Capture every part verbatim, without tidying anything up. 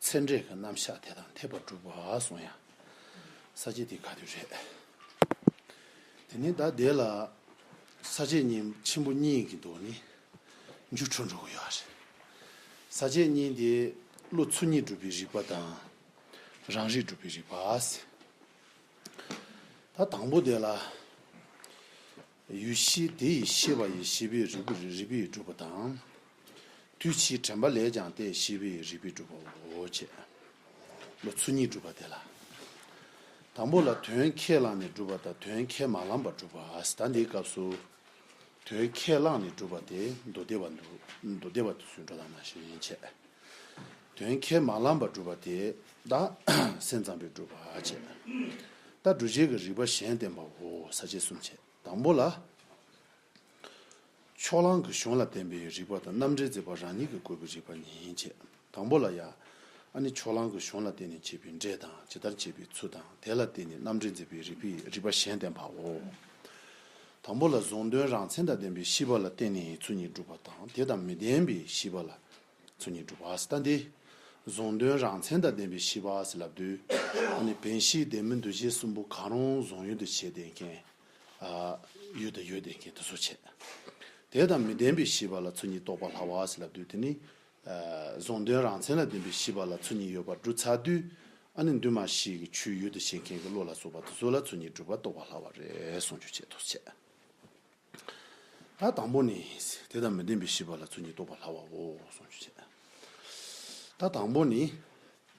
ཚད་འབྲས་ཀྱི་རྣམ་གཞག་དེ་དང་འཐད་པར་གྲུབ་པ་གསུངས་ཡ། ས་བཅད་དེ་ག་དུས་རེད། དེ་ནི་ད་དེ་ལ་ས་བཅད་གཉིས་ཆེན་པོ་གཉིས་ཀྱི་མདོ་ནི་འགྱུར་འགྲོ་འགྲོ་གི་ཡོད་རེད། ས་བཅད་གཉིས་དེ་བློ་ཚུལ་གཉིས་སྒྲུབ་པའི་རིགས་པ་དང་། རང་རིག་སྒྲུབ་པའི་རིགས་པ་ཟེར། ད་དང་པོ་དེ་ལ། ཡུལ་ཤེས་དེ་ཡི་ཤེས་པ་ཡིས་ཤེས་པའི་རིགས་པའི་རིགས་པས་གྲུབ་པ་དང་། དུས་ཕྱིས་དྲན་པ་ལས་ཀྱང་སྟེ་ཤེས་པའི་རིགས་པས་གྲུབ་པའོ་བྱས། བློ་ཚུལ་གཉིས་སྒྲུབ་པ་དེ་ལ། དང་པོ་ལ་དོན་ཁས་བླངས་ནས་སྒྲུབ་པ་དང་དོན་ཁས་མ་བླངས་པར་སྒྲུབ་པ། ད་འདིའི་སྐབས་སུ། དོན་ཁས་བླངས་ནས་སྒྲུབ་པ་དེ་མདོ་སྡེ་པ་འདུ་མདོ་སྡེ་པ་དེ་ཚོས་འགྲོ་སྟངས་ནང་བཞིན་བྱས། དོན་ཁས་མ་བླངས་པར་སྒྲུབ་པ་དེ་ད་སེམས་ཙམ་པས་སྒྲུབ་པ་བྱས། ད་སྒྲུབ་བྱེད་ཀྱི་རིགས་པ་གཞན་བསྟན་པའོ། ས་བཅད་གསུམ་བྱས། དང་པོ་ལ། ཕྱོགས་གླང་གི་གཞུང་ལ་བརྟེན་པའི་རིགས་པ་དང་རྣམ་འགྲེལ་མཛད་པ་རང་ཉིད་ཀྱིས་བཀོད་པའི་རིགས་པ་གཉིས་བྱས། དང་པོ་ལ་ཡ། ཨ་ནི་ཕྱོགས་གླང་གི་གཞུང་ལ་བརྟེན་ནས་བྱས་པའི་འགྲེལ་དང་ཇི་ལྟར་བྱས་པའི་ཚུལ་དང་དེ་ལ་བརྟེན་ནས་རྣམ་འགྲེལ་མཛད་པའི་རིགས་པའི་རིགས་པ་གཞན་བསྟན་པའོ། དང་པོ་ལ་གཟུང་དོན་རང་མཚན་དང་ལྡན་པའི་ཤེས་པ་ལ་བརྟེན་ནས་ཚུལ་གཉིས་སྒྲུབ་པ་དང་དེ་དང་མི་ལྡན་པའི་ཤེས་པ་ལ་ཚུལ་གཉིས་སྒྲུབ་པ་ཟེར། ད་འདི་གཟུང་དོན་རང་མཚན་དང་ལྡན་པའི་ཤེས་པ་ཟེར་ལབ་དུས་ཨ་ནི་བདེན་བཞིའི་ལྡན་མིན་འདུ་བྱེད་གསུམ་པོ་གང་རུང་གཟུང་ཡུལ་དུ་བྱས་བསྡད་མཁན། ཨ། ཡུལ་དུ་ཡོད་བསྡད་མཁན་དེ་ཚོ་བྱས། དེ་དང་མི་ལྡན་པའི་ཤེས་པ་ལ་ཚུལ་གཉིས་རྟོགས་པ་སླ་བ་ཟེར་ལབ་དུས་དེ་ནི། ཨ། གཟུང་དོན་རང་མཚན་ལ་ལྡན་པའི་ཤེས་པ་ལ་ཚུལ་གཉིས་ཡོད་པར་སྒྲུབ་ཚར་དུས་ཨ་ནི་འདུས་མ་བྱས་ཀྱི་ཆོས་ཡུལ་དུ་བྱེད་མཁན་གྱི་བློ་ལ་སོགས་པ་དེ་ཚོ་ལ་ཚུལ་གཉིས་སྒྲུབ་པ་རྟོགས་པ་སླ་བ་རེད་གསུང་རྒྱུ་བྱས་ཐུགས་བྱས། ད་དང་པོ་ནི། དེ་དང་མི་ལྡན་པའི་ཤེས་པ་ལ་ཚུལ་གཉིས་རྟོགས་པ་སླ་བའོ་གསུང་རྒྱུ་བྱས། ད་དང་པོ་ནི།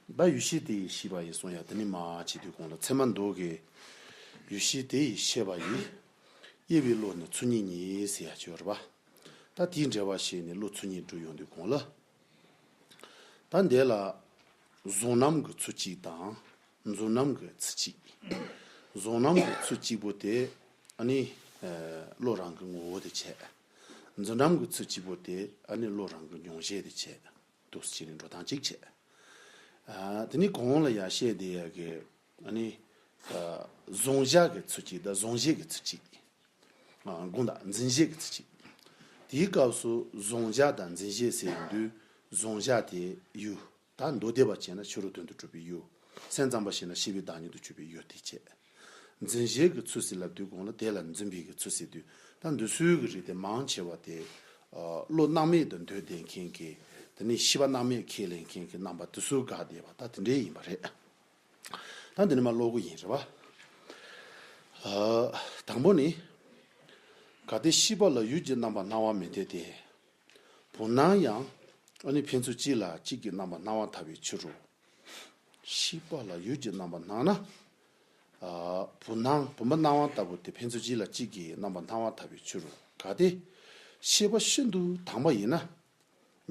ད་ཡུལ་ཤེས་དེ་ཡི་ཤེས་པ་ཡིས་གསུང་ཡ་དེ་ནི་མ་བྱེད་དུས་གོང་ལ་ཚད་མ་མདོ་གི། ཡུལ་ཤེས་དེ་ཡི་ཤེས་པ་ཡིས། དབྱེ་བའི་བློ་ནི་ཚུལ་གཉིས་ཉིད་ཟེར་ཡ་ཅིག་ཡོད་རེད་པ། ད་དེའི་འགྲེལ་བ་བཤད་ནས་བློ་ཚུལ་གཉིས་སྒྲུབ་ཡོང་དུས་གོང་ལ། ད་འདི་ལ། གཟུང་རྣམ་གྱི་ཚུལ་གཅིག་དང་། འཛིན་རྣམ་གྱི་ཚུལ་གཅིག་གཟུང་རྣམ་གྱི་ཚུལ་གཅིག་པོ་དེ། ཨ་ནི། ཨ། བློ་རང་གི་ངོ་བོ་དེ་བྱས། འཛིན་རྣམ་གྱི་ཚུལ་གཅིག་པོ་དེ་ཨ་ནི་བློ་རང་གི་མྱོང་བྱེད་དེ་བྱས། འདུག་སེ་བྱས་ནས་འགྲོ་སྟངས་གཅིག་བྱས། ཨ། དེ་ནི་གོང་ལ་ཡར་བཤད་བསྡད་ཡ་གི། ཨ་ནི། ཨ། གཟུང་བྱ་གི་ཚུལ་གཅིག་དང་གཟུང་བྱེད་ཀྱི་ཚུལ་གཅིག་ཨ། དགོངས་དག་འཛིན་བྱེད་ཀྱི་ཚུལ་གཅིག་དེའི་སྐབས་སུ་གཟུང་བྱ་དང་འཛིན་བྱེད་ཟེར་ཡོང་དུས་གཟུང་བྱ་དེ་ཡུལ། ད་མདོ་སྡེ་པ་བྱས་ན་ཕྱི་རོལ་དོན་དུ་གྲུབ་པའི་ཡུལ། སེམས་ཙམ་པ་བྱས་ན་ཤེས་པའི་བདག་ཉིད་དུ་གྱུར་པའི་ཡུལ་དེ་བྱས། འཛིན་བྱེད་ཀྱི་ཚུལ་ཟེར་ལབ་དུས་གོང་ལ་དེ་ལ་འཛིན་པའི་གི་ཚུལ་ཟེར་དུས་ད་འདི་ཚོའི་གི་རིགས་དེ་མང་ཆེ་བ་དེ། ཨ། བློ་སྣང་མེད་དུ་འདོད་བསྡད་མཁན་གྱི། དེ་ནི་ཤེས་པ་སྣང་མེད་ཁས་ལེན་མཁན་གྱི་རྣམ་པ་དེ་ཚོའི་དགག་བསྡད་པ་ད་དེ་འདྲའི་ཡིན་པ་རེད། ད་འདི་ནི་མ་ཀློག་གི་ཡིན་རེད་བ། ཨ། དང་པོ་ནི། གལ་ཏེ་ཤེས་པ་ལ་ཡུལ་གྱི་རྣམ་པར་སྣང་བ་མི་འཐད་དེ། བུམ་སྣང་ཡང་ཨ་ནི་ཕན་ཚུན་གཅིག་ལ་གཅིག་གི་རྣམ་པར་སྣང་བ་འཐད་པའི་ཕྱིར་རོ། ཤེས་པ་ལ་ཡུལ་གྱི་རྣམ་པར་སྣང་ན། ཨ། བུམ་སྣང་བུམ་པ་སྣང་བ་ལྟ་བུ་དེ་ཕན་ཚུན་གཅིག་ལ་གཅིག་གི་རྣམ་པར་སྣང་བ་འཐད་པའི་ཕྱིར་རོ། གལ་ཏེ། ཤེས་པ་ཤིན་ཏུ་དྭངས་པ་ཡིན་ན།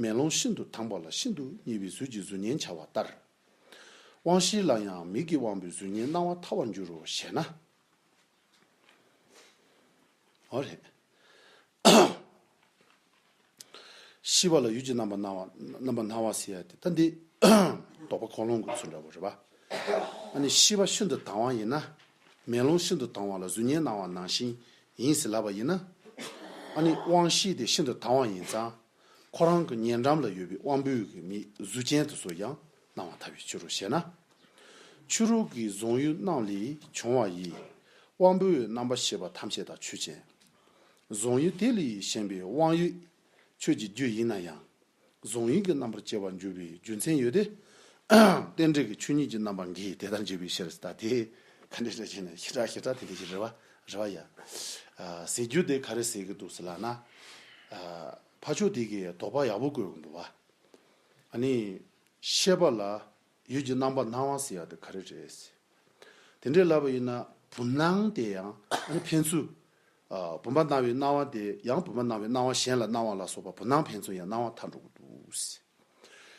མེ་ལོང་ཤིན་ཏུ་དྭངས་པ་ལ་ཤིན་ཏུ་མཉེས་པའི་གཟུགས་ཀྱི་གཟུགས་བརྙན་འཆར་བ་ལྟར། དབང་ཤེས་ལ་ཡང་མིག་གི་དབང་པོའི་གཟུགས་བརྙན་སྣང་བ་ཐལ་བར་འགྱུར་རོ་ཞེ་ན། འོ་རེད། ཤེས་པ་ལ་ཡུལ་གྱི་རྣམ་པར་སྣང་བ་རྣམ་པར་སྣང་བ་ཟེར་ཡ་དེ་ད་འདི། དོགས་པ་འཁོར་ལོ་གི་ཚུལ་འདྲ་པོ་རེད་པ། ཨ་ནི་ཤེས་པ་ཤིན་ཏུ་དྭངས་པ་ཡིན་ན། མེ་ལོང་ཤིན་ཏུ་དྭངས་པ་ལ་གཟུགས་བརྙན་སྣང་བ་ནང་བཞིན་ཡིན་ཟེར་ལབ་པ་ཡིན་ན། ཨ་ནི་དབང་ཤེས་དེ་ཤིན་ཏུ་དྭངས་པ་ཡིན་ཙང་། ཁོ་རང་གི་ཉེ་འགྲམ་ལ་ཡོད་པའི་དབང་པོའི་གི་མིག་གཟུགས་ཅན་དེ་ཚོ་ཡང་སྣང་བ་འཐད་པའི་ཕྱིར་རོ་ཞེ་ན། ཕྱི་རོལ་གྱི་གཟུང་ཡུལ་རྣམས་ལས་བྱུང་བ་ཡི། དབང་པོའི་རྣམ་པར་ཤེས་པ་ཐམས་ཅད་དང་ཆོས་ཅན། གཟུང་ཡུལ་དེ་ལས་གཞན་པའི་དབང་ཡུལ་ཆོས་ཀྱི་རྒྱུ་ཡིན་ན་ཡང་། གཟུང་ཡུལ་གྱི་རྣམ་པར་སྐྱེ་བར་འགྱུར་བའི་རྒྱུ་མཚན་ཡོད་དེ། རྟེན་འབྲེལ་གྱི་ཆོས་ཉིད་ཀྱི་རྣམ་པ་འགལ་དེ་ལྟར་འགྱུར་བའི་ཕྱིར་ཟེར་ད་དེ་ག་འདྲ་འདྲ་བྱས་ནས་ཞེ་དྲག་ཞེ་དྲག་དེ་འདྲ་ཞིག་རེད་བ་རེད་བ་ཡ། ཨ། ཟེར་རྒྱུ་དེ་ག་རེ་ཟེར་གི་འདུག་ཟེར་ལབ་ན། ཨ། ཕར་ཕྱོགས་དེ་གིས་དོགས་པ་ཡག་པོ་བཀོད་གི་འདུག་བ། ཨ་ནི། ཤེས་པ་ལ་ཡུལ་གྱི་རྣམ་པར་སྣང་བ་ཟེར་ཡ་དེ་ག་རེ་རེད། དེ་འདྲས་ལབ་པ་ཡིན་ན་བུམ་སྣང་དེ་ཡང་ཨ་ནི་ཕན་ཚུན། ཨ། བུམ་པ་སྣང་བའི་སྣང་བ་དེ་ཡང་བུམ་པ་སྣང་བའི་སྣང་བ་གཞན་ལ་སྣང་བ་ལ་སོགས་པ་བུམ་སྣང་ཕན་ཚུན་ཡང་སྣང་བ་ཐལ་འགྲོ་གི་འདུག་ཟེར།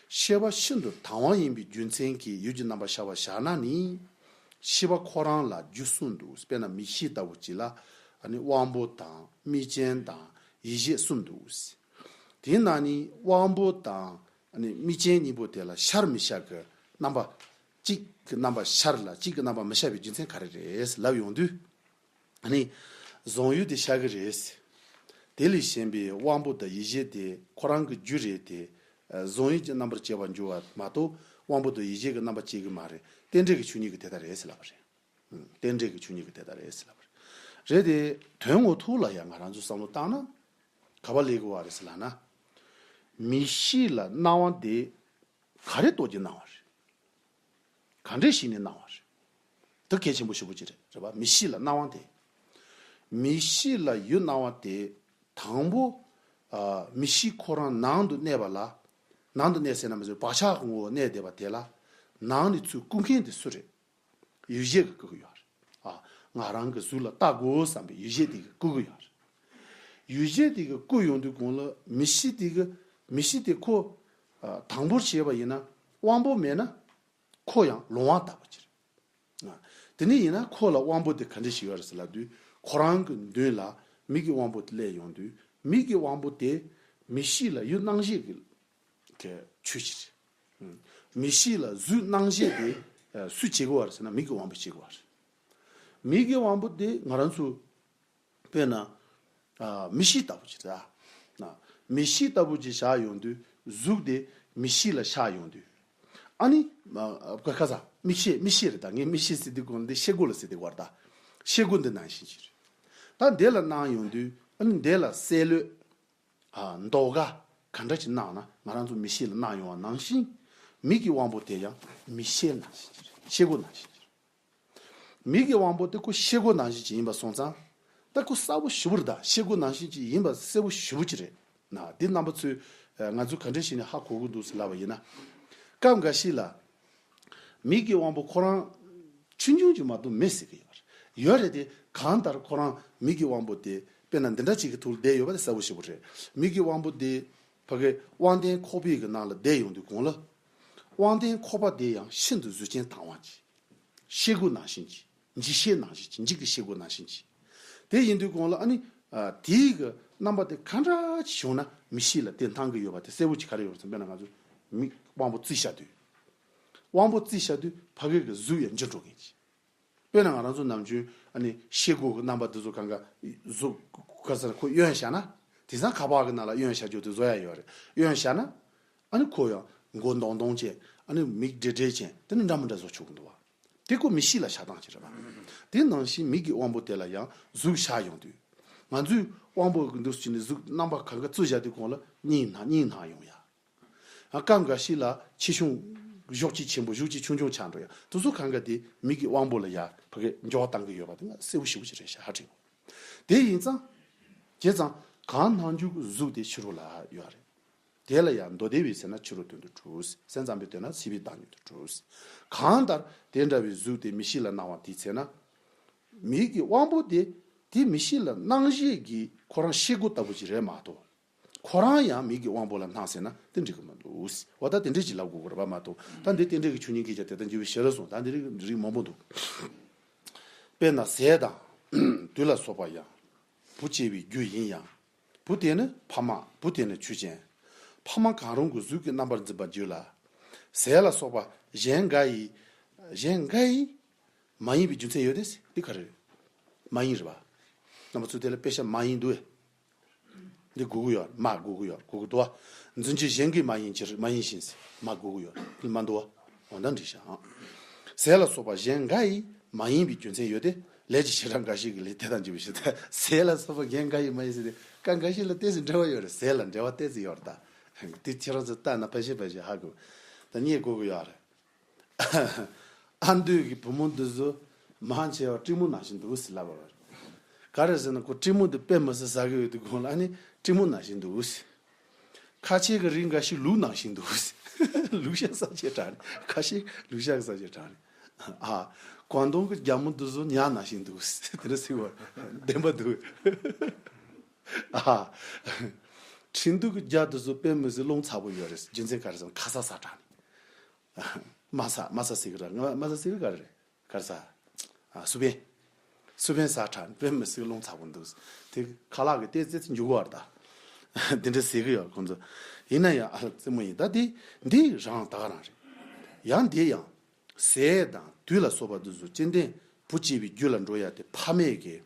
ཤེས་པ་ཤིན་ཏུ་དྭངས་པ་ཡིན་པའི་རྒྱུ་མཚན་གྱིས་ཡུལ་གྱི་རྣམ་པར་ཤར་བར་བཞག་ན་ནི། ཤེས་པ་ཁོ་རང་ལ་རྒྱུ་གསུམ་འདུག་དཔེར་ན་མིག་ཤེས་ལྟ་བུ་ཅིག་ལ་ཨ་ནི་དབང་པོ་དང་དམིགས་རྐྱེན་དང་ཡིད་བྱེད་གསུམ་འདུག་དེས་ན་ནི་དབང་པོ་དང་ཨ་ནི་དམིགས་རྐྱེན་གཉིས་པོ་དེ་ལ་ཤར་མི་ཤར་གྱི་རྣམ་པ། གཅིག་གི་རྣམ་པ་ཤར་ལ་གཅིག་གི་རྣམ་པ་མི་ཤར་བའི་རྒྱུ་མཚན་ག་རེ་རེད་ལབ་ཡོང་དུས། ཨ་ནི། གཟུང་ཡུལ་དེ་ཤར་གི་རེད། དེ་ལས་གཞན་པའི་དབང་པོ་དང་ཡིད་བྱེད་དེ་ཁོ་རང་གི་རྒྱུ་རེད་དེ། བཟང་ཡིད་ཀྱི་རྣམ་པར་སྐྱེ་བར་འགྱུར་བ་མ་གཏོགས་དབང་པོ་དེ་ཡིད་བྱེད་ཀྱི་རྣམ་པར་སྐྱེ་གི་མ་རེད། རྟེན་འབྲེལ་གྱི་ཆོས་ཉིད་ཀྱི་དེ་ལྟར་རེད་ཟེར་ལབ་པ་རེད། རྟེན་འབྲེལ་གྱི་ཆོས་ཉིད་ཀྱི་དེ་ལྟར་རེད་ཟེར་ལབ་པ་རེད། རེད་དེ། དོན་ངོ་ཐུག་ལ་ཡང་ང་རང་ཚོས་བསམ་བློ་བཏང་ན། ག་པར་སླེབས་དགོས་པ་རེད་ཟེར་ལབ་ན། མིག་ཤེས་ལ་སྣང་བ་དེ་ག་རེ་རྟོགས་ཀྱི་སྣང་བ་རེད། ག་འདྲས་ཤེས་ནས་སྣང་བ་རེད། དེ་གལ་ཆེན་པོ་ཞེ་པོ་ཅིག་རེད། རེད་པ། མིག་ཤེས་ལ་སྣང་བ་དེ། མིག་ཤེས་ལ་ཡུལ་སྣང་བ་དེ། དང་པོ། ཨ། མིག་ཤེས་ཁོ་རང་ནང་དུ་གནས་པ་ལ། ནང་དུ་གནས་ཟེར་ན་མི་ཟེར། བག་ཆགས་ཀྱི་ངོ་བོ་གནས་བསྡད་པ་དེ་ལ། ནང་ནས་ཚུར་བཀུག་མཁན་དེ་སུ་རེད། ཡིད་བྱེད་ཀྱིས་བཀུག་གི་ཡོད་རེད། ཨ། ང་རང་གི་གཟུགས་ལ་ལྟ་དགོས་བསམ་པའི་ཡིད་བྱེད་དེ་གིས་བཀུག་གི་ཡོད་རེད། ཡིད་བྱེད་དེ་གིས་བཀུག་ཡོང་དུས་གོང་ལ་མིག་ཤེས་དེ་གིས། མིག་ཤེས་དེ་ཁོ། ཨ། དང་པོར་བྱས་པ་ཡིན་ན། དབང་པོ་མེད་ན། ཁོ་ཡང་ལོང་བ་ལྟ་བུ་ཅིག་རེད། ཨ། དེ་ནས་ཡིན་ན་ཁོ་ལ་དབང་པོ་དེ་ག་འདྲ་ཞིག་ཡོད་རེད་ཟེར་ལབ་དུས། ཁོ་རང་གི་མདུན་ལ་མིག་གི་དབང་པོ་དེ་སླེབས་ཡོང་དུས། མིག་གི་དབང་པོ་དེ་མིག་ཤེས་ལ་ཡུལ་སྣང་ཤེས་ཀྱི་གི་ཆོས་ཤིག་རེད། ཨུམ། མིག་ཤེས་ལ་གཟུགས་སྣང་ཤེས་དེ། ཨ། སུས་བྱེད་དགོས་པ་རེད་ཟེར་ན་མིག་གི་དབང་པོས་བྱེད་དགོས་པ་རེད། མིག་གི་དབང་པོ་དེ་ང་རང་ཚོ། དཔེར་ན། ཨ། མིག་ཤེས་ལྟ་བུ་ཅིག་རེད། ཨ། མིག་ཤེས་ལྟ་བུ་ཅིག་བཞག་ཡོང་དུས། གཟུགས་དེ་མིག་ཤེས་ལ་ཤར་ཡོང་དུས། ཨ་ནི། ཨ། ཁ་ཁ་ས། མིག་ཤེས། མིག་ཤེས་རེད། ད་ངས་མིག་ཤེས་ཟེར་དུས་གོང་འདི་ཤེལ་སྒོ་ལ་ཟེར་དུས་བར། ད་ཤེལ་སྒོ་འདི་ནང་བཞིན་ཅིག་རེད། ད་འདི་ལ་སྣང་ཡོང་དུས། ཨ་ནི་འདི་ལ་སེལ་ལོས། ཨ། མདོག་ཁ་ག་འདྲ་ཅིག་སྣང་ན། ང་རང་ཚོ་མིག་ཤེས་ལ་སྣང་ཡོང་བ་ནང་བཞིན། མིག་གི་དབང་པོ་དེ་ཡང་མིག་ཤེལ་ནང་བཞིན་ཅིག་རེད། ཤེལ་སྒོ་ནང་བཞིན་ཅིག་རེད། མིག་གི་དབང་པོ་དེ་ཁོ་ཤེལ་སྒོ་ནང་བཞིན་ཅིག་ཡིན་པ་སོང་ཙང་། ད་ཁོ་གསལ་པོ་ཞེ་པོ་རེད། ད་ཤེལ་སྒོ་ནང་བཞིན་ཅིག་ཡིན་པ་གསལ་པོ་ཞེ་པོ་ཅིག་རེད། ན་འདི་རྣམ་པ་ཚོས། ཨ། ང་ཚོས་ག་འདྲ་ཞིག་ནས་ཧ་གོ་གི་འདུག་ཟེར་ལབ་པ་ཡིན་ན། སྐབས་འགའ་ཞིག་ལ། མིག་གི་དབང་པོ་ཁོ་རང་ཆུང་ཆུང་ཅིག་མ་གཏོགས་མེད་ཟེར་གི་ཡོད་རེད། ཡོད་རེད་དེ། གང་ལྟར་ཁོ་རང་མིག་གི་དབང་པོ་དེ་དཔེར་ན་འདི་འདྲ་ཅིག་གི་ཐོག་ལ་བསྡད་ཡོད་པ་དེ་གསལ་པོ་ཞེ་པོ་རེད། མིག་གི་དབང་པོ་དེ་ཕ་གི་དབང་ལྡན་ཁོག་པའི་གི་ནང་ལ་བསྡད་ཡོང་དུས་གོང་ལ། དབང་ལྡན་ཁོག་པ་དེ་ཡང་ཤིན་ཏུ་གཟུགས་ཅན་དྭངས་པ་ཅིག་ཤེལ་སྒོ་ནང་བཞིན་གྱི། འཇིགས་ཤེལ་ནང་བཞིན་གྱི། འཇིགས་ཀྱི་ཤེལ་སྒོ་ནང་བཞིན་གྱི། དེ་ཡིན་དུས་གོང་ལ་ཨ་ནི། ཨ། དེའི་གི་རྣམ་པ་དེ་ག་འདྲ་ཅིག་བྱུང་ན་མིག་ཤེས་ལ་དེ་སྣང་གི་ཡོད་པ་དེ་གསལ་པོ་ཅིག་ག་རེ་ཡོད་རེད་ཟེར་ན། དཔེར་ན་ང་ཚོ་མིག་དབང་པོ་བཙུགས་བཞག་དུས། དབང་པོ་བཙུགས་བཞག་དུས་ཕ་གི་གི་གཟུགས་ཡང་འགྱུར་འགྲོ་མཁན་ཅིག་དཔེར་ན་ང་རང་ཚོ་ནམ་རྒྱུན་ཨ་ནི་ཤེལ་སྒོ་གི་རྣམ་པ་འདི་ཚོ་གང་ག་གཟུགས་ག་ས་ཁོ་གཡོན་བཞག་ན། དེང་སང་ཁ་པར་གི་ནང་ལ་གཡོན་བཞག་རྒྱུ་དེ་བཟོ་ཡ་ཡོད་རེད། གཡོན་བཞག་ན། ཨ་ནི་ཁོ་ཡང་མགོ་མདོང་མདོང་བྱས། ཨ་ནི་མིག་བགྲད་བགྲད་བྱས། དེ་ནི་འདྲ་མི་འདྲ་བཟོ་ཆོག་གི་འདུག་བ། དེ་ཁོ་མིག་ཤེས་ལ་ཤར་སྟངས་ཅིག་རེད་བ། དེ་ནང་བཞིན་མིག་གི་དབང་པོ་དེ་ལ་ཡང་གཟུགས་ཤར་ཡོང་དུས། ང་ཚོའི་དབང་པོ་གི་འདུག་ཅིག་ནི་གཟུགས་རྣམ་པ་གང་ག་བཙུགས་བཞག་དུས་གོང་ལ་གཉིད་སྣང་། གཉིད་སྣང་ཡོང་ཡ། ཨ། སྐབས་འགའ་ཞིག་ལ་ཆེ་ཆུང་། གཞོགས་གཅིག་ཆེན་པོ། གཞོགས་གཅིག་ཆུང་ཆུང་ཆགས་འགྲོ་ཡ། དེ་ཚོ་གང་ག་དེ་མིག་གི་དབང་པོ་ལ་ཡ་ཕ་གི་འགྱུར་བ་གཏང་གི་ཡོད་པ་དེ་ང་གསལ་པོ་ཞེ་པོ་ཅིག་རེད་ཤག་ཧ་ཅང་། དེ་ཡིན་ཙང་། བྱས་ཙང་གང་སྣང་འགྱུར་གྱི་གཟུགས་དེ་ཕྱི་རོལ་ལ་ཡོད་རེད། དེ་ལ་ཡང་མདོ་སྡེ་པའི་ཚེ་ན་ཕྱི་རོལ་དོན་དུ་གྲུབ། སེམས་ཙམ་པའི་དོན་ན་སྲིད་པའི་བདག་ཉིད་དུ་གྲུབ། གང་ལྟར་དེ་འདྲ་བའི་གཟུགས་དེ་མིག་ཤེས་ལ་སྣང་བ་དེའི་ཚེ་ན། མིག་གི་དབང་པོ་དེ་དེ་མིག་ཤེས་ལ་སྣང་བྱེད་ཀྱི་ཁོ་རང་ཤེལ་སྒོ་ལྟ་བུ་ཅིག་རེད་མ་གཏོགས། ཁོ་རང་ཡང་མིག་གི་དབང་པོ་ལ་སྣང་ཟེར་ན་དེ་འགྲིག་གི་མི་འདུག་ཟེར་བ། ད་དེ་འདྲས་ཅིག་ལབ་དགོས་ཀྱི་རེད་པ་མ་གཏོགས། ད་འདི་རྟེན་འབྲེལ་གྱི་ཆོས་ཉིད་ཀྱི་ཆ་དེ་ལྟར་འགྱུར་བའི་ཕྱིར་གསུངས། ད་འདི་རིགས་རིགས་མང་པོ་འདུག་དཔེར་ན་ཟས་དང་། དུག་ལ་སོགས་པ་ཡང་བུ་སྐྱེ་བའི་རྒྱུ་ཡིན་ཡང་། བུ་དེ་ནི་ཕ་མ། བུ་དེ་ནི་ཆོས་ཅན། ཕ་མ་གང་རུང་གི་གཟུགས་ཀྱི་རྣམ་པར་འཛིན་པར་འགྱུར་ལ། ཟས་ལ་སོགས་པ་གཞན་འགའ་ཡིས། གཞན་འགའ་ཡིས། མ་ཡིན་པའི་རྒྱུ་མཚན་ཡོད་དེ། འདི་ག་རེ་རེད། མ་ཡིན་རེད་པ། རྣམ་པ་ཚོ་དེ་ལ་དཔེ་ཆ་མ་ཡིན་འདུག་ཨེ། འདི་དགོས་ཀྱི་ཡོད། མ་དགོས་ཀྱི་ཡོད། དགོས་ཀྱི་འདུག་པ། རྫུན་གྱི་གཞན་གྱིས་མ་ཡིན་ཕྱིར། མ་ཡིན་ཕྱིར་ཟེར། མ་དགོས་ཀྱི་ཡོད། འདི་མ་འདུག་པ། འོ་ན་འགྲིག་ཤག་ཟས་ལ་སོགས་པ་གཞན་འགའ་ཡིས་མ་ཡིན་པའི་རྒྱུ་མཚན་ཡོད་དེ། ལས་ཀྱི་བྱེ་བྲག་འགའ་ཞིག་གིས་ལས་དེ་དང་འགྱུར་བའི་ཕྱིར། ཟས་ལ་སོགས་པ་གཞན་འགའ་ཡིས་མ་ཡིན་ཟེར་ཏེ། སྐབས་འགའ་ཞིག་ལ་ཏོག་ཙམ་འབྲེལ་བ་ཡོད་རེད། ཟས་ལ་འབྲེལ་བ་ཏོག་ཙམ་ཡོད་རེད་ད། དེ་ཁྱེད་རང་ཚོ་ལྟ་ན་ཕལ་ཆེར་ཕལ་ཆེར་ཧ་གོ། ད་རྙེད་དགོས་ཀྱི་ཡོད་རེད། ཨ་མདོའི་གི་བུ་མོ་འདི་ཚོ་མང་ཆེ་བ་སྤྲིན་མོ་ནང་བཞིན་འདུག་ཟེར་ལབ་པ་རེད། ག་རེ་ཟེར་ན་ཁོ་སྤྲིན་མོ་འདི་དཔེ་མི་སྲིད་ཟ་གི་ཡོད་དུས་གོང་ལ་ཨ་ནི་སྤྲིན་མོ་ནང་བཞིན་འདུག་ཟེར། ཁ་ཆེ་གི་རིགས་འགའ་ཞིག་ལུག་ནང་བཞིན་འདུག་ཟེར། ལུག་ཤ་ཟ་བྱེད་དྲགས་ནས། ཁ་ཤས་ལུག་ཤ་ཟ་བྱེད་དྲགས་ནས། ཨ། ཀོང་ཏུང་གི་རྒྱ་མོ་འདི་ཚོ་ཉ་ནང་བཞིན་འདུག་ཟེར། དེ་འདྲ་ཟེར་བ་བདེན་པ་འདུག་ཨ། ཁྲིན་ཏུའུ་གི་རྒྱ་འདི་ཚོ་དཔེ་མི་སྲིད་རླུང་ཚ་པོ་ཡོད་རེད། རྒྱུ་མཚན་ག་རེ་ཟེར་ན་ཁ་ས་ཟ་དྲགས་ནས། མ་ས། མ་ས་ཟེར་གི་ར། ང་མ་ས་ཟེར་གི་ག་རེ་རེད། ག་རེ་ཟ། ཨ། སུ་བན། སུ་བན་ཟ་དྲགས་ནས་དཔེ་མི་སྲིད་རླུང་ཚ་པོ་འདུག་དེ་ཁ་ལག་གི་ཏོག་ཙམ་འཇུག་གི་བར་ད། དེ་འདྲ་ཟེར་གི་ཡོད་ཁོང་ཚོ། ཡིན་ན་ཡང་ཨ་རྩེད་མོ་ཡིན། ད་དེ་འདི་རང་ད་ག་རང་རེད། ཡང་འདི་ཡང་ཟས་དང་དུག་ལ་སོགས་པ་འདི་ཚོ་སྤྱིར་བཏང་བུ་སྐྱེ་བའི་རྒྱུ་ལ་འགྲོ་ཡ་དེ་ཕ་མས་གི།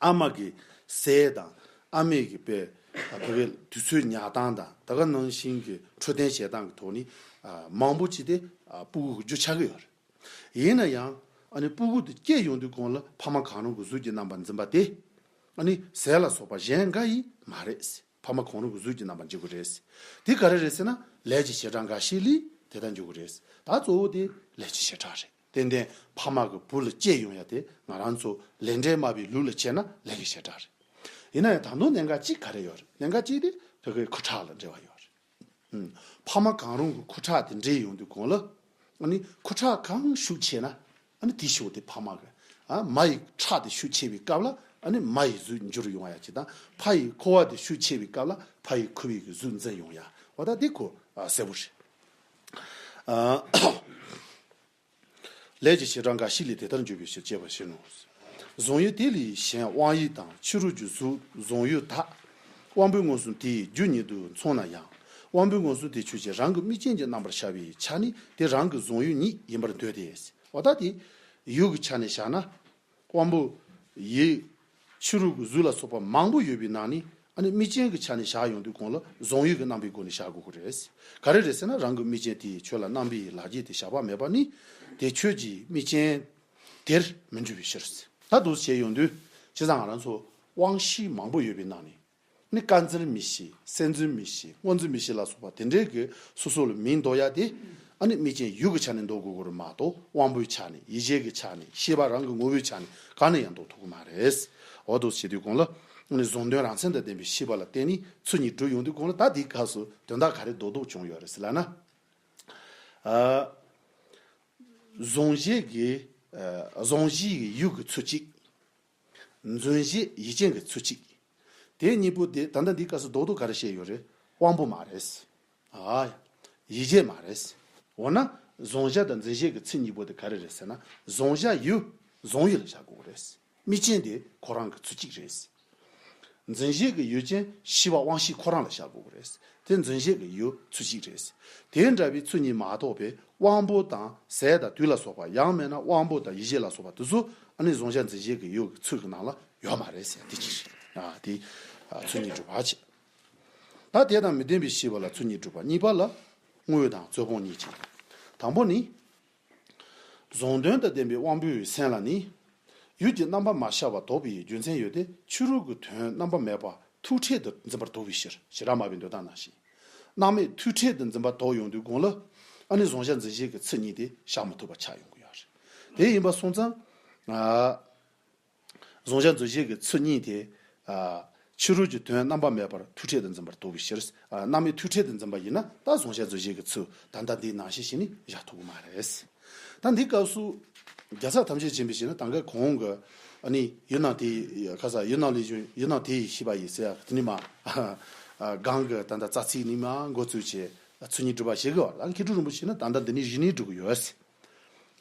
ཨ་མ་གི་ཟས་དང་ཨ་མས་གི་དཔེ། ཨ་བོད་པའི་དུས་ཚོད་ཉར་སྟངས་དང་ད་ག་ནང་བཞིན་གྱི་འཕྲོད་བསྟེན་བྱེད་སྟངས་ཀྱི་ཐོག་ནས་ཨ་མང་པོ་ཅིག་དེ་ཨ་སྤུ་གུ་གི་རྒྱུ་ཆགས་ཀྱི་ཡོད་རེད། ཡིན་ན་ཡང་ཨ་ནི་སྤུ་གུ་དེ་སྐྱེས་ཡོང་དུས་གོང་ལ་ཕ་མ་གང་རུང་གི་གཟུགས་ཀྱི་རྣམ་པ་འཛིན་པ་དེ་ཨ་ནི་ཟས་ལ་སོགས་པ་གཞན་འགའ་ཡིས་མ་རེད། ཕ་མ་གང་རུང་གི་གཟུགས་ཀྱི་རྣམ་པ་འབྱེད་དགོས་རེད། དེ་ག་རེ་རེད་ཟེར་ན་ལས་ཀྱི་བྱེ་བྲག་འགའ་ཞིག་ལས་དེ་ལྟར་འགྱུར་གྱི་རེད། ད་གཙོ་བོ་དེ་ལས་ཀྱི་བྱེ་བྲག་རེད། ཏན་ཏན་ཕ་མ་གི་བུ་ལ་སྐྱེས་ཡོང་ཡ་དེ་ང་རང་ཚོ་ལས་འབྲས་སྨྲ་བའི་ལུགས་ལ་བྱས་ན་ལས་ཀྱི་བྱེ་བྲག་རེད། ཡིན་ན་ཡང་ད་དུང་གནད་འགག་གཅིག་ག་རེ་ཡོད་རེད། གནད་འགག་གཅིག་དེ་བོད་ཀྱི་ཁུ་ཁྲག་ལ་འབྲེལ་བ་ཡོད་རེད། ཨུམ། ཕ་མ་གང་རུང་གི་ཁུ་ཁྲག་དེ་འདྲེས་ཡོང་དུས་གོང་ལ་ཨ་ནི་ཁུ་ཁྲག་གང་ཤུགས་ཆེ་ན་ཨ་ནི་དེ་ཤུགས་དེ་ཕ་མ་གི་ཨ་མ་ཡི་ཁྲག་དེ་ཤུགས་ཆེ་བའི་སྐབས་ལ་ཨ་ནི་མ་ཡི་གཟུགས་འགྱུར་ཡོང་ཡ་ཅིག་དང་ཕ་ཡི་ཁུ་བ་དེ་ཤུགས་ཆེ་བའི་སྐབས་ལ་ཕ་ཡི་ཁུ་བའི་གི་གཟུགས་འཛིན་ཡོང་ཡ། འོ་ད་དེ་ཁོ་ཨ་གསལ་པོ་རེད། ཨ། ལས་ཀྱི་བྱེ་བྲག་འགའ་ཞིག་ལས་དེ་ལྟར་འགྱུར་བའི་ཕྱིར་ཅེས་པ་བཞིན་ནོ། བཟང་ཡུལ་དེ་ལས་གཞན་དབང་ཡུལ་དང་ཕྱི་རོལ་གྱི་གཟུགས་བཟང་ཡུལ་དག་དབང་པོའི་མངོན་སུམ་དེའི་རྒྱུ་ཉིད་དུ་མཚུངས་ན་ཡང་དབང་པོའི་མངོན་སུམ་དེ་ཆོས་ཅན་རང་གི་དམིགས་རྐྱེན་གྱི་རྣམ་པར་ཤར་བའི་ཆ་ནས་དེ་རང་གི་བཟང་ཡུལ་ཉིད་ཡིན་པར་འདོད་དེ། འོ་ད་དེ་ཡུལ་གྱི་ཆ་ནས་བཞག་ན། དབང་པོ་ཡིད། ཕྱི་རོལ་གྱི་གཟུགས་ལ་སོགས་པ་མང་པོ་ཡོད་པའི་ནང་ནས་ཨ་ནི་དམིགས་རྐྱེན་གྱི་ཆ་ནས་བཞག་ཡོང་དུས་གོང་ལ་བཟང་ཡུལ་གྱི་རྣམ་པའི་སྒོ་ནས་བཞག་དགོས་ཀྱི་རེད། ག་རེ་རེད་ཟེར་ན་རང་གི་དམིགས་རྐྱེན་དེའི་ཆོས་ལ་རྣམ་པའི་ལག་རྗེས་དེ་བཞག་པ་མེད་པ་ནི་དེ་ཆོས་ཀྱི་དམིགས་རྐྱེན་དེར་མི་འགྱུར་བའི་ཕྱིར། ད་འདུག་བྱས་ཡོང་དུས་བྱས་ཙང་ང་རང་ཚོ་དབང་ཤེས་མང་པོ་ཡོད་པའི་ནང་ནས། ནི་དཀར་འཛིན་མིག་ཤེས་སེར་འཛིན་མིག་ཤེས་སྔོ་འཛིན་མིག་ཤེས་ལ་སོགས་པ་དེ་འདྲའི་གི་སོ་སོ་ལ་མིང་འདོགས་ཡ་དེ་ཨ་ནི་དམིགས་རྐྱེན་ཡུལ་གྱི་ཆ་ནས་འདོགས་དགོས་ཀྱི་རེད་མ་གཏོགས་དབང་པོའི་ཆ་ནས་ཡིད་བྱེད་ཀྱི་ཆ་ནས་ཤེས་པ་རང་གི་ངོ་བོའི་ཆ་ནས་གང་ནས་ཡང་འདོགས་ཐུབ་ཀྱི་མ་རེད། འོ་འདུག་བྱེད་དུས་གོང་ལ་ཨ་ནི་བཟང་དོན་རང་མཚན་དང་ལྡན་པའི་ཤེས་པ་ལ་བརྟེན་ནས་ཚུལ་གཉིས་སྒྲུབ་ཡོང་དུས་གོང་ལ་ད་དེའི་སྐབས་སུ་དོན་དག་ག་རེ་རྡོག་རྡོག་བྱུང་ཡོད་རེད་ཟེར་ལབ་ན། ཨ། བཟང་བྱེད་ཀྱི་ཨ། བཟང་བྱེད་ཀྱི་ཡུལ་གྱི་ཚུལ་གཅིག་རྫུན་བྱེད་ཡིད་ཅན་གྱི་ཚུལ་གཅིག་དེ་གཉིས་པོ་དེ་ད་ལྟ་འདིའི་སྐབས་སུ་རྡོག་རྡོག་ག་རེ་བཤད་ཡོད་རེད། དབང་པོ་མ་རེད། ཨ། ཡིད་བྱེད་མ་རེད། འོ་ན་བཟང་བྱ་དང་རྫུན་བྱེད་ཀྱི་ཚིག་གཉིས་པོ་དེ་ག་རེ་རེད་ཟེར་ན་བཟང་བྱ་ཡུལ་བཟང་ཡུལ་ལ་བཞག་དགོས་ཀྱི་རེད། དམིགས་རྐྱེན་དེ་ཁོ་རང་གི་ཚུལ་གཅིག་རེད། རྫུན་བྱེད་ཀྱི་ཡུལ་ཅན་ཤེས་པ་དབང་ཤེས་ཁོ་རང་ལ་བཞག་དགོས་ཀྱི་རེད། དེ་རྫུན་བྱེད་ཀྱི་ཡུལ་ཚུལ་གཅིག་རེད། དེ་འདྲ་བའི་ཚུལ་གཉིས་མ་གཏོགས་པའི་དབང་པོ་དང་ཟས་དང་དུས་ལ་སོགས་པ་ཡང་མིན་ན་དབང་པོ་དང་ཡིད་བྱེད་ལ་སོགས་པ་དེ་ཚོ་ཨ་ནི་བཟང་བྱ་རྫུན་བྱེད་ཀྱི་ཡུལ་གྱི་ཚུལ་གྱི་ནང་ལ་ཡོད་མ་རེད་ཟེར་དེ་ཅི་རེད། ཨ་དེ་ཨ་ཚུལ་གཉིས་སྒྲུབ་པ་བྱེད། ད་དེ་དང་མི་ལྡན་པའི་ཤེས་པ་ལ་ཚུལ་གཉིས་སྒྲུབ་པ་གཉིས་པ་ལ་དངོས་དང་རྩོད་སྤོང་གཉིས་བྱེད། དང་པོ་ནི། བཟང་དོན་དང་ལྡན་པའི་དབང་པོའི་སེམས་ལ་ནི། ཡུལ་གྱི་རྣམ་པ་མ་ཤར་བ་དོགས་པའི་རྒྱུ་མཚན་ཡོད་དེ་ཕྱི་རོལ་གྱི་དོན་རྣམ་པ་མེད་པ་ཐུག་ཕྲད་དུ་འཛིན་པར་དོགས་པའི་ཕྱིར་བྱེ་བྲག་སྨྲ་བའི་འདོད་སྟངས་ནང་བཞིན། རྣམ་སྨིན་ཐུག་ཕྲད་དུ་འཛིན་པ་དོགས་ཡོང་དུས་གོང་ལ། ཨ་ནི་བཟང་བྱ་རྫུན་བྱེད་ཀྱི་ཚིག་གཉིས་དེ་བཞག་མི་ཐུབ་པ་ཆགས་ཡོང་གི་ཡོད་རེད། དེ་ཡིན་པ་སོང་ཙང་། ཨ། བཟང་བྱ་རྫུན་བྱེད་ཀྱི་ཚིག་གཉིས་དེ། ཨ། ཕྱི་རོལ་གྱི་དོན་རྣམ་པ་མེད་པར་ཐུག་ཕྲད་དུ་འཛིན་པར་དོགས་པའི་ཕྱིར། ཨ། རྣམ་སྨིན་ཐུག་ཕྲད་དུ་འཛིན་པ་ཡིན་ན་ད་བཟང་བྱ་རྫུན་བྱེད་ཀྱི་ཚིག་ད་ལྟ་འདིའི་ནང་བཞིན་བྱས་ནས་བཞག་ཐུབ་ཀྱི་མ་རེད། ད་འདི་སྐབས་སུ། རྒྱལ་ཚབ་ཐམས་ཅད་མཁྱེན་པའི་ཞིག་ན་ད་ག་གོང་གི། ཨ་ནི་ཡུལ་སྣང་དེ་ཡི་ཁ་ས་ཡུལ་སྣང་ལས་བྱུང་ཡུལ་སྣང་དེ་ཡི་ཤེས་པ་ཡིན་ཟེར་ཡ་དེ་ནི་མ། ཨ། གང་གི་ད་ལྟ་རྩ་ཚིག་ནི་མ་འགོ་བཙུགས་བྱས་ཚུལ་གཉིས་སྒྲུབ་པ་ཞིག་གི་བར་ལ་མཁས་གྲུབ་རིན་པོ་ཆེ་ནི་ད་ལྟ་འདི་ནི་གཞི་ནས་སྒྲུབ་ཀྱི་ཡོད་ཟེར།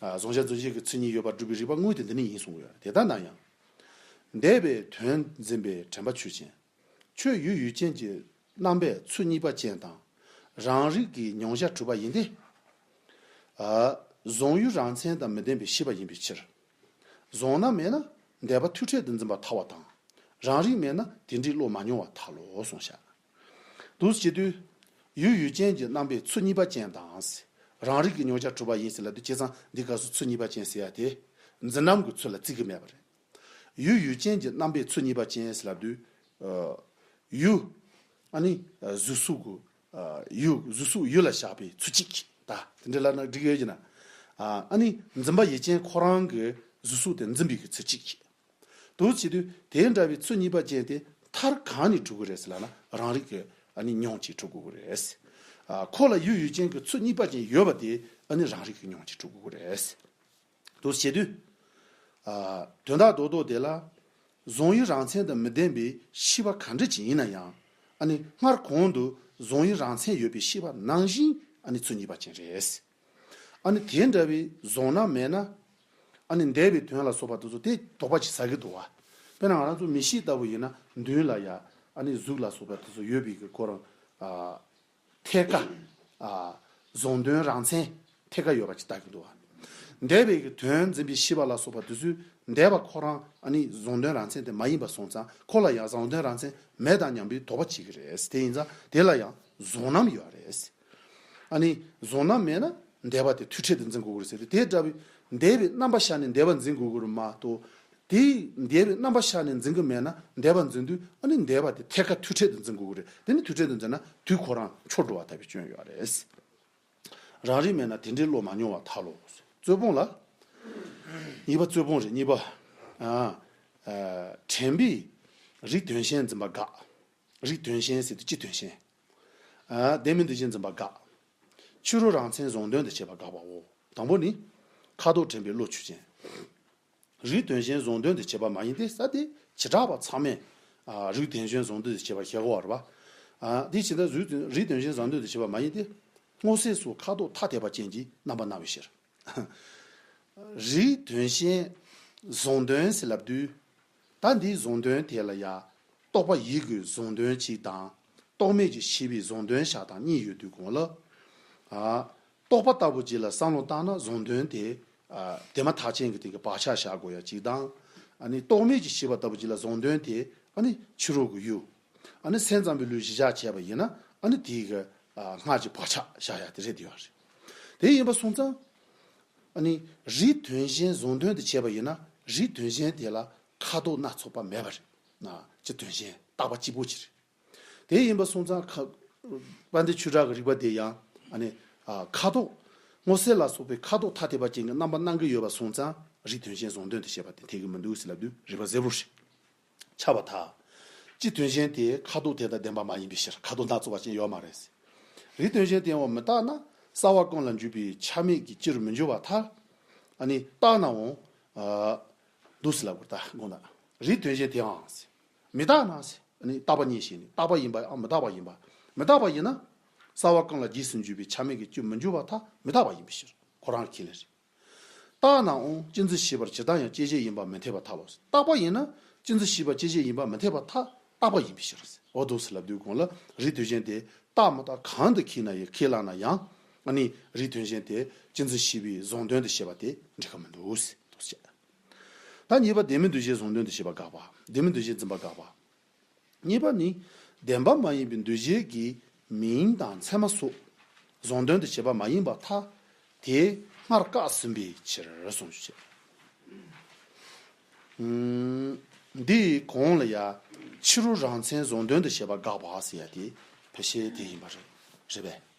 ཨ། བཟང་བྱ་རྫུན་བྱེད་ཀྱི་ཚིག་གཉིས་ཡོད་པར་སྒྲུབ་པའི་རིགས་པ་དངོས་དེ་འདི་ནི་ཡིན་གསུང་གི་ཡོད་རེད། དེ་ལྟ་ན་ཡང་། འདས་པའི་དོན་འཛིན་པའི་དྲན་པ་ཆོས་ཅན། ཆོས་ཡུལ་ཡུལ་ཅན་གྱི་རྣམ་པའི་ཚུལ་གཉིས་པ་ཅན་དང་། རང་རིག་གི་མྱོང་བྱ་གྲུབ་པ་ཡིན་ཏེ། ཨ། བཟང་ཡུལ་རང་མཚན་དང་མི་ལྡན་པའི་ཤེས་པ་ཡིན་པའི་ཕྱིར། བཟང་ན་མེད་ན་འདས་པ་ཐུག་ཕྲད་དུ་འཛིན་པ་ཐལ་བ་དང་། རང་རིག་མེད་ན་དེ་འདྲའི་བློ་མ་མྱོང་བ་ཐལ་ལོ་གསུངས་ཤག་འདུག་བྱེད་དུས། ཡུལ་ཡུལ་ཅན་གྱི་རྣམ་པའི་ཚུལ་གཉིས་པ་ཅན་དང་། རང་རིག་གི་མྱོང་བྱ་གྲུབ་པ་ཡིན་ཟེར་ལབ་དུས་བྱས་ཙང་འདི་སྐབས་སུ་ཚུལ་གཉིས་པ་ཅན་ཟེར་ཡ་དེ། འཛིན་རྣམ་གྱི་ཚུལ་ལ་བརྩི་གི་མེད་པ་རེད། ཡུལ་ཡུལ་ཅན་གྱི་རྣམ་པའི་ཚུལ་གཉིས་པ་ཅན་ཟེར་ལབ་དུས། ཨ། ཡུལ། ཨ་ནི་གཟུགས་གཟུགས་ཀྱི། ཨ། ཡུལ་གཟུགས་གཟུགས་ཡུལ་ལ་བཞག་པའི་ཚུལ་གཅིག་ད་དེ་འདྲ་ལབ་ན་འགྲིག་ཡོད་ཀྱི་ན། ཨ། ཨ་ནི་འཛིན་པ་ཡུལ་ཅན་ཁོ་རང་གི་གཟུགས་གཟུགས་དེ་འཛིན་པའི་གི་ཚུལ་གཅིག་འདུག་བྱེད་དུས་དེ་འདྲ་བའི་ཚུལ་གཉིས་པ་ཅན་དེ་མཐར་གང་ནས་གྲུབ་ཀྱི་རེད་ཟེར་ལབ་ན་རང་རིག་གི་ཨ་ནི་མྱོང་གཅིག་གྲུབ་དགོས་ཀྱི་རེད། ཨ། ཁོ་ལ་ཡུལ་ཡུལ་ཅན་གྱི་ཚུལ་གཉིས་པ་ཅན་ཡོད་པ་དེ་ཨ་ནི་རང་རིག་གི་མྱོང་གཅིག་གྲུབ་དགོས་ཀྱི་རེད། འདུག་བྱེད་དུས། ཨ། དོན་དག་རྡོག་རྡོག་དེ་ལ། བཟང་ཡུལ་རང་མཚན་དང་མི་ལྡན་པའི་ཤེས་པ་ག་འདྲ་ཅིག་ཡིན་ན་ཡང་། ཨ་ནི་སྔར་གོང་དུ་བཟང་ཡུལ་རང་མཚན་ཡོད་པའི་ཤེས་པ་ནང་བཞིན་ཨ་ནི་ཚུལ་གཉིས་པ་ཅན་རེད། ཨ་ནི་དེ་འདྲ་བའི་བཟང་ན་མེད་ན། ཨ་ནི་འདས་པའི་དོན་ལ་སོགས་པ་དེ་ཚོ་དེ་དོགས་པ་ཅིག་ཟ་གི་འདུག་བ། དཔེར་ན་ང་རང་ཚོ་མིག་ཤེས་ལྟ་བུ་ཡིན་ན་མདུན་ལ་ཡ་ཨ་ནི་གཟུགས་ལ་སོགས་པ་དེ་ཚོ་ཡོད་པའི་གི་ཁོ་རང་། ཨ། ཐད་ཀ་ཨ། བཟང་དོན་རང་མཚན་ཐད་ཀ་ཡོད་པ་ཅིག་ལྟ་གི་འདུག་བ། འདས་པའི་གི་དོན་འཛིན་པའི་ཤེས་པ་ལ་སོགས་པ་དེ་ཚོས་འདས་པ་ཁོ་རང་ཨ་ནི་བཟུང་དོན་རང་མཚན་དེ་མ་ཡིན་པ་སོང་ཙང་ཁོ་ལ་ཡང་བཟུང་དོན་རང་མཚན་མེད་དང་མཉམ་པའི་དོགས་པ་བྱེད་ཀྱི་རེད། དེ་ཡིན་ཙང་དེ་ལ་ཡང་བཟུང་རྣམ་ཡོད་རེད། ཨ་ནི་བཟུང་རྣམ་མེད་ན་འདས་པ་དེ་ཐུག་ཕྲད་དུ་འཛིན་དགོས་ཀྱི་རེད་ཟེར་ཏེ། དེ་འདྲ་བའི་འདས་པའི་རྣམ་པ་ཤར་ནས་འདས་པ་འཛིན་དགོས་ཀྱི་རེད་མ་གཏོགས། དེ་འདས་པའི་རྣམ་པ་ཤར་ནས་འཛིན་གྱི་མེད་ན་འདས་པ་འཛིན་དུས་ཨ་ནི་འདས་པ་དེ་ཐད་ཀར་ཐུག་ཕྲད་དུ་འཛིན་དགོས་ཀྱི་རེད། དེ་ནི་ཐུག་ཕྲད་དུ་འཛིན་ན་དུས་ཁོ་རང་འཁྱོར་འགྲོ་བ་ལྟ་བུའི་སྐྱོན་ཡོད་རེད། རང་རིག་མེད་ན་དེ་འདྲའི་བློ་མ་མྱོང་བར་ཐལ་ལོ། རྩོད་སྤོང་ལ། གཉིས་པ་རྩོད་སྤོང་རེད། གཉིས་པ། ཨ། ཨ། དྲན་པས་རིགས་དོན་གཞན་འཛིན་པ་དགག་རིགས་དོན་གཞན་ཟེར་དུས་སྤྱི་དོན་གཞན། ཨ། དེ་མིན་དོན་གཞན་འཛིན་པ་དགག་ཕྱི་རོལ་རང་མཚན་བཟུང་དོན་དུ་བྱེད་པ་དགག་པའོ། དང་པོ་ནི། ཁ་དོག་དྲན་པའི་བློ་ཆོས་ཅན། རིགས་དོན་གཞན་བཟུང་དོན་དུ་བྱེད་པ་མ་ཡིན་ཏེ། ས་དེ་བྱེ་བྲག་པ་ཚང་མས། ཨ། རིགས་དོན་གཞན་བཟུང་དོན་དུ་བྱེད་པ་ཤེས་དགོས་པ་རེད་པ། ཨ། དེ་ཇི་ལྟར་རིགས་དོན་གཞན་བཟུང་དོན་དུ་བྱེད་པ་མ་ཡིན་ཏེ། སྔོ་སེར་སོགས་ཁ་དོག་ཐ་དད་པ་ཅན་གྱི་རྣམ་པ་སྣང་བའི་ཕྱིར། རིགས་དོན་གཞན་བཟུང་དོན་ཟེར་ལབ་དུས། ད་འདིའི་བཟུང་དོན་དེ་ལ་ཡ། རྟོག་པ་ཡིད་ཀྱི་བཟུང་དོན་གཅིག་དང་། རྟོག་མེད་ཀྱི་ཤེས་པའི་བཟུང་དོན་བཞག་སྟངས་གཉིས་ཡོད་དུས་གོང་ལ། ཨ། རྟོག་པ་ལྟ་བུ་ཅིག་ལ་བསམ་བློ་བཏང་ན་བཟུང་དོན་དེ། ཨ། དེ་མ་ཐག་ཆད་ཀྱི་སྟེང་གི་བག་ཆགས་བཞག་དགོས་ཡ་གཅིག་དང་། ཨ་ནི་རྟོག་མེད་ཀྱི་ཤེས་པ་ལྟ་བུ་ཅིག་ལ་བཟུང་དོན་དེ་ཨ་ནི་ཕྱི་རོལ་གྱི་ཡུལ། ཨ་ནི་སེམས་ཙམ་པའི་ལུས་གཞི་བཞག་བྱས་པ་ཡིན་ན་ཨ་ནི་དེའི་གི། ཨ། སྔར་གྱི་བག་ཆགས་བཞག་ཡ་དེ་རེད་དེ་ཡོད་རེད། དེ་ཡིན་པ་སོང་ཙང་། ཨ་ནི་རིགས་དོན་གཞན་བཟུང་དོན་དུ་བྱས་པ་ཡིན་ན་རིགས་དོན་གཞན་དེ་ལ་ཁ་དོག་སྣ་ཚོགས་པ་མེད་པ་རེད། ན་སྤྱི་དོན་གཞན་རྟག་པ་གཅིག་པོ་ཅིག་རེད། དེ་ཡིན་པ་སོང་ཙང་ཁ། དཔལ་ལྡན་ཆོས་གྲགས་ཀྱི་རིགས་པ་དེ་ཡང་ཨ་ནི། ཨ། ཁ་དོག་སྔོ་སེར་ལ་སོགས་པའི་ཁ་དོག་ཐ་དད་པ་ཅན་གྱི་རྣམ་པ་སྣང་གི་ཡོད་པ་སོང་ཙང་རིགས་དོན་གཞན་བཟུང་དོན་དུ་བྱེད་པ་དེ་འཐད་ཀྱི་མི་འདུག་ཟེར་ལབ་དུས་རིགས་པ་གཟེར་བོ་རེད། ཁྱབ་པར་ཐལ། སྤྱི་དོན་གཞན་དེ་ཁ་དོག་དེ་དང་ལྡན་པ་མ་ཡིན་པའི་ཕྱིར། ཁ་དོག་སྣ་ཚོགས་པ་ཅན་ཡོད་མ་རེད། རིགས་དོན་གཞན་དེའང་མི་རྟག་ན་སྲ་བ་ཀུན་ལ་འཇུག་པའི་ཆ་མེད་ཀྱི་སྤྱིར་མི་འགྱུར་བར་ཐལ། ཨ་ནི་རྟག་ནའང་། ཨ། འདུག་སེ་ལབ་དགོས་ད་དགོངས་དག་རིགས་དོན་གཞན་དེའང་ཟེར། མི་རྟག་ན་ཟེར། ཨ་ནི་རྟག་པ་གཉིས་བཤད་ནས་རྟག་པ་ཡིན་པའམ་མི་རྟག་པ་ཡིན་པ། མི་རྟག་པ་ཡིན་ན། སྲ་བ་ཀུན་ལ་རྗེས་སུ་འཇུག་པའི་ཆ་མེད་ཀྱི་སྤྱིར་མི་འགྱུར་བར་ཐལ། མི་རྟག་པ་ཡིན་པའི་ཕྱིར། ཁོ་རང་གི་ཁས་ལེན་རེད། རྟག་ནའང་སྤྱི་འཛིན་ཤེས་པར་ཇི་ལྟར་ཡང་སྐྱེད་བྱེད་ཡིན་པ་མི་འཐད་པར་ཐལ་ལོ། རྟག་པ་ཡིན་ན་སྤྱི་འཛིན་ཤེས་པ་སྐྱེད་བྱེད་ཡིན་པ་མི་འཐད་པར་ཐལ། རྟག་པ་ཡིན་པའི་ཕྱིར། འོ་འདུག་སེ་ལབ་དུས་གོང་ལ་རིགས་དོན་གཞན་དེ་རྟག་མི་རྟག་གང་དུ་ཁས་ན་ཡང་ཁས་བླངས་ན་ཡང་། ཨ་ནི་རིགས་དོན་གཞན་དེ་སྤྱི་འཛིན་ཤེས་པའི་བཟུང་དོན་དུ་བྱེད་པ་དེ་འགྲིག་གི་མི་འདུག་ཟེར་འདུག་སེ་བཤད། ད་གཉིས་པ་ལྡན་མིན་འདུ་བྱེད་བཟུང་དོན་དུ་བྱེད་པ་དགག་པ། ལྡན་མིན་འདུ་བྱེད་འཛིན་པ་དགག་པ། གཉིས་པ་ནི། ལྡན་པ་མ་ཡིན་པའི་འདུ་བྱེད་ཀྱི་མིང་དང་མཚན་མ་སོགས་བཟུང་དོན་དུ་བྱེད་པ་མ་ཡིན་པར་ཐལ། དེ་སྔར་བཀག་ཟིན་པའི་ཕྱིར་གསུངས་ཞེས། ཨུམ། འདིའི་གོང་ལ་ཡ། ཕྱི་རོལ་རང་མཚན་བཟུང་དོན་དུ་བྱེད་པ་དགག་པ་ཟེར་ཡ་དེ་ཕལ་ཆེར་དེ་ཡིན་པ་རེད། རེད་པས།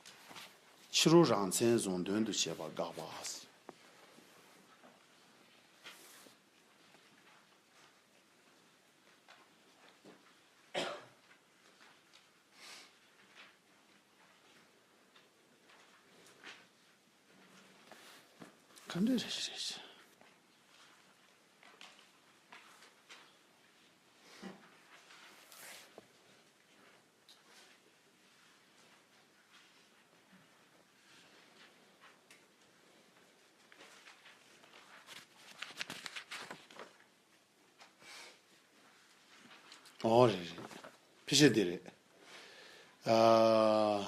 ཕྱི་རོལ་རང་མཚན་བཟུང་དོན་དུ་བྱེད་པ་དགག་པ་ཟེར། ག་འདྲ་རེད་རེད། ཨོ་རེད་རེད། ཕལ་ཆེར་འདི་རེད། ཨ།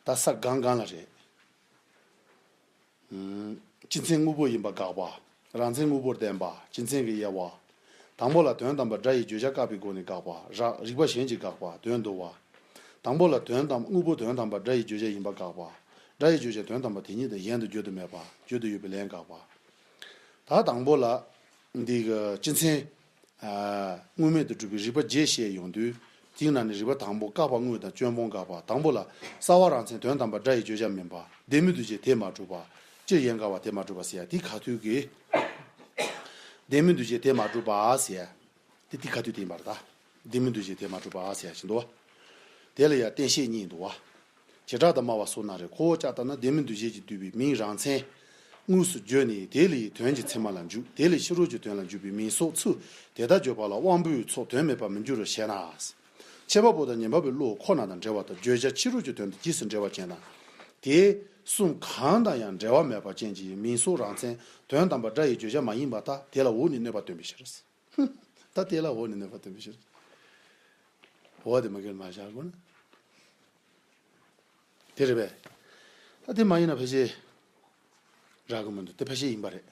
ད་ས་སྒང་སྒང་ལ་རེད། ཨུམ། སྤྱི་མཚན་དངོས་པོ་ཡིན་པ་དགག་པ། རང་མཚན་དངོས་པོར་བསྟན་པ། སྤྱི་མཚན་གྱི་དབྱེ་བ། དང་པོ་ལ་དོན་དམ་པར་སྒྲ་ཡི་བརྗོད་བྱ་བཀག་པའི་སྒོ་ནས་དགག་པ། ར། རིགས་པ་གཞན་གྱིས་དགག་པ། དོན་བསྡུ་བ། དང་པོ་ལ་དོན་དམ། དངོས་པོ་དོན་དམ་པར་སྒྲ་ཡི་བརྗོད་བྱ་ཡིན་པ་དགག་པ། སྒྲ་ཡི་བརྗོད་བྱ་དོན་དམ་པར་དེ་ཉིད་དང་གཞན་དུ་བརྗོད་དུ་མེད་པ། བརྗོད་དུ་ཡོད་པའི་ལན་དགག་པ། ད་དང་པོ་ལ། འདི་གི་སྤྱི་མཚན། ཨ། དངོས་མེད་དུ་གྲུབ་པའི་རིགས་པ་བརྒྱད་བཤད་ཡོང་དུས། དེའི་ནང་ནས་རིགས་པ་དང་པོ་བཀག་པ་དངོས་དང་སྐྱོན་སྤོང་དགག་པ། དང་པོ་ལ། སྲ་བ་རང་མཚན་དོན་དམ་པར་སྒྲ་ཡི་བརྗོད་བྱ་མིན་པ། ལྡན་མིན་འདུ་བྱེད་དེ་མ་གྲུབ་པ། སྤྱིར་ཡན་གར་བ་དེ་མ་གྲུབ་པ་ཟེར་ཡ་དེ་ག་དུས་ཀྱི། ལྡན་མིན་འདུ་བྱེད་དེ་མ་གྲུབ་པ་ཟེར་ཡ། དེ་དེ་ག་དུས་དེ་ཡིན་པ་རེད་ད། ལྡན་མིན་འདུ་བྱེད་དེ་མ་གྲུབ་པ་ཟེར་ཡ་ཞིག་འདུག་བ། དེ་ལ་ཡང་བསྟན་བཤད་གཉིས་འདུག་བ། བྱེ་བྲག་ཏུ་སྨྲ་བ་སོགས་ན་རེ། ཁོ་བོ་ཅག་ལྟར་ན་ལྡན་མིན་འདུ་བྱེད་ཀྱིས་བསྡུས་པའི་མིང་རང་མཚན། དངོས་སུ་བརྗོད་ནས་དེ་ལས་དོན་གྱི་མཚན་མ་ལ་འཇུག་དེ་ལས་ཕྱི་རོལ་གྱི་དོན་ལ་འཇུག་པའི་མིང་སོགས་ཚུལ་དེ་ལྟར་བརྗོད་པ་ལ་དབང་པོའི་ཚོགས་དོན་མེད་པར་མི་འགྱུར་རོ་ཞེ་ན། འཆད་པ་པོ་དང་ཉན་པ་པོའི་བློ་ཁོ་ན་དང་བྲལ་བ་དང་བརྗོད་བྱ་ཕྱི་རོལ་གྱི་དོན་དང་རྗེས་སུ་འབྲེལ་བ་ཅན་དང་། དེ་གསུམ་གང་དང་ཡང་འབྲེལ་བ་མེད་པ་ཅན་གྱི་མིང་སོགས་རང་མཚན་དོན་དམ་པར་སྒྲ་ཡི་བརྗོད་བྱ་མ་ཡིན་པར་ཐལ། དེ་ལ་འོག་ནས་གནོད་པ་སྟོན་པའི་ཕྱིར། ད་དེ་ལ་འོག་ནས་གནོད་པ་སྟོན་པའི་ཕྱིར། འོག་དེ་མ་གིར་མ་བཞག་དགོས་ན། དེ་རེད་པས། ད་དེ་མ་ཡིན་ན་ཕལ་ཆེར། རག་གི་མི་འདུག་དེ་ཕལ་ཆེར་ཡིན་པ་རེད།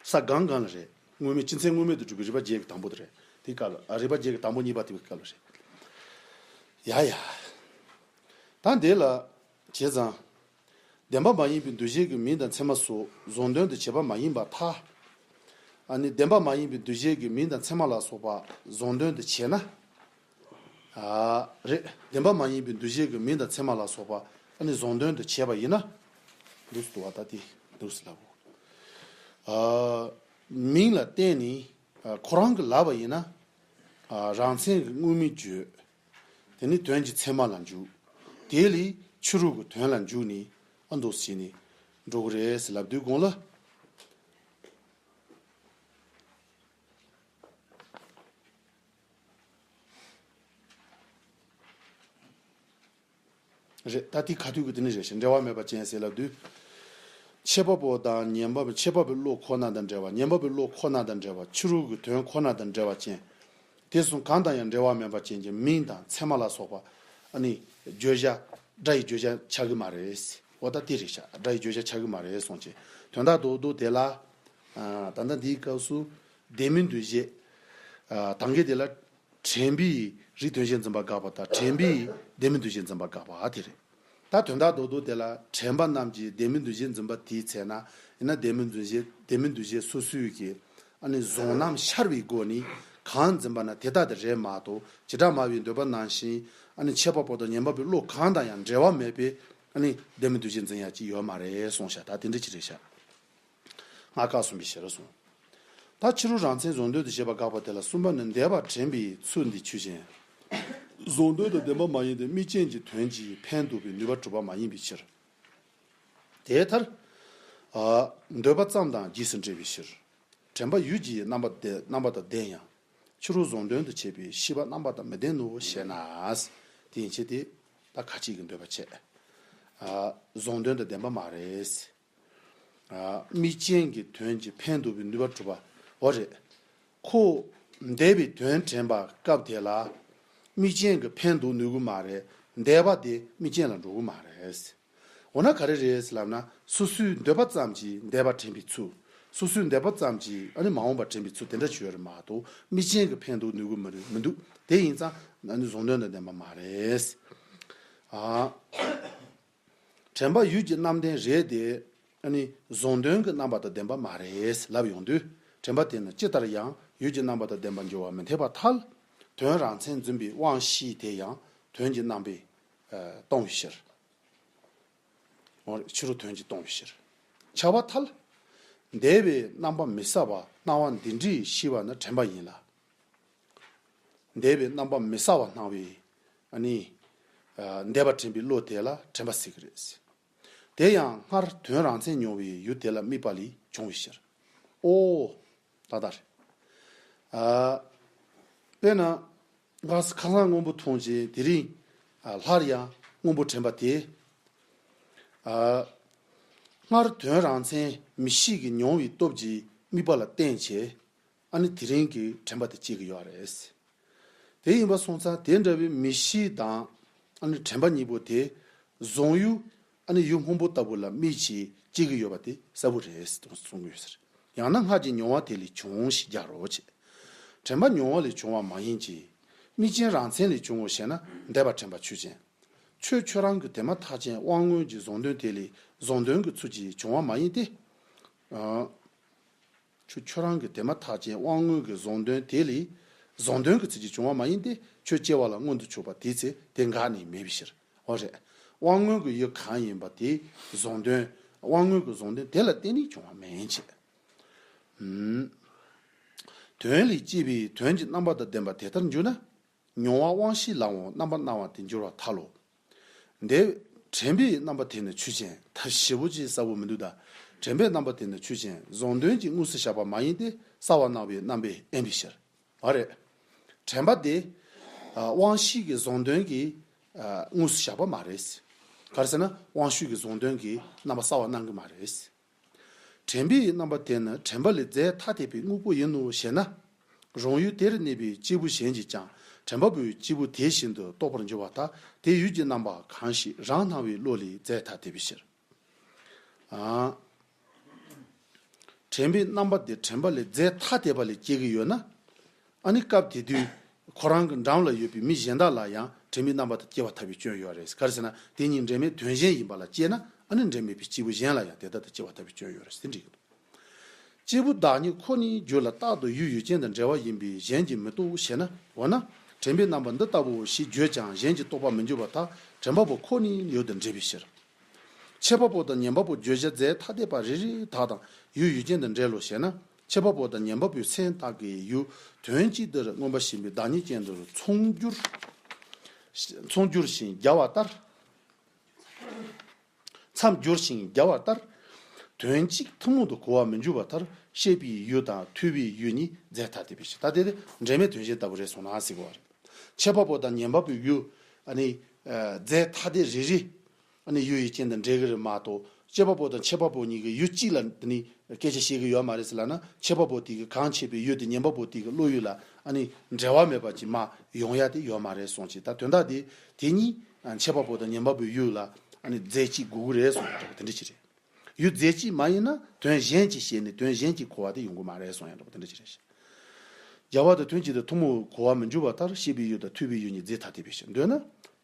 ས་གང་གང་ལ་རེད། དངོས་མེད་སྤྱི་མཚན་དངོས་མེད་དུ་གྲུབ་པའི་རིགས་པ་བརྒྱད་ཀྱི་དང་པོ་དེ་རེད། དེའི་སྐབས་ལ་ཨ་རིགས་པ་བརྒྱད་ཀྱི་དང་པོ་གཉིས་པ་དེའི་སྐབས་ལ་རེད། ཡ་ཡ། ད་འདི་ལ་བྱས་ཙང་། བདེན་པ་མ་ཡིན་པའི་འདུ་བྱེད་ཀྱི་མིང་དང་མཚན་མ་སོགས་བཟང་དོན་དུ་བྱེད་པ་མ་ཡིན་པར་ཐལ། ཨ་ནི་བདེན་པ་མ་ཡིན་པའི་འདུ་བྱེད་ཀྱི་མིང་དང་མཚན་མ་ལ་སོགས་པ་བཟང་དོན་དུ་བྱས་ན། ཨ་རེད། བདེན་པ་མ་ཡིན་པའི་འདུ་བྱེད་ཀྱི་མིང་དང་མཚན་མ་ལ་སོགས་པ་ཨ་ནི་བཟང་དོན་དུ་བྱས་པ་ཡིན་ན། འདུག་སེ་འདུག་བ་ད་དེ་འདུག་སེ་ལབ་དགོས། ཨ་མིང་ལ་བརྟེན་ནས་ཨ་ཁོ་རང་གི་ལབ་པ་ཡིན་ན། ཨ་རང་མཚན་གྱི་དངོས་མིང་བརྗོད། དེ་ནི་དོན་གྱི་མཚན་མ་ལ་འཇུག་དེ་ལས་ཕྱི་རོལ་གྱི་དོན་ལ་འཇུག་ནས་ཨ་འདུག་སེ་བྱས་ནས་འགྲོ་གི་རེད་ཟེར་ལབ་དུས་གོང་ལ། རེད། ད་དེ་ཁ་ཐུག་གི་དེ་ནི་རེད་ཤག་འབྲེལ་བ་མེད་པ་ཅན་ཟེར་ལབ་དུས། ཁྱད་པར་པོ་དང་ཉན་པ་ཁྱད་པར་པའི་བློ་ཁོ་ན་དང་འབྲེལ་བ། ཉན་པ་པོའི་བློ་ཁོ་ན་དང་འབྲེལ་བ། ཕྱི་རོལ་གྱི་དོན་ཁོ་ན་དང་འབྲེལ་བ་ཅན། དེ་གསུམ་གང་དང་ཡང་འབྲེལ་བ་མེད་པ་ཅན་གྱི་མིང་དང་མཚན་མ་ལ་སོགས་པ་ཨ་ནི་བརྗོད་བྱ་སྒྲ་ཡི་བརྗོད་བྱ་ཆགས་ཀྱི་མ་རེད། འོ་ད་དེ་རེད་ཤག་སྒྲ་ཡི་བརྗོད་བྱ་ཆགས་ཀྱི་མ་རེད་གསུངས་བྱས། དོན་དག་རྡོག་རྡོག་དེ་ལ། ཨ་ད་ལྟ་འདིའི་སྐབས་སུ་ལྡན་མིན་འདུ་བྱེད། ཨ་དང་གི་དེ་ལ། དྲན་པའི་རིགས་དོན་བཞིན་འཛིན་པ་དགག་པ་དང་དྲན་པའི་ལྡན་མིན་འདུ་བྱེད་འཛིན་པ་དགག་པ་དེ་རེད། ད་དོན་དག་རྡོག་རྡོག་དེ་ལ་དྲན་པ་རྣམས་ཀྱིས་ལྡན་མིན་འདུ་བྱེད་འཛིན་པ་དེའི་ཚེ་ན་ཡིན་ན་ལྡན་མིན་འདུ་བྱེད་ལྡན་མིན་འདུ་བྱེད་སོ་སོའི་གི་ཨ་ནི་བཟུང་རྣམ་ཤར་བའི་སྒོ་ནས་གང་འཛིན་པ་ན་དེ་ལྟ་དེ་རེད་མ་གཏོགས་བྱེ་བྲག་སྨྲ་བའི་འདོད་པ་ནང་བཞིན་ཨ་ནི་ཁྱད་པར་པོ་དང་ཉན་པ་པོའི་བློ་གང་དང་ཡང་འབྲེལ་བ་མེད་པའི་ཨ་ནི་ལྡན་མིན་འདུ་བྱེད་འཛིན་ཡ་ཅིག་ཡོད་མ་རེད་གསུངས་ཤག་ད་དེ་འདྲ་ཅིག་རེད་ཤག་སྔགས་ཁག་གསུམ་པའི་ཕྱིར་གསུངས། ད་ཕྱི་རོལ་རང་མཚན་བཟང་དོན་དུ་བྱེད་པ་དགག་པ་དེ་ལ་གསུམ་པ་ནི་འདས་པ་དྲན་པའི་ཚུལ་འདི་ཆོས་ཅན། བཟང་དོན་དང་ལྡན་པ་མ་ཡིན་ཏེ་དམིགས་རྐྱེན་གྱི་དོན་གྱིས་ཕན་འདོགས་པའི་ནུས་པ་གྲུབ་པ་མ་ཡིན་པའི་ཕྱིར། དེ་ལྟར། ཨ་འདོད་པ་ཙམ་དང་རྗེས་སུ་འབྲེལ་བའི་ཕྱིར། དྲན་པ་ཡུལ་གྱི་རྣམ་པ་ལྡན་རྣམ་པ་དང་ལྡན་ཡང་། ཕྱི་རོལ་བཟང་དོན་དུ་བྱེད་པའི་ཤེས་པ་རྣམ་པ་དང་མི་ལྡན་ནོ་ཞེ་ན། དེ་ཡན་ཆད་དེ་ད་ཁ་ཅིག་གི་འདོད་པ་བྱས། ཨ་བཟང་དོན་དང་ལྡན་པ་མ་རེད། ཨ་དམིགས་རྐྱེན་གྱི་དོན་གྱིས་ཕན་འདོགས་པའི་ནུས་པ་གྲུབ་པ་འོ་རེད། ཁོ་འདས་པའི་དོན་དྲན་པ་སྐབས་དེ་ལ་དམིགས་རྐྱེན་གྱིས་ཕན་འདོགས་ནུས་ཀྱི་མ་རེད། འདས་པ་དེ་དམིགས་རྐྱེན་ལ་འགྲོ་གི་མ་རེད། འོ་ན་ག་རེ་རེད་ཟེར་ལབ་ན་སོ་སོའི་འདོད་པ་ཙམ་གྱིས་འདས་པ་དྲན་པའི་ཚུལ། སོ་སོའི་འདོད་པ་ཙམ་གྱིས་ཨ་ནི་མ་འོངས་པ་དྲན་པའི་ཚུལ་དེ་འདྲ་ཅིག་ཡོད་རེད་མ་གཏོགས་དམིགས་རྐྱེན་གྱིས་ཕན་འདོགས་ནུས་ཀྱི་མི་རེད་མི་འདུག་དེ་ཡིན་ཙང་ཨ་ནི་བཟང་དོན་དང་ལྡན་པ་མ་རེད། ཨ། དྲན་པ་ཡུལ་གྱི་རྣམ་ལྡན་རེད་དེ། ཨ་ནི་བཟང་དོན་གྱི་རྣམ་པ་དང་ལྡན་པ་མ་རེད་ལབ་ཡོང་དུས་དྲན་པ་དེ་ནི་ཇི་ལྟར་ཡང་ཡུལ་གྱི་རྣམ་པ་དང་ལྡན་པར་འགྱུར་བ་མི་འཐད་པར་ཐལ། དོན་རང་མཚན་འཛིན་པའི་དབང་ཤེས་དེ་ཡང་དོན་གྱི་རྣམ་པས་ཨ་སྟོང་བའི་ཕྱིར། འོ་རེད། ཕྱི་རོལ་དོན་གྱིས་སྟོང་བའི་ཕྱིར། ཁྱབ་པར་ཐལ། འདས་པའི་རྣམ་པ་མི་གསལ་བ་སྣང་བ་འདི་འདྲའི་ཤེས་པ་ནི་དྲན་པ་ཡིན་ལ། འདས་པའི་རྣམ་པ་མི་གསལ་བ་སྣང་བའི་ཨ་ནི། ཨ་འདས་པ་དྲན་པའི་བློ་དེ་ལ་དྲན་པ་ཟེར་གྱི་རེད། དེ་ཡང་སྔར་དོན་རང་མཚན་མྱོང་བའི་ཡུལ་དེ་ལ་དམིགས་པ་ལས་བྱུང་བའི་ཕྱིར། ཨོ། ད་ལྟ་རེད། ཨ་དཔེར་ན། སྔར་ཁ་སང་སྔོན་པོ་མཐོང་རྗེས་དེ་རིང་ཨ་སླར་ཡང་སྔོན་པོ་དྲན་པ་དེ། ཨ་སྔར་དོན་རང་མཚན་མིག་ཤེས་ཀྱིས་མྱོང་བའི་སྟོབས་ཀྱིས་དམིགས་པ་ལ་བརྟེན་བྱས། ཨ་ནི་དེ་རིང་གི་དྲན་པ་དེ་སྐྱེ་གི་ཡོད་རེད། དེ་ཡིན་པ་སོང་ཙང་དེ་འདྲ་བའི་མིག་ཤེས་དང་ཨ་ནི་དྲན་པ་གཉིས་པོ་དེ་བཟུང་ཡུལ་ཨ་ནི་ཡུལ་སྔོན་པོ་ལྟ་བུ་ལ་དམིགས་བྱས་སྐྱེ་གི་ཡོད་པ་དེ་གསལ་པོ་རེད་ཟེར་གསུང་གི་ཡོད་ཟེར། ཡང་ན་སྔར་གྱི་མྱོང་བ་དེ་ལས་བྱུང་ཞེས་སྦྱར་རོ་ཞེས། དྲན་པ་མྱོང་བ་ལས་བྱུང་བ་མ་ཡིན་གྱི། དམིགས་རྐྱེན་རང་མཚན་ལས་བྱུང་ངོ་ཞེ་ན་འདས་པ་དྲན་པ་ཆོས་ཅན། ཁྱོད་ཁྱོད་རང་གི་དེ་མ་ཐག་ཅན་དབང་མངོན་གྱི་བཟང་དོན་དེ་ལས་བཟང་དོན་གྱི་ཚུལ་གྱིས་བྱུང་བ་མ་ཡིན་ཏེ། ཨ། ཁྱོད་ཁྱོད་རང་གི་དེ་མ་ཐག་ཅན་དབང་མངོན་གྱི་བཟང་དོན་དེ་ལས་བཟང་དོན་གྱི་ཚུལ་གྱིས་བྱུང་བ་མ་ཡིན་ཏེ་ཁྱོད་སྐྱེ་བ་ལ་མངོན་དུ་ཕྱོགས་པ་དེའི་ཚེ་དེ་འགག་ནས་མེད་པའི་ཕྱིར། འོ་རེད། དབང་མངོན་གྱི་ཡུལ་གང་ཡིན་པ་དེ་བཟང་དོན། དབང་མངོན་གྱི་བཟང་དོན་དེ་ལ་བརྟེན་ནས་བྱུང་བ་མིན་ཕྱིར། ཨུམ། དོན་ལས་སྐྱེས་པའི་དོན་གྱི་རྣམ་པ་དང་ལྡན་པ་དེ་ལྟར་འགྱུར་ན། མྱོང་བ་དབང་ཤེས་ལའང་རྣམ་པར་སྣང་བ་དེ་འགྱུར་བར་ཐལ་ལོ། འདི་དྲན་པའི་རྣམ་པ་དེ་ནི་ཆོས་ཅན། ཐབས་ཞེ་པོ་ཅིག་གསལ་པོ་མི་འདུག་ད་དྲན་པའི་རྣམ་པ་དེ་ནི་ཆོས་ཅན། བཟང་དོན་གྱིས་དངོས་སུ་བཞག་པ་མ་ཡིན་ཏེ་གསལ་བར་སྣང་བའི་རྣམ་པས་དབེན་པའི་ཕྱིར། མ་རེད། དྲན་པ་དེ་ཨ་དབང་ཤེས་ཀྱི་བཟང་དོན་གྱིས་ཨ་དངོས་སུ་བཞག་པ་མ་རེད། ག་རེ་ཟེར་ན་དབང་ཤེས་ཀྱི་བཟང་དོན་གྱིས་རྣམ་པ་གསལ་བར་སྣང་གི་མ་རེད། དྲན་པའི་རྣམ་པ་དེ་ནི་དྲན་པ་ལས་རྫས་ཐ་དད་པའི་དངོས་པོ་ཡིན་ནོ་ཞེ་ན། རང་ཡུལ་དེར་གནས་པའི་སྐྱེས་བུ་གཞན་གྱིས་ཀྱང་དྲན་པ་པོའི་སྐྱེས་བུ་དེ་བཞིན་དུ་རྟོགས་པར་འགྱུར་བ་ལྟར་དེའི་ཡུལ་གྱི་རྣམ་པ་གང་ཞིག་རང་སྣང་བའི་བློ་ལས་རྫས་ཐ་དད་པའི་ཕྱིར། ཨ། དྲན་པའི་རྣམ་པ་དེ་དྲན་པ་ལས་རྫས་ཐ་དད་པ་ལས་སྐྱེ་གི་ཡོད་ན། ཨ་ནི་སྐབས་དེ་དུས་ཁོ་རང་གི་འགྲམ་ལ་ཡོད་པའི་མི་གཞན་དག་ལ་ཡང་དྲན་པའི་རྣམ་པ་དེ་སྐྱེ་བ་ཐལ་བའི་སྐྱོན་ཡོད་རེད། ག་རེ་ཟེར་ན་དེ་གཉིས་འབྲེལ་མེད་དོན་གཞན་ཡིན་པ་ལ་དཔྱད་ན། ཨ་ནི་འབྲེལ་མེད་པའི་སྐྱེས་བུ་གཞན་ལ་ཡང་དེ་ལྟར་དུ་སྐྱེ་བ་ཐལ་བའི་སྐྱོན་ཡོད་རེད་ཟེར་འགྲིག་གི་འདུག། སྐྱེས་བུ་བདག་ཉིད་ཁོ་ནའི་རྒྱུད་ལ་རྟག་ཏུ་ཡུལ་ཡུལ་ཅན་དང་འབྲེལ་བ་ཡིན་པས་གཞན་གྱིས་མི་རྟོགས་ཞེ་ན། འོ་ན། དྲན་པའི་རྣམ་པ་འདི་ལྟ་བུའོ་ཞེས་བརྗོད་ཀྱང་གཞན་གྱིས་རྟོགས་པར་མི་འགྱུར་བར་ཐལ། དྲན་པ་པོ་ཁོ་ནའི་ཡུལ་དུ་འབྲེལ་བའི་ཕྱིར། འཆད་པ་པོ་དང་ཉན་པ་པོ་བརྗོད་བྱ་རྫས་ཐ་དད་པ་རེ་རེ་དག་དང་ཡུལ་ཡུལ་ཅན་དུ་འབྲེལ་ལོ་ཞེ་ན། འཆད་པ་པོ་དང་ཉན་པ་པོའི་སེམས་དག་གི་ཡུལ་དོན་གཅིག་ཏུ་མངོན་པར་ཞེན་པའི་བདག་ཉིད་ཅན་དུ་མཚུངས་འགྱུར། མཚུངས་འགྱུར་ཞིང་རྒྱ་བ་ལྟར། མཚམས་སྦྱོར་ཞིང་རྒྱ་བ་ལྟར། དོན་གཅིག་ཐུན་མོང་དུ་གོ་བར་མི་འགྱུར་བར་ཐལ། བཤད་པའི་ཡུལ་དང་ཐོས་པའི་ཡུལ་གཉིས་རྫས་ཐ་དད་པའི་ཕྱིར། ད་དེ་དེ་འབྲེལ་མེད་དོན་གཞན་ལྟ་བུ་རེད་གསུངས་ན་ཟེར་གོ་བ་རེད། འཆད་པ་པོ་དང་ཉན་པ་པོའི་ཡུལ། ཨ་ནི། རྫས་ཐ་དད་རེ་རེ། ཨ་ནི་ཡུལ་ཡུལ་ཅན་དུ་འབྲེལ་གི་རེད་མ་གཏོགས། འཆད་པ་པོ་དང་འཆད་པ་པོ་གཉིས་ཀྱི་ཡུལ་གཅིག་ལ་དེ་ནི་སྐད་ཆ་བཤད་གི་ཡོད་མ་རེད་ཟེར་ལབ་ན། འཆད་པ་པོ་དེ་གི་གང་འཆད་པའི་ཡུལ་དེ་ཉན་པ་པོ་དེ་གི་བློ་ཡུལ་ལ་ཨ་ནི་འབྲེལ་བ་མེད་པ་ཅིག་མ་ཡོང་ཡ་དེ་ཡོད་མ་རེད་གསུངས་ཅིག། ད་དོན་དག་དེ་དེ་གཉིས་འཆད་པ་པོ་དང་ཉན་པ་པོའི་ཡུལ་ལ་ཨ་ནི་རྫས་གཅིག་དགོས་གི་རེད་གསུངས་ཡ་འདྲ་པོ་དེ་འདྲ་ཅིག་རེད། ཡུལ་རྫས་གཅིག་མ་ཡིན་ན་དོན་གཞན་གྱིས་བཤད་ནས་དོན་གཞན་གྱིས་གོ་བ་དེ་ཡོང་གི་མ་རེད་གསུངས་ཡ་འདྲ་པོ་དེ་འདྲ་ཅིག་རེད། རྒྱལ་བ་དང་དོན་གཅིག་ཏུ་ཐུན་མོང་གོ་བ་མི་འགྱུར་བ་ལྟར། བཤད་པའི་ཡུལ་དང་ཐོས་པའི་ཡུལ་གཉིས་རྫས་ཐ་དད་པའི་ཕྱིར། འདོད་ན་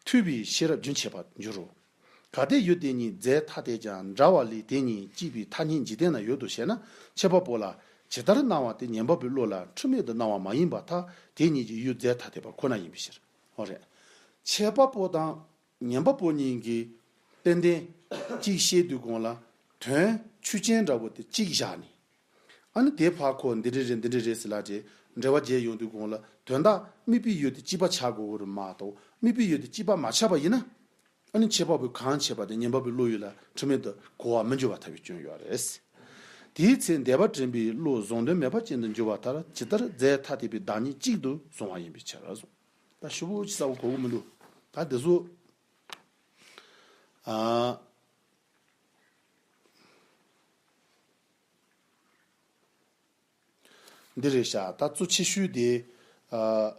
ཐོས་པའི་ཤེས་རབ་རྒྱུན་ཆད་པར་འགྱུར་རོ། གལ་ཏེ་ཡུལ་དེ་གཉིས་རྫས་ཐ་དད་ཀྱང་འདྲ་བ་ལས་དེ་གཉིས་གཅིག་པའི་ཐ་སྙད་འཇིག་རྟེན་ན་ཡོད་དོ་ཞེ་ན། འཆད་པ་པོ་ལ་ཇི་ལྟར་སྣང་བ་དེ་ཉན་པ་པོའི་བློ་ལ་འཁྲུལ་མེད་དུ་སྣང་བ་མ་ཡིན་པར་ཐལ། དེ་གཉིས་ཀྱི་ཡུལ་རྫས་ཐ་དད་པ་ཁོ་ན་ཡིན་པའི་ཕྱིར། འོ་རེད། འཆད་པ་པོ་དང་ཉན་པ་པོ་གཉིས་ཀྱིས་ཏན་ཏན་གཅིག་བཤད་དུས་གོང་ལ་དོན་ཆོས་ཅན་འདྲ་བོ་དེ་གཅིག་བཞག་ནས། ཨ་ནི་དེ་ཕར་ཁོ་འདི་འདྲ་རེད་འདི་འདྲ་རེད་ཟེར་ལབ་དེ་འགྲེལ་བ་རྒྱག་ཡོང་དུས་གོང་ལ་དོན་དག་དམིགས་པའི་ཡུལ་དེ་གཅིག་པ་ཆགས་དགོས་ཀྱི་རེད་མ་གཏོགས། དམིགས་པའི་ཡུལ་དེ་གཅིག་པ་མ་ཆགས་པ་ཡིན་ན། ཨ་ནི་འཆད་པ་པོས་གང་འཆད་པ་དེ་ཉན་པ་པོའི་བློ་ཡུལ་ལ་འཁྲུལ་མེད་དུ་གོ་བ་མི་འགྱུར་བ་ཐལ་བའི་སྐྱོན་ཡོད་རེད། དེའི་ཚེ་འདས་པ་དྲན་པའི་བློ་གཟུང་དོན་མེད་པ་ཅན་དུ་འགྱུར་བ་ལྟར་ཇི་ལྟར་རྫས་ཐ་དད་པའི་བདག་ཉིད་གཅིག་ཏུ་གཟུང་བ་ཡིན་པའི་ཕྱིར་གསུངས། ད་ཞུ་བོ་ཅི་ས་བོ་གོ་གི་མི་འདུག། ད་འདི་ཚོ། ཨ། འདི་རེད་ཤག། ད་གཙོ་ཆེ་ཤོས་དེ། ཨ།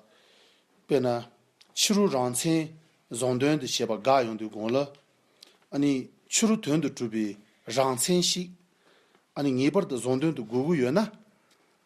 དཔེར་ན། ཕྱི་རོལ་རང་མཚན་གཟུང་དོན་དུ་བྱེད་པ་དགག་ཡོང་དུས་གོང་ལ། ཨ་ནི་ཕྱི་རོལ་དོན་དུ་གྲུབ་པའི་རང་མཚན་ཞིག། ཨ་ནི་ངེས་པར་དུ་གཟུང་དོན་དུ་དགོས་ཀྱི་ཡོད་ན།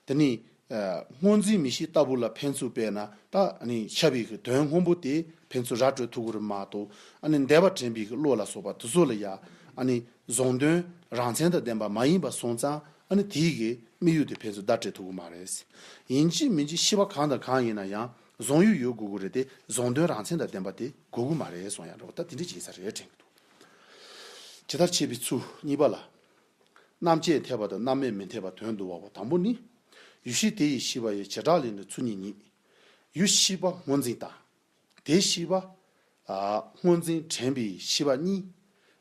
དེ་ནི། ཨ། སྔོ་འཛིན་མིག་ཤེས་ལྟ་བུ་ལ་ཕན་ཚུན་དཔེར་ན་ད་ཨ་ནི་ཤར་བའི་གི་དོན་སྔོན་པོ་དེ་ཕན་ཚུན་ར་སྤྲོད་ཐུབ་ཀྱི་རེད་མ་གཏོགས། ཨ་ནི་འདས་པ་དྲན་པའི་གི་བློ་ལ་སོགས་པ་དེ་ཚོ་ལ་ཡ་ཨ་ནི་གཟུང་དོན་རང་མཚན་དང་ལྡན་པ་མ་ཡིན་པ་སོང་ཙང་། ཨ་ནི་དེའི་གི་དམིགས་ཡུལ་དེ་ཕན་ཚུན་བརྡ་སྤྲད་ཐུབ་ཀྱི་མ་རེད། ཡིན་གཅིག་མིན་གཅིག་ཤེས་པ་གང་དང་གང་ཡིན་ན་ཡང་གཟུང་ཡུལ་ཡོད་དགོས་ཀྱི་རེད་དེ། གཟུང་དོན་རང་མཚན་དང་ལྡན་པ་དེ་དགོས་ཀྱི་མ་རེད་གསུངས་ཡ་འདྲ་བོ་ད་དེ་འདྲ་ཅིག་ཡིན་ས་རེད་དྲན་གྱི་འདུག། ཇི་ལྟར་འཆད་པའི་ཚུལ་གཉིས་པ་ལ། རྣམ་བཅད་འཐད་པ་དང་རྣམ་དབྱེ་མི་འཐད་པ་དོན་བསྡུ་བའོ། དང་པོ་ནི། ཡུལ་ཤེས་དེ་ཡིས་ཤེས་པ་ཡི་བྱེ་བྲག་ལས་ནི་ཚུལ་གཉིས་ཉིད། ཡུལ་ཤེས་པ་སྔོ་འཛིན་དང་། དེ་ཤེས་པ། ཨ། སྔོ་འཛིན་དྲན་པའི་ཤེས་པ་གཉིས།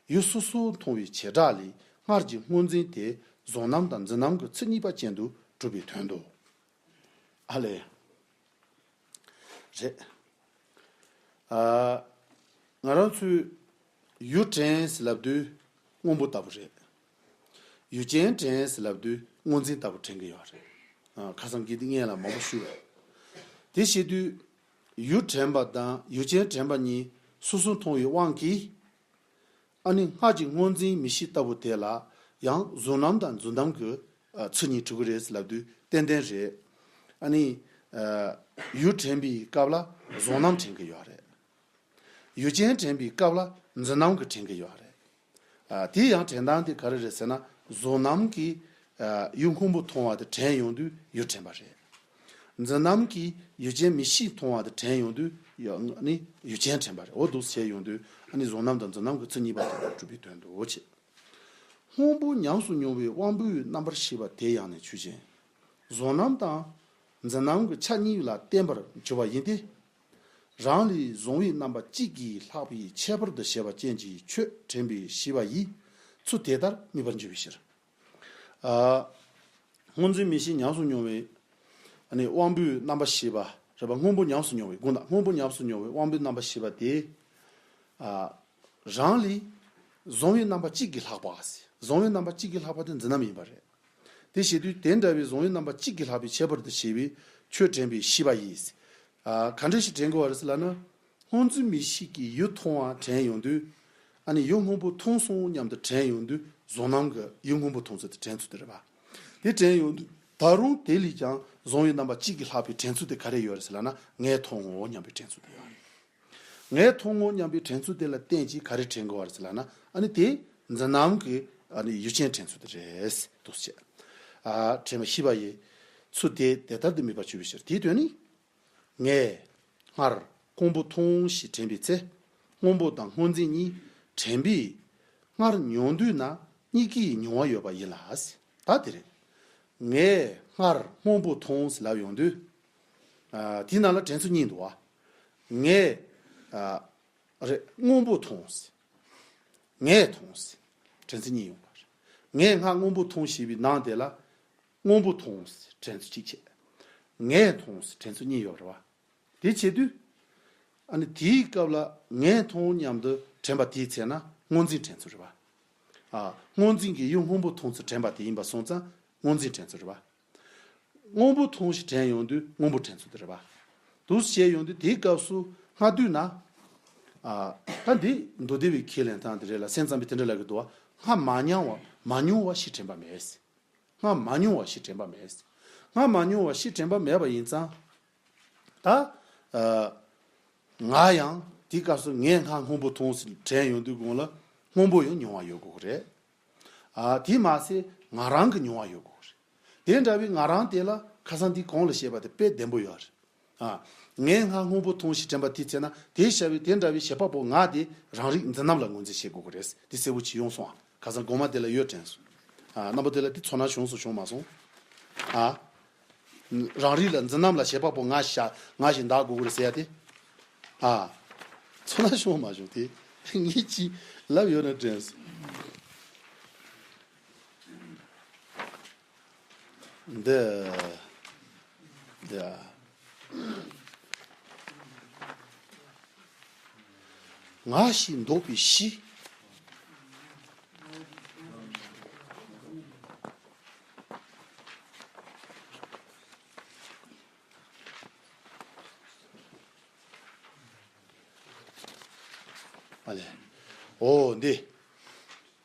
ཡུལ་སོ་སོར་མཐོང་བའི་བྱེ་བྲག་ལས་སྔར་གྱི་སྔོ་འཛིན་དེ་གཟུང་རྣམ་དང་འཛིན་རྣམ་གྱི་ཚུལ་གཉིས་པ་ཅན་དུ་གྲུབ་པའི་དོན་ཏོ། ཨ་ལས། རེད། ཨ། ང་རང་ཚོས་ཡུལ་དྲན་ཟེར་ལབ་དུས་སྔོན་པོ་ལྟ་བུ་རེད། ཡུལ་ཅན་དྲན་ཟེར་ལབ་དུས་སྔོ་འཛིན་ལྟ་བུ་དྲན་གྱི་ཡོད་རེད། ཨ། ཁ་སང་གི་འདི་སྔོན་ལ་མང་པོ་ཞུས་པ་རེད། དེ་བྱེད་དུས་ཡུལ་དྲན་པ་དང་ཡུལ་ཅན་དྲན་པ་གཉིས་སོ་སོར་མཐོང་བའི་དབང་གིས། ཨ་ནི་སྔར་གྱི་སྔོ་འཛིན་མིག་ཤེས་ལྟ་བུ་དེ་ལ་ཡང་གཟུང་རྣམ་དང་འཛིན་རྣམ་གྱི། ཨ། ཚུལ་གཉིས་གྲུབ་ཀྱི་རེད་ལབ་དུས་ཏན་ཏན་རེད། ཨ་ནི། ཨ། ཡུལ་དྲན་པའི་སྐབས་ལ་གཟུང་རྣམ་དྲན་གྱི་ཡོད་རེད། ཡུལ་ཅན་དྲན་པའི་སྐབས་ལ་འཛིན་རྣམ་གྱི་དྲན་གྱི་ཡོད་རེད། ཨ། དེ་ཡང་དྲན་སྟངས་དེ་ག་རེ་རེད་ཟེར་ན། གཟུང་རྣམ་གྱིས། ཨ། ཡུལ་སྔོན་པོ་མཐོང་བ་དེ་དྲན་ཡོང་དུས་ཡུལ་དྲན་པ་རེད། འཛིན་རྣམ་གྱིས་ཡུལ་ཅན་མིག་ཤེས་མཐོང་བ་དེ་དྲན་ཡོང་དུས་ཡ། ནི་ཡུལ་ཅན་དྲན་པ་རེད། འོ་འདུག་སེ་བྱས་ཡོང་དུས་ཨ་ནི་གཟུང་རྣམ་དང་འཛིན་རྣམ་གྱི་ཚུལ་གཉིས་པ་དེ་ལ་གྲུབ་པའི་དོན་དུ་འོ་བྱེད། སྔོན་པོ་ཉམས་སུ་མྱོང་བའི་དབང་པོའི་རྣམ་པར་ཤེས་པ་དེ་ཡང་ནི་ཆོས་ཅན། གཟུང་རྣམ་དང་འཛིན་རྣམ་གྱི་ཆ་གཉིས་ལ་བརྟེན་པར་གྱུར་པ་ཡིན་ཏེ། རང་ལས་གཟུང་བའི་རྣམ་པ་གཅིག་གིས་ལྷག་པའི་ཁྱད་པར་དུ་བྱས་པ་ཅན་གྱི་ཆོས་དྲན་པའི་ཤེས་པ་ཡིས་ཚུལ་དེ་ལྟར་དམིགས་པར་འགྱུར་བའི་ཕྱིར། ཨ། སྔོ་འཛིན་མིག་ཤེས་ཉམས་སུ་མྱོང་བའི། ཨ་ནི་དབང་པོའི་རྣམ་པ་ཤེས་པ་རེད་པ། སྔོན་པོ་ཉམས་སུ་མྱོང་བའི་དགོངས་དག་སྔོན་པོ་ཉམས་སུ་མྱོང་བའི་དབང་པོའི་རྣམ་པ་ཤེས་པ་དེ། ཨ། རང་ལས་གཟུང་བའི་རྣམ་པ་གཅིག་གིས་ལྷག་པ། གཟུང་བའི་རྣམ་པ་གཅིག་གིས་ལྷག་པ་དེ་འཛིན་རྣམ་ཡིན་པ་རེད། དེ་བྱེད་དུས་དེ་འདྲ་བའི་གཟུང་བའི་རྣམ་པ་གཅིག་གིས་ལྷག་པའི་ཁྱད་པར་དུ་བྱས་པའི་ཆོས་དྲན་པའི་ཤེས་པ་ཡིས། ཨ། ག་འདྲ་ཞིག་དྲན་དགོས་པ་རེད་ཟེར་ལབ་ན། སྔོ་འཛིན་མིག་ཤེས་ཀྱིས་ཡུལ་མཐོང་བ་དྲན་ཡོང་དུས། ཨ་ནི་ཡུལ་སྔོན་པོ་མཐོང་སོང་སྙམ་དུ་དྲན་ཡོང་དུས་ བཟོ་རྣམ་གྱི་ཡུལ་སྔོན་པོ་མཐོང་ཚུལ་དེ་དྲན་ཚུལ་དེ་རེད་པ། དེ་དྲན་ཡོང་དུས་ད་རུང་དེ་ལས་ཀྱང་བཟུང་བའི་རྣམ་པ་གཅིག་གིས་ལྷག་པའི་དྲན་ཚུལ་དེ་ག་རེ་ཡོད་རེད་ཟེར་ལབ་ན། ངས་མཐོང་ངོ་སྙམ་པའི་དྲན་ཚུལ་དེ་ཡོད་རེད། ངས་མཐོང་ངོ་སྙམ་པའི་དྲན་ཚུལ་དེ་ལ་བརྟེན་ཅིང་ག་རེ་དྲན་དགོས་པ་རེད་ཟེར་ལབ་ན། ཨ་ནི་དེ་འཛིན་རྣམ་གྱི་ཨ་ནི་ཡུལ་ཅན་དྲན་ཚུལ་དེ་རེད། འདུག་སེ་བྱས། ཨ་དྲན་པ་ཤེས་པ་ཡི་ཚུལ་དེ་དེ་ལྟར་དུ་དམིགས་པ་བཅུག་པའི་ཕྱིར། དེའི་དོན་ནི། ངས་སྔར་སྔོན་པོ་མཐོང་ཞེས་དྲན་པའི་ཚེ། སྔོན་པོ་དང་སྔོ་འཛིན་གཉིས་དྲན་པས་སྔར་མྱོང་དུས་ན་གཉིས་ཀའི་མྱོང་བ་ཡོད་པ་ཡིན་ལ། ད་དེ་རེད། ངས་སྔར་སྔོན་པོ་མཐོང་ཟེར་ལབ་ཡོང་དུས། ཨ་དེའི་ནང་ལ་དྲན་ཚུལ་གཉིས་འདུག་བ། ངས་ཨ་རེད། སྔོན་པོ་མཐོང་ཟེར། ངས་མཐོང་ཟེར། དྲན་ཚུལ་གཉིས་ཡོང་བ་རེད། ངས་སྔར་སྔོན་པོ་མཐོང་ཞེས་པའི་ནང་དེ་ལ། སྔོན་པོ་མཐོང་ཟེར་དྲན་ཚུལ་གཅིག་བྱས། ངས་མཐོང་ཟེར་དྲན་ཚུལ་གཉིས་ཡོད་རེད་བ། དེ་བྱེད་དུས། ཨ་ནི་དེའི་སྐབས་ལ་ངས་མཐོང་སྙམ་དུ་དྲན་པ་དེའི་ཚེ་ན་སྔོ་འཛིན་དྲན་ཚུལ་རེད་བ། ཨ་སྔོ་འཛིན་གྱི་ཡུལ་སྔོན་པོ་མཐོང་ཚུལ་དྲན་པ་དེ་ཡིན་པ་སོང་ཙང་སྔོ་འཛིན་དྲན་ཚུལ་རེད་བ། སྔོན་པོ་མཐོང་ཞེས་དྲན་ཡོང་དུས་སྔོན་པོ་དྲན་ཚུལ་དེ་རེད་བ། འདུག་སེ་བྱས་ཡོང་དུས་དེའི་སྐབས་སུ་སྔ་དུས་ན། ཨ་ད་འདི་མདོ་སྡེ་པའི་ཁས་ལེན་སྟངས་དེ་རེད་ལ། སེམས་ཙམ་པའི་དེ་འདྲ་ལབ་ཀྱི་འདུག་བ། སྔ་མ་མྱོང་བ་མ་མྱོང་བ་ཞེས་དྲན་པ་མེད། སྔ་མ་མྱོང་བ་ཞེས་དྲན་པ་མེད། སྔ་མ་མྱོང་བ་ཞེས་དྲན་པ་མེད་པ་ཡིན་ཙང་། ད་ཨ་ང་ཡང་དེའི་སྐབས་སུ་ངས་སྔ་སྔོན་པོ་མཐོང་ཟེར་དྲན་ཡོང་དུས་གོང་ལ་སྔོན་པོ་ཡང་མྱོང་བ་ཡོད་དགོས་ཀྱི་རེད། ཨ་དེས་མ་ཟད་ང་རང་གི་མྱོང་བ་ཡོད་དགོས་ཀྱི་རེད། དེ་འདྲ་བའི་ང་རང་དེ་ལ་ཁ་སང་འདི་གོང་ལ་བཤད་པ་དེ་དཔེ་བདེན་པོ་ཡོད་རེད། ཨ་ངས་སྔ་སྔོན་པོ་མཐོང་ཞེས་དྲན་པ་དེའི་ཚེ་ན། དེ་བྱ་བའི་དེ་འདྲ་བའི་བྱེད་པ་པོ་ང་དེ་རང་རིག་འཛིན་རྣམ་ལ་ངོས་འཛིན་བྱེད་དགོས་ཀྱི་རེད། དེ་གསལ་པོ་ཅིག་ཡོང་སོང་ཨ། ཁ་སང་དགོང་མ་དེ་ལ་ཡོད་དྲན་སོང་། ཨ་རྣམ་པ་དེ་ལ་དེ་ཚོར་སྣང་བྱུང་སོང་བྱུང་མ་སོང་། ཨ་རང་རིག་ལ་འཛིན་རྣམ་ལ་བྱེད་པ་པོ་ང་ཤ་ང་ཞིག་འདག་དགོས་ཀྱི་རེད་ཟེར་ཡ་དེ། ཨ་ཚོར་སྣང་བྱུང་མ་བྱུང་། དེ་ངས་ཅིག་ལབ་ཡོད་ན་དྲན་སོང་། འདི། ཡ། ང་ཞེས་འདོགས་པའི་གཞི། ཨ་ལས། འོ་འདི།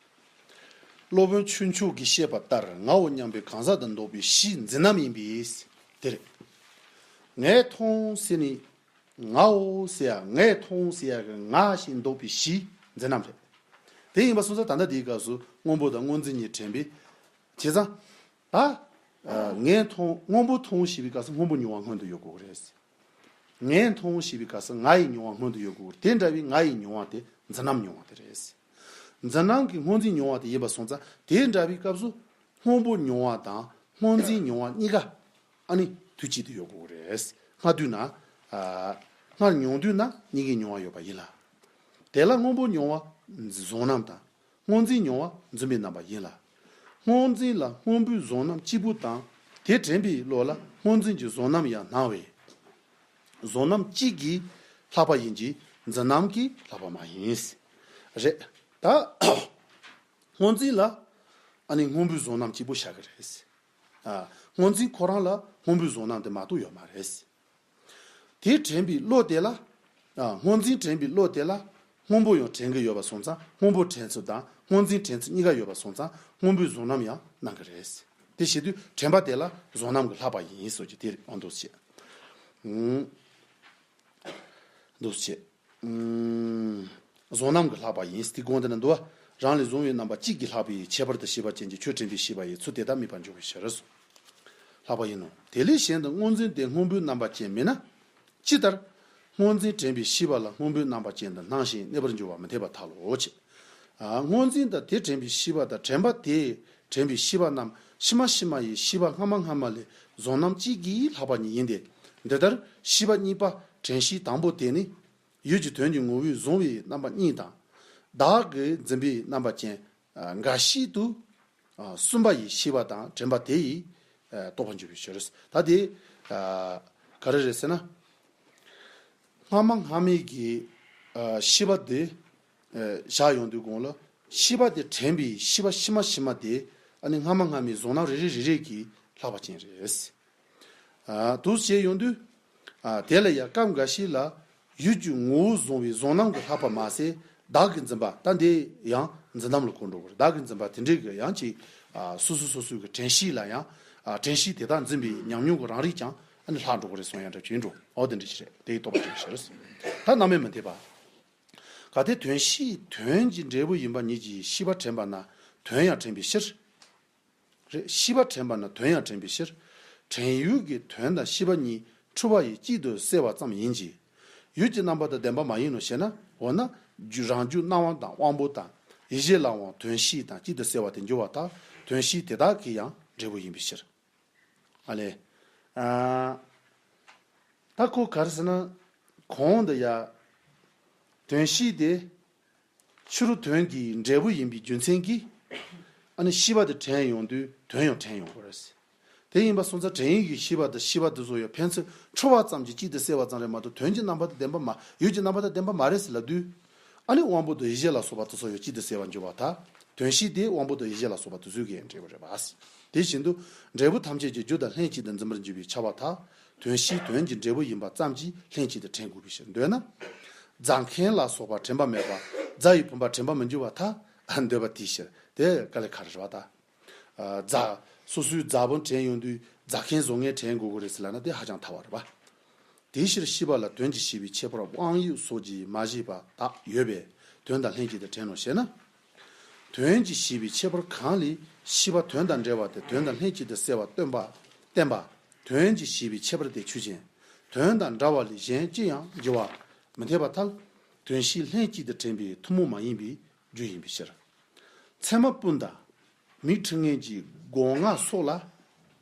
སློབ་དཔོན་ཆོས་མཆོག་གིས་བཤད་པ་ལྟར་ངའོ་སྙམ་པའི་གང་ཟག་དང་འདོགས་པའི་གཞི་འཛིན་རྣམ་ཡིན་པས། དེ་རེད། ངས་མཐོང་ཟེར་ནས་ངའོ་ཟེར་ཡ། ངས་མཐོང་ཟེར་ཡ་གི་ང་ཞེས་འདོགས་པའི་གཞི་འཛིན་རྣམ་རེད། དེ་ཡིན་པ་སོང་ཙང་ད་ལྟ་དེའི་སྐབས་སུ་སྔོན་པོ་དང་སྔོ་འཛིན་གཉིས་དྲན་པས། བྱས་ཙང་། ད། ངས་མཐོང་སྔོན་པོ་མཐོང་ཞེས་པའི་སྐབས་སུ་སྔོན་པོ་མྱོང་བ་སྔོན་དུ་ཡོད་དགོས་ཀྱི་རེད། ངས་མཐོང་ཞེས་པའི་སྐབས་སུ་ང་ཡི་མྱོང་བ་སྔོན་དུ་ཡོད་དགོས་ཀྱི་རེད། དེ་འདྲ་བའི་ང་ཡི་མྱོང་བ་དེ་འཛིན་རྣམ་མྱོང་བ་དེ་རེད། འཛིན་རྣམ་གྱི་སྔོ་འཛིན་མྱོང་བ་དེ་ཡིན་པ་སོང་ཙང་དེ་འདྲ་བའི་སྐབས་སུ་སྔོན་པོ་མྱོང་བ་དང་སྔོ་འཛིན་མྱོང་བ་གཉིས་ཀ་ཨ་ནི་དུས་གཅིག་ཏུ་ཡོད་དགོས་ཀྱི་རེད། སྔ་དུས་ན། ཨ། སྔར་མྱོང་དུས་ན་གཉིས་ཀའི་མྱོང་བ་ཡོད་པ་ཡིན་ལ། དེ་ལ་སྔོན་པོ་མྱོང་བ་བཟུང་རྣམ་དང་། སྔོ་འཛིན་མྱོང་བ་འཛིན་པའི་རྣམ་པ་ཡིན་ལ། སྔོ་འཛིན་ལ་སྔོན་པོའི་བཟུང་རྣམ་གཅིག་པུ་དང་། དེ་དྲན་པའི་བློ་ལ་སྔོ་འཛིན་གྱི་བཟུང་རྣམ་ཡང་སྣང་བས། བཟུང་རྣམ་གཅིག་གིས་ལྷག་པ་ཡིན་གྱི་འཛིན་རྣམ་གྱིས་ལྷག་པ་མ་ཡིན། རེད། ད་སྔོ་འཛིན་ལ་ཨ་ནི་སྔོན་པོའི་བཟུང་རྣམ་གཅིག་པུ་བཞག་གི་རེད། ཨ། སྔོ་འཛིན་ཁོ་རང་ལ་སྔོན་པོའི་བཟུང་རྣམ་དེ་མ་གཏོགས་ཡོད་མ་རེད། དེ་དྲན་པའི་བློ་དེ་ལ། ཨ། སྔོ་འཛིན་དྲན་པའི་བློ་དེ་ལ་སྔོན་པོ་ཡང་དྲན་གྱི་ཡོད་པ་སོང་ཙང་སྔོན་པོ་དྲན་ཚུལ་དང་སྔོ་འཛིན་དྲན་ཚུལ་གཉིས་ཀ་ཡོད་པ་སོང་ཙང་སྔོན་པོའི་བཟུང་རྣམ་ཡང་སྣང་གི་རེད། དེ་བྱེད་དུས་དྲན་པ་དེ་ལ་བཟུང་རྣམ་གྱིས་ལྷག་པ་ཡིན་ཟེར་གྱི་དེ་རེད། འོ་འདུག་སེ་བྱས། ཨུམ། འདུག་སེ་བྱས། ཨུམ། བཟུང་རྣམ་གྱིས་ལྷག་པ་ཡིན། དེ་གོང་དེ་ན་འདུག་བ། རང་ལས་བཟུང་བའི་རྣམ་པ་གཅིག་གིས་ལྷག་པའི་ཁྱད་པར་དུ་ཤེས་པ་ཅན་གྱི་ཆོས་དྲན་པའི་ཤེས་པ་ཡི་ཚུལ་དེ་ལྟར་དམིགས་པར་འཇོག་པའི་ཕྱིར། ལྷག་པ་ཡིན་ནོ། དེ་ལས་གཞན་དུ་སྔོ་འཛིན་དེ་སྔོན་པོའི་རྣམ་པ་ཅན་མིན་ན། ཇི་ལྟར། སྔོ་འཛིན་དྲན་པའི་ཤེས་པ་ལ་སྔོན་པོའི་རྣམ་པ་ཅན་དུ་སྣང་ཞིང་གནས་པར་འགྱུར་བ་མི་འཐད་པར་ཐལ་ལོ། ཅེས། ཨ། སྔོ་འཛིན་དང་དེ་དྲན་པའི་ཤེས་པ་དང་དྲན་པ་དེས་དྲན་པའི་ཤེས་པ་རྣམས་ཕྱི་མ་ཕྱི་མ་ཡི་ཤེས་པ་སྔ་མ་སྔ་མ་ལས་བཟུང་རྣམ་གཅིག་གིས་ལྷག་པ་ཉིད་ཡིན་ཏེ། འདི་ལྟར་ཤེས་པ་གཉིས་པ་དྲན་ཤེས་དང་པོ་དེ་ནི། ཡུལ་གྱི་དོན་གྱི་ངོ་བོས་བཟུང་བའི་རྣམ་པ་གཉིས་དང་། བདག་གིས་འཛིན་པའི་རྣམ་པ་ཅན་འགའ་ཞིག་ཏུ། གསུམ་པ་ཡི་ཤེས་པ་དང་དྲན་པ་དེ་ཡིས་རྟོགས་པར་འགྱུར་བའི་ཕྱིར། ད་དེ་ག་རེ་རེད་ཟེར་ན། སྔ་མ་སྔ་མའི་གི་ཤེས་པ་དེ་བཞག་ཡོང་དུས་གོང་ལ་ཤེས་པ་དེ་དྲན་པའི་ཤེས་པ་ཕྱི་མ་ཕྱི་མ་དེ་ཨ་ནི་སྔ་མ་སྔ་མའི་བཟུང་རྣམ་རེ་རེ་རེ་རེ་གིས་ལྷག་པ་ཅན་རེད། ཨ། འདུག་སེ་བྱས་ཡོང་དུས། ཨ། དེ་ལ་ཡང་སྐབས་འགའ་ཞིག་ལ་ཡུལ་གྱི་ངོ་བོ་བཟུང་བའི་བཟུང་རྣམ་གྱིས་ལྷག་པ་མ་ཟད་བདག་གིས་འཛིན་པ་ད་འདི་ཡང་ འཛིན་རྣམ་ལ་གོ་འགྲོ་གི་རེད། བདག་གིས་འཛིན་པ་དེ་འདྲའི་གི་ཡང་ཅིག་ཨ་སོ་སོ་སོ་སོའི་གི་དྲན་ཤེས་ལ་ཡང་ཨ་དྲན་ཤེས་དེ་དག་འཛིན་པའི་ཉམས་མྱོང་གི་རང་རིག་ཀྱང་ཨ་ནི་ལྷག་འགྲོ་གི་རེད་གསུང་ཡང་འདྲ་བྱེད་འགྲོ། འོ་དེ་འདྲ་ཞིག་རེད། དེ་ཡི་རྟོགས་པ་དྲན་ཤེས་རེད། ད་རྣམ་དབྱེ་མི་འཐད་པ། གལ་ཏེ་དོན་ཤེས་དོན་གྱི་འབྲས་བུ་ཡིན་པ་ཉིད་ཀྱིས་ཤེས་པ་དྲན་པ་ན་དོན་ཡང་དྲན་པའི་ཕྱིར། རེད། ཤེས་པ་དྲན་པ་ན་དོན་ཡང་དྲན་པའི་ཕྱིར། དྲན་ཡུལ་གྱི་དོན་དང་ཤེས་པ་གཉིས་འཁྲུལ་བ་ཡིས་གཅིག་ཏུ་བསྲེ་བ་ཙམ་ཡིན་གྱི། ཡུལ་གྱི་རྣམ་པ་དང་ལྡན་པ་མ་ཡིན་ནོ་ཞེ་ན། འོ་ན། རྒྱུ་རང་རྒྱུ་སྣང་བ་དང་དབང་པོ་དང་ཡིད་བྱེད་ལའང་དོན་ཤེས་དང་གཅིག་ཏུ་བསྲེ་བ་དེ་འགྱུར་བ་ལྟར་དོན་ཤེས་དེ་དག་གི་ཡང་འབྲས་བུ་ཡིན་པའི་ཕྱིར། ཨ་ལས། ཨ། ད་ཁོ་ག་རེ་ཟེར་ན། གོང་དུ་ཡ། དོན་ཤེས་དེ། ཕྱི་རོལ་དོན་གྱི་འབྲས་བུ་ཡིན་པའི་རྒྱུ་མཚན་གྱིས། ཨ་ནི་ཤེས་པ་དེ་དྲན་ཡོང་དུས་དོན་ཡང་དྲན་ཡོང་གི་རེད། དེ་ཡིན་པ་སོང་ཙང་དྲན་ཡུལ་གྱི་ཤེས་པ་དང་ཤེས་པ་དེ་ཚོ་ཡང་ཕན་ཚུན་འཁྲུལ་བ་ཙམ་གྱིས་གཅིག་ཏུ་བསྲེ་བ་ཙམ་རེད་མ་གཏོགས་དོན་གྱི་རྣམ་པ་དང་ལྡན་པ་མ་ཡུལ་གྱི་རྣམ་པ་དང་ལྡན་པ་མ་རེད་ཟེར་ལབ་དུས། ཨ་ནི་དབང་པོ་དང་ཡིད་བྱེད་ལ་སོགས་པ་དེ་ཚོ་ཡང་གཅིག་ཏུ་བསྲེ་བར་འགྱུར་བ་དང་། དོན་ཤེས་དེ་དབང་པོ་དང་ཡིད་བྱེད་ལ་སོགས་པ་དེ་ཚོའི་གི་འབྲས་བུ་རེད་པ། དེ་བཞིན་དུ་འབྲས་བུ་ཐམས་ཅད་ཀྱི་རྒྱུ་དང་ལྷན་ཅིག་ཏུ་འཛིན་པར་འགྱུར་བའི་ཁྱབ་པ་དག་དོན་ཤེས་དོན་གྱི་འབྲས་བུ་ཡིན་པ་ཙམ་གྱིས་ལྷན་ཅིག་ཏུ་དྲན་དགོས་པའི་ཕྱིར། འདོད་ན། རྫ་མཁན་ལ་སོགས་པ་དྲན་པ་མེད་པ་རྫ་ཡི་བུམ་པ་དྲན་པར་མི་འགྱུར་བར་ཐལ། འདོད་པ་དེའི་ཕྱིར། དེ་དཀའ་ལས་ཁག་རེད་པ་ད། རྫ། སོ་སོའི་རྫ་བུམ་དྲན་ཡོང་དུས་རྫ་མཁན་བཟོ་མཁན་དྲན་དགོས་ཀྱི་རེད་ཟེར་ལབ་ན་དེ་ཧ་ཅང་ཐལ་བ་རེད་པ། དེའི་ཕྱིར་ཤེས་པ་ལ་དོན་གྱི་ཤེས་པའི་ཁྱད་པར་དབང་ཡུལ་སོགས་ཀྱིས་མ་བཞེད་པ་དག་ཡོད་པས་དོན་དང་ལྷན་ཅིག་ཏུ་དྲན་ནོ་ཞེ་ན། དོན་གྱི་ཤེས་པའི་ཁྱད་པར་གང་ལས་ཤེས་པ་དོན་དང་འབྲེལ་བ་དེ་དོན་དང་ལྷན་ཅིག་ཏུ་བསྲེ་བ་སྟོན་པ། བསྟན་པ། དོན་གྱི་ཤེས་པའི་ཁྱད་པར་དེ་ཆོས་ཅན། དོན་དང་འདྲ་བ་ལས་གཞན་ཅི་ཡང་འགྱུར་བ་མི་འཐད་པར་ཐལ། དོན་ཤེས་ལྷན་ཅིག་ཏུ་དྲན་པའི་ཐུན་མོང་མ་ཡིན་པའི་རྒྱུ་ཡིན་པའི་ཕྱིར། ཚད་མ་སྤུན་ཟླ། མིག་འཕྲུལ་མཁན་གྱི་སྒོ་ང་སོགས་ལ།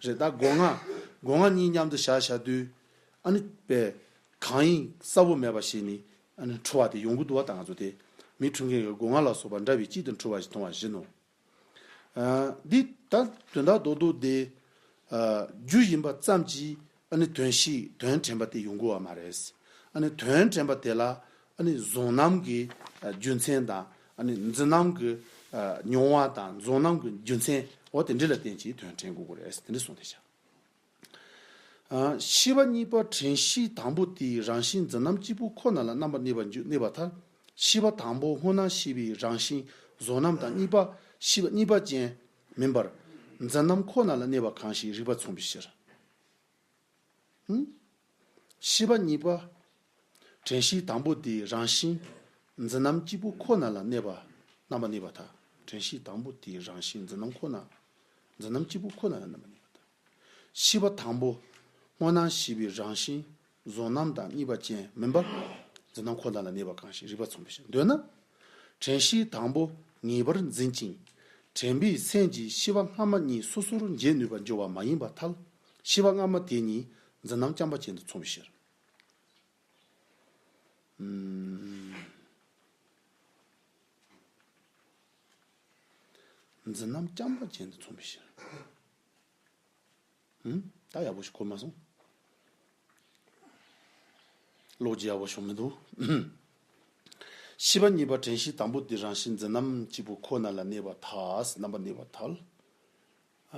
རེད་ད་སྒོ་ང་། སྒོ་ང་གཉིས་མཉམ་དུ་བཞག་བཞག་དུས། ཨ་ནི་པས། གང་ཡིན་གསལ་པོ་མེད་པ་ཞིག་ནི། ཨ་ནི་འཁྲུལ་བ་དེ་ཡོང་གི་འདུག་བ་ད་ང་ཚོ་དེ། མིག་འཕྲུལ་མཁན་གྱི་སྒོ་ང་ལ་སོགས་པ་འདྲ་བའི་གཅིག་ཏུ་འཁྲུལ་བ་ཞིག་མཐོང་བ་བཞིན་ནོ། ཨ། འདི་ད་དོན་དག་རྡོག་རྡོག་དེ། ཨ། རྒྱུ་ཡིན་པ་ཙམ་གྱིས་ཨ་ནི་དོན་ཤེས་དོན་དྲན་པ་དེ་ཡོང་གི་བ་མ་རེད། ཨ་ནི་དོན་དྲན་པ་དེ་ལ་ཨ་ནི་གཟུང་རྣམ་གྱི་ཨ་རྒྱུ་མཚན་དང་ཨ་ནི་འཛིན་རྣམ་གྱི་ཨ་མྱོང་བ་དང་གཟུང་རྣམ་གྱི་རྒྱུ་མཚན་འོ་དེ་འདྲ་ལ་བརྟེན་ཅིང་དོན་དྲན་དགོས་ཀྱི་རེད་དེ་འདྲ་གསུངས་ཏེ་བཞག་ཨ། ཤེས་པ་གཉིས་པ་དྲན་ཤེས་དང་པོ་དེའི་རང་བཞིན་འཛིན་རྣམ་གཅིག་པུ་ཁོ་ན་ལ་རྣམ་པར་གནས་པར་འགྱུར་གནས་པར་ཐལ། ཤེས་པ་དང་པོ་སྔོ་སྣང་ཤེས་པའི་རང་བཞིན་གཟུང་རྣམ་དང་གཉིས་པ་ཤེས་པ་གཉིས་པ་ཅན་མིན་པར། འཛིན་རྣམ་ཁོ་ན་ལ་གནས་པ་གང་ཞིག་རིགས་པ་མཚུངས་པའི་ཕྱིར། ཧུམ། ཤེས་པ་གཉིས་པ། དྲན་ཤེས་དང་པོ་དེའི་རང་བཞིན། འཛིན་རྣམ་གཅིག་པུ་ཁོ་ན་ལ་གནས་པ། རྣམ་པར་གནས་པར་ཐལ། དྲན་ཤེས་དང་པོ་དེའི་རང་བཞིན་འཛིན་རྣམ་ཁོ་ན། འཛིན་རྣམ་གཅིག་པུ་ཁོ་ན་ལ་རྣམ་པར་གནས་པར་ཐལ། ཤེས་པ་དང་པོ། སྔོ་སྣང་ཤེས་པའི་རང་བཞིན། གཟུང་རྣམ་དང་གཉིས་པ་ཅན་མིན་པར། འཛིན་རྣམ་ཁོ་ན་ལ་གནས་པ་གང་ཞིག་རིགས་པ་མཚུངས་པའི་ཕྱིར། འདོད་ན། དྲན་ཤེས་དང་པོ་ངེས་པར་འཛིན་ཅིང་། དྲན་པའི་སེམས་ཀྱིས་ཤེས་པ་སྔ་མ་གཉིས་སོ་སོར་འབྱེད་ནུས་པར་འགྱུར་བ་མ་ཡིན་པར་ཐལ། ཤེས་པ་སྔ་མ་དེ་ཉིད་འཛིན་རྣམ་རྐྱང་པ་ཅན་དུ་མཚུངས་པའི་ཕྱིར། ཨུམ། འཛིན་རྣམ་རྐྱང་པ་ཅན་དུ་མཚུངས་པའི་ཕྱིར། ཧུམ། ད་ཡག་པོ་ཞིག་གོ་མ་སོང་། ལོ་རྒྱུས་ཡག་པོ་བྱུང་མི་འདུག་ཤེས་པ་གཉིས་པ་དྲན་ཤེས་དང་པོ་དེ་རང་བཞིན་འཛིན་རྣམ་གཅིག་པུ་ཁོ་ན་ལ་གནས་པར་ཐལ། རྣམ་པར་གནས་པར་ཐལ། ཨ།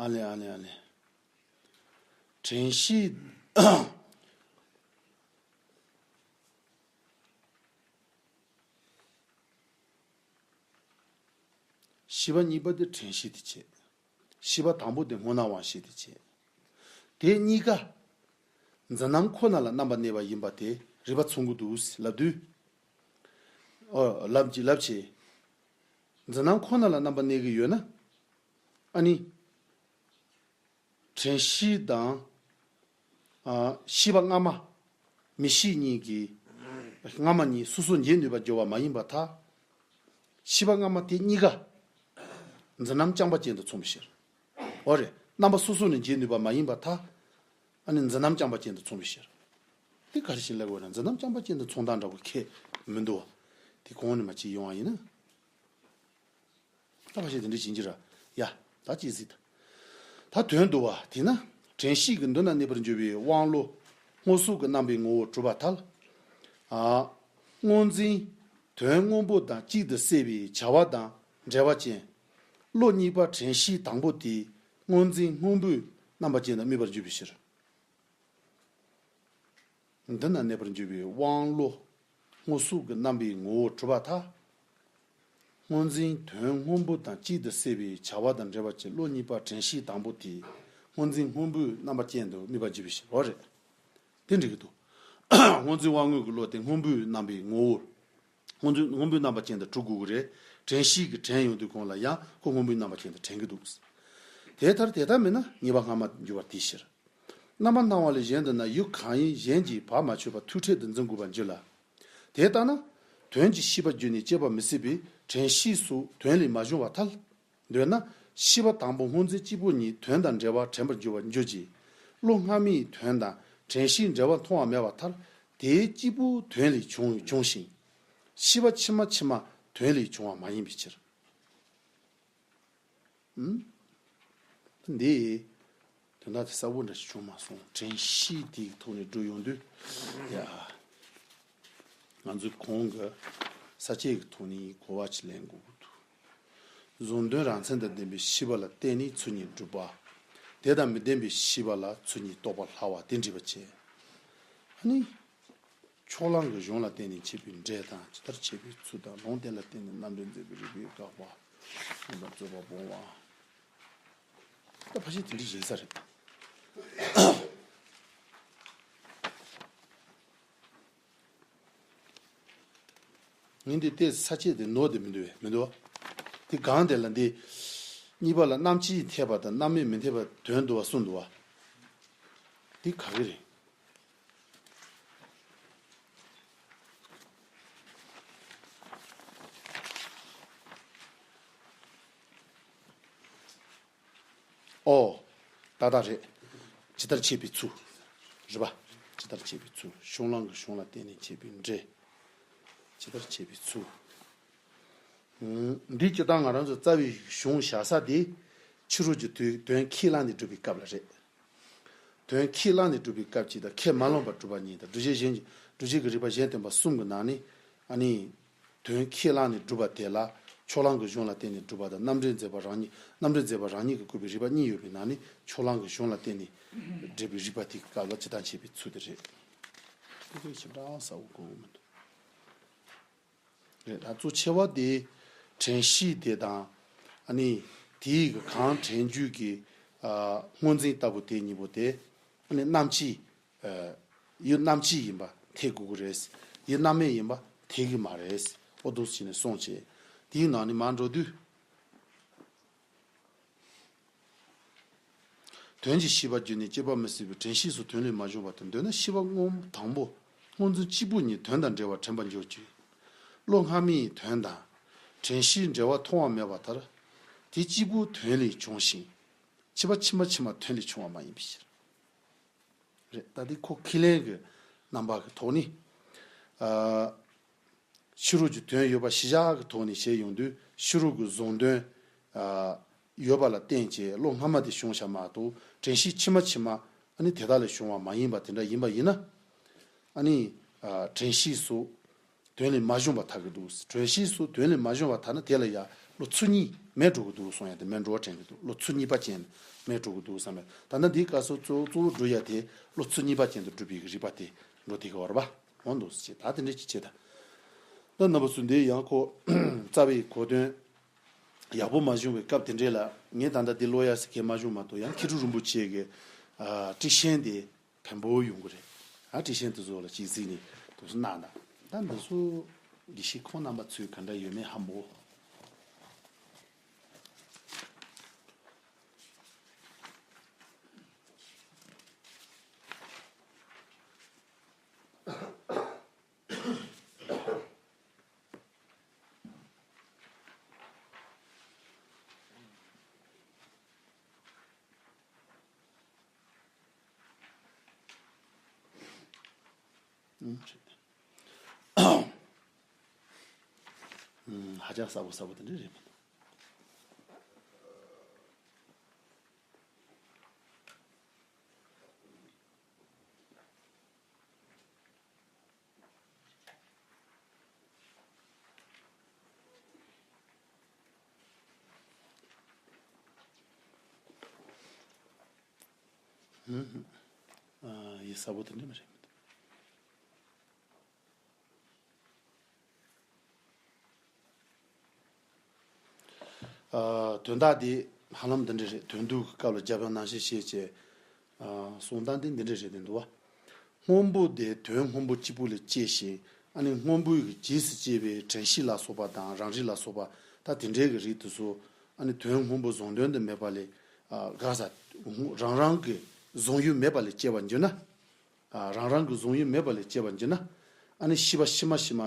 ཨ་ལེ་ཨ་ལེ་ཨ་ལེ། དྲན་ཤེས། ཤེས་པ་གཉིས་པ་དེ་དྲན་ཤེས་དེ་བྱས། ཤེས་པ་དང་པོ་དེ་སྔོ་སྣང་དབང་ཤེས་དེ་བྱས། དེ་གཉིས་ཀ་འཛིན་རྣམ་ཁོ་ན་ལ་རྣམ་པར་གནས་པ་ཡིན་པ་དེ་རིགས་པ་མཚུངས་ཀྱི་འདུག་ལབ་དུས། ཨོ་ལབ་ཀྱི་ལབ་བྱས། འཛིན་རྣམ་ཁོ་ན་ལ་རྣམ་པར་གནས་ཀྱི་ཡོད་ན། ཨ་ནི། དྲན་ཤེས་དང་། ཨ། ཤེས་པ་སྔ་མ། མིག་ཤེས་གཉིས་ཀྱིས། སྔ་མ་གཉིས་སོ་སོར་འབྱེད་ནུས་པར་འགྱུར་བ་མ་ཡིན་པར་ཐལ། ཤེས་པ་སྔ་མ་དེ་གཉིས་ཀ། འཛིན་རྣམ་རྐྱང་པ་ཅན་དུ་མཚུངས་པའི་ཕྱིར། འོ་རེད། རྣམ་པ་སོ་སོ་ནས་འབྱེད་ནུས་པ་མ་ཡིན་པར་ཐལ། ཨ་ནི་འཛིན་རྣམ་རྐྱང་པ་ཅན་དུ་མཚུངས་པའི་ཕྱིར། དེ་ག་རེ་ཞིག་ལབ་དགོས་ན་འཛིན་རྣམ་རྐྱང་པ་ཅན་དུ་མཚུངས་སྟངས་འདྲ་པོ་ཁྱད་མི་འདུག་བ། དེ་གོང་ནས་མར་ཅིག་ཡོང་བ་ཡིན་ན། ད་ཕལ་ཆེར་དེ་འདྲ་ཡིན་གྱི་ར། ཡ། ད་ཅི་ཟིག་ད། ད་དོན་བསྡུ་བ་དེས་ན། དྲན་ཤེས་ཀྱི་མདུན་ན་གནས་པར་འགྱུར་བའི་དབང་བློ། སྔོ་སོགས་ཀྱི་རྣམ་པའི་ངོ་བོར་གྲུབ་པར་ཐལ། ཨ། སྔོ་འཛིན། དོན་སྔོན་པོ་དང་གཅིག་ཏུ་བསྲེས་པའི་བྱ་བ་དང་འབྲེལ་བ་ཅན། བློ་གཉིས་པ་དྲན་ཤེས་དང་པོ་དེས་སྔོ་འཛིན་སྔོན་པོའི་རྣམ་པ་ཅན་དུ་དམིགས་པར་འགྱུར་བའི་ཕྱིར། མདུན་ན་གནས་པར་འགྱུར་བའི་དབང་བློ། སྔོ་སུག་གི་རྣམ་པའི་ངོ་བོ་གྲུབ་པ་དག་སྔོ་འཛིན་དོན་སྔོན་པོ་དང་གཅིག་ཏུ་བསྲེས་པའི་བྱ་བ་དང་འབྲེལ་བ་ཅན་བློ་གཉིས་པ་དྲན་ཤེས་དང་པོ་དེ་སྔོ་འཛིན་སྔོན་པོའི་རྣམ་པ་ཅན་དུ་དམིགས་པ་འབྱེད་པའི་ཕྱིར་རོ། རེད། དེ་འགྲིག་གི་འདུག་སྔོ་འཛིན་དབང་མངོན་གྱི་བློ་དེ་སྔོན་པོའི་རྣམ་པའི་ངོ་བོར། སྔོ་འཛིན་སྔོན་པོའི་རྣམ་པ་ཅན་དུ་གྲུབ་དགོས་ཀྱི་རེད། དྲན་ཤེས་ཀྱི་དྲན་ཡོང་དུས་གོང་ལ་ཡང་ཁོ་སྔོན་པོའི་རྣམ་པ་ཅན་དུ་དྲན་གྱི་འདུག་དེ་ལྟར་དེ་ལྟར་མིན་ན་ངེས་པ་སྔ་མ་འགྱུར་བ་དེའི་ཕྱིར། རྣམ་པར་སྣང་བ་ལས་གཞན་དུ་ན་ཡུལ་གང་ཡིན་གཞན་གྱིས་བག་མ་ཆོད་པ་ཐུག་ཕྲད་དུ་འཛིན་དགོས་པར་འགྱུར་ལ། དེ་ལྟ་ན། དོན་གྱི་ཤེས་པ་བརྒྱུད་ནས་སྐྱེད་པ་མི་སྲིད་པའི་དྲན་ཤེས་སོགས་དོན་ལས་མ་བྱུང་བར་ཐལ། འདོད་ན། ཤེས་པ་དང་པོ་སྔོ་འཛིན་གཅིག་པུ་ཉིད་དོན་དང་འབྲེལ་བར་དྲན་པར་འགྱུར་བར་འགྱུར་གྱི། བློ་སྔ་མའི་དོན་དང་དྲན་ཤེས་འབྲེལ་བ་མཐོང་བ་མེད་པར་ཐལ། དེའི་གཅིག་པུ་དོན་ལས་བྱུང་བྱུང་ཞིང་། ཤེས་པ་ཕྱི་མ་ཕྱི་མ་དོན་ལས་བྱུང་བ་མ་ཡིན་པའི་ཕྱིར། ཨུམ། འདི། དོན་དག་དེ་གསལ་པོ་འདྲ་ཞིག་བྱུང་མ་སོང་། དྲན་ཤེས་དེའི་ཐོག་ནས་འགྲོ་ཡོང་དུས། ཡ། ང་ཚོས་གོང་གི་ས་བཅད་ཀྱི་ཐོག་ནས་གོ་བ་ཅིག་ལེན་དགོས་ཀྱི་འདུག་གཟུང་དོན་རང་མཚན་དང་ལྡན་པའི་ཤེས་པ་ལ་བརྟེན་ནས་ཚུལ་གཉིས་སྒྲུབ་པ། དེ་དང་མི་ལྡན་པའི་ཤེས་པ་ལ་ཚུལ་གཉིས་རྟོགས་པ་སླ་བ་དེ་འགྲིག་པ་བྱས། ཨ་ནི། ཕྱོགས་གླང་གི་གཞུང་ལ་བརྟེན་ནས་འཆད་པའི་འགྲེལ་དང་ཇི་ལྟར་འཆད་པའི་ཚུལ་དང་ལུང་དེ་ལ་བརྟེན་ནས་རྣམ་འགྲེལ་མཛད་པའི་རིགས་པས་དགག་པ། རྣམ་པར་རྩོད་པ་སྤོང་བ། ད་ཕལ་ཆེར་དེ་འདྲ་ཡིན་ས་རེད། ངས་འདི་ལྟའི་ས་བཅད་དེ་ནོར་དེ་མི་འདུག་བས་མི་འདུག་བ། དེ་གང་དེ་ལ་འདི། གཉིས་པ་ལ་རྣམ་དབྱེ་འཐད་པ་དང་རྣམ་དབྱེ་མི་འཐད་པ་དོན་བསྡུ་བ་གསུམ་འདུག་བ། འདི་ག་གི་རེད། ཨོ། ཏག་ཏག་རེད། ཇི་ལྟར་འཆད་པའི་ཚུལ། རེད་པ། ཇི་ལྟར་འཆད་པའི་ཚུལ། ཕྱོགས་གླང་གི་གཞུང་ལ་བརྟེན་ནས་འཆད་པའི་འགྲེལ། ཇི་ལྟར་འཆད་པའི་ཚུལ། འདིའི་སྤྱིར་བཏང་ང་རང་ཚོ་རྩ་བའི་གཞུང་བཞག་ས་དེ། ཕྱི་རོལ་གྱི་དོན་དོན་ཁས་བླངས་ནས་སྒྲུབ་པའི་སྐབས་ལ་རེད། དོན་ཁས་བླངས་ནས་སྒྲུབ་པའི་སྐབས་གཅིག་དང་ཁས་མ་བླངས་པར་སྒྲུབ་པ་གཉིས་དང་སྒྲུབ་བྱེད་གཞན་གྱི་སྒྲུབ་བྱེད་ཀྱི་རིགས་པ་གཞན་བསྟན་པ་གསུམ་གྱི་ནང་ནས་ཨ་ནི། དོན་ཁས་བླངས་ནས་སྒྲུབ་པ་དེ་ལ་ཕྱོགས་གླང་གི་གཞུང་ལ་བརྟེན་ནས་སྒྲུབ་པ་དང་རྣམ་འགྲེལ་མཛད་པ་རང་ཉིད་རྣམ་འགྲེལ་མཛད་པ་རང་ཉིད་ཀྱིས་བཀོད་པའི་རིགས་པ་གཉིས་ཡོད་པའི་ནང་ནས་ཕྱོགས་གླང་གི་གཞུང་ལ་བརྟེན་ནས་འགྲེལ་པའི་རིགས་པ་དེའི་སྐབས་ལ་ཇི་ལྟར་འཆད་པའི་ཚུལ་དེ་རེད། དེ་ཚོ་ཞིབ་ཕྲ་གསལ་པོ་གོ་གི་མི་འདུག་རེད། ད་གཙོ་ཆེ་བ་དེ་དྲན་ཤེས་དེ་དང་། ཨ་ནི་དེའི་གི་གང་དྲན་རྒྱུ་གི་ཨ་སྔོ་འཛིན་ལྟ་བུ་དེ་གཉིས་པོ་དེ། ཨ་ནི་རྣམ་དབྱེ། ཨ་ཡུལ་རྣམ་དབྱེ་ཡིན་པ་འཐད་དགོས་ཀྱི་རེད། ཡུལ་རྣམ་དབྱེ་ཡིན་པ་འཐད་ཀྱི་མ་རེད། ཨོ་འདུག་སེ་བྱས་ནས་སོང་བྱས། དེའི་ནང་ནས་མར་འགྲོ་དུས། དོན་གྱི་ཤེས་པ་བརྒྱུད་ནས་སྐྱེད་པ་མི་སྲིད་པའི་དྲན་ཤེས་སུ་དོན་ལས་མ་བྱུང་བ་དང་། འདོད་ན་ཤེས་པ་སྔོན་དང་པོ་སྔོ་འཛིན་གཅིག་པུ་ཉིད་དོན་དང་འབྲེལ་བར་དྲན་པར་འགྱུར་གྱི། བློ་སྔ་མའི་དོན་དང་དྲན་ཤེས་འབྲེལ་བ་མཐོང་བ་མེད་པར་ཐལ། དེ་གཅིག་པུ་དོན་ལས་བྱུང་ཞིང་། ཕྱི་པ་ཕྱི་མ་ཕྱི་མ་དོན་ལས་བྱུང་བ་མ་ཡིན་པའི་ཕྱིར། རེད། ད་དེ་ཁོ་ཁས་ལེན་གྱི་རྣམ་པ་གི་ཐོག་ནས། ཨ། ཕྱི་རོལ་གྱི་དོན་ཡོད་པ་གཞི་བཞག་གི་ཐོག་ནས་བྱས་ཡོང་དུས་ཕྱི་རོལ་གྱི་གཟུང་དོན། ཨ། ཡོད་པ་ལ་བརྟེན་བྱས་བློ་སྔ་མ་དེ་བྱུང་བྱ་མ་གཏོགས་དྲན་ཤེས་ཕྱི་མ་ཕྱི་མ་ཨ་ནི་དེ་དག་ལས་བྱུང་བ་མ་ཡིན་པ་དེ་འདྲ་ཡིན་པ་ཡིན་ན། ཨ་ནི། ཨ། དྲན་ཤེས་སོགས། དོན་ལས་མ་བྱུང་བར་ཐལ་གྱི་འདུག་དྲན་ཤེས་སུ་དོན་ལས་མ་བྱུང་བར་ཐལ་ན་དེ་ལ་ཡང་བློ་ཚུལ་གཉིས་མེད་འགྲོ་གི་འདུག་གསུང་ཡ་དེ་མེད་འགྲོ་བ་དྲན་གྱི་འདུག་བློ་ཚུལ་གཉིས་པ་ཅན་མེད་འགྲོ་གི་འདུག་བསམ་ཡ། ད་ལྟ་འདིའི་སྐབས་སུ་གཙོ་བོ་གཙོ་བོ་འགྲོ་ཡ་དེ་བློ་ཚུལ་གཉིས་པ་ཅན་དུ་གྲུབ་པའི་རིགས་པ་དེ་འགྲོ་དེ་ག་བར་བ་འོང་འདུག་ཟེར། ད་དེ་འདྲ་ཅིག་བྱེད་ད། ད་རྣམ་པ་ཚོ་འདི་ཡང་ཁོ་རྩ་བའི་གོ་དོན་ཡག་པོ་མ་བྱུང་བའི་སྐབས་དེ་འདྲས་ལ་ངས་ད་ལྟ་འདི་ཀློག་ཡ་ཟེར་མཁན་མ་བྱུང་མ་གཏོགས་ཡང་མཁས་གྲུབ་རིན་པོ་ཆེ་གི་ཨ་ཊི་ཤན་དེ། བེམ་པོ་ཡོང་གི་རེད། ཨ་ཊི་ཤན་དེ་ཚོ་ལ་གཅིག་གཟིགས་ནས་དུ་སུ་གནང་དང་། ད་འདི་ཚོ་དགེ་བཤེས་ཁོང་རྣམ་པ་ཚོས་ག་འདྲ་ཡོད་མེད་ཧ་མོ། ཨུམ། ཧ་ཅང་གསལ་པོ་གསལ་པོ་དེ་འདྲ་རེད་མི་འདུག་ཨ། ཡིད་གསལ་པོ་དེ་འདྲ་མ་རེད། ཨ་དོན་དག་དེ་ཧ་ལམ་འདི་འདྲ་རེད། དོན་བསྡུ་གི་སྐབས་ལ་རྒྱབ་ཡངས་ནང་བཞིན་བཤད་བྱས། ཨ་གསུང་སྟངས་དེ་འདི་འདྲ་རེད་དེ་འདུག་བ། སྔོན་པོ་དེ་དོན་སྔོན་པོ་གཅིག་པུ་ལས་སྐྱེས་ཤིང་། ཨ་ནི་སྔོན་པོའི་གི་རྗེས་སུ་སྐྱེས་པའི་དྲན་ཤེས་ལ་སོགས་པ་དང་རང་རིག་ལ་སོགས་པ་ད་དེ་འདྲའི་གི་རིགས་དེ་ཚོ། ཨ་ནི་དོན་སྔོན་པོ་གཟུང་དོན་དུ་མེད་པ་ལས། ཨ་ག་ས། རང་རང་གི་གཟུང་ཡུལ་མེད་པ་ལས་སྐྱེ་བར་འགྱུར་ན། ཨ་རང་རང་གི་གཟུང་ཡུལ་མེད་པ་ལས་སྐྱེ་བར་འགྱུར་ན། ཨ་ནི་ཤེས་པ་ཕྱི་མ་ཕྱི་མ།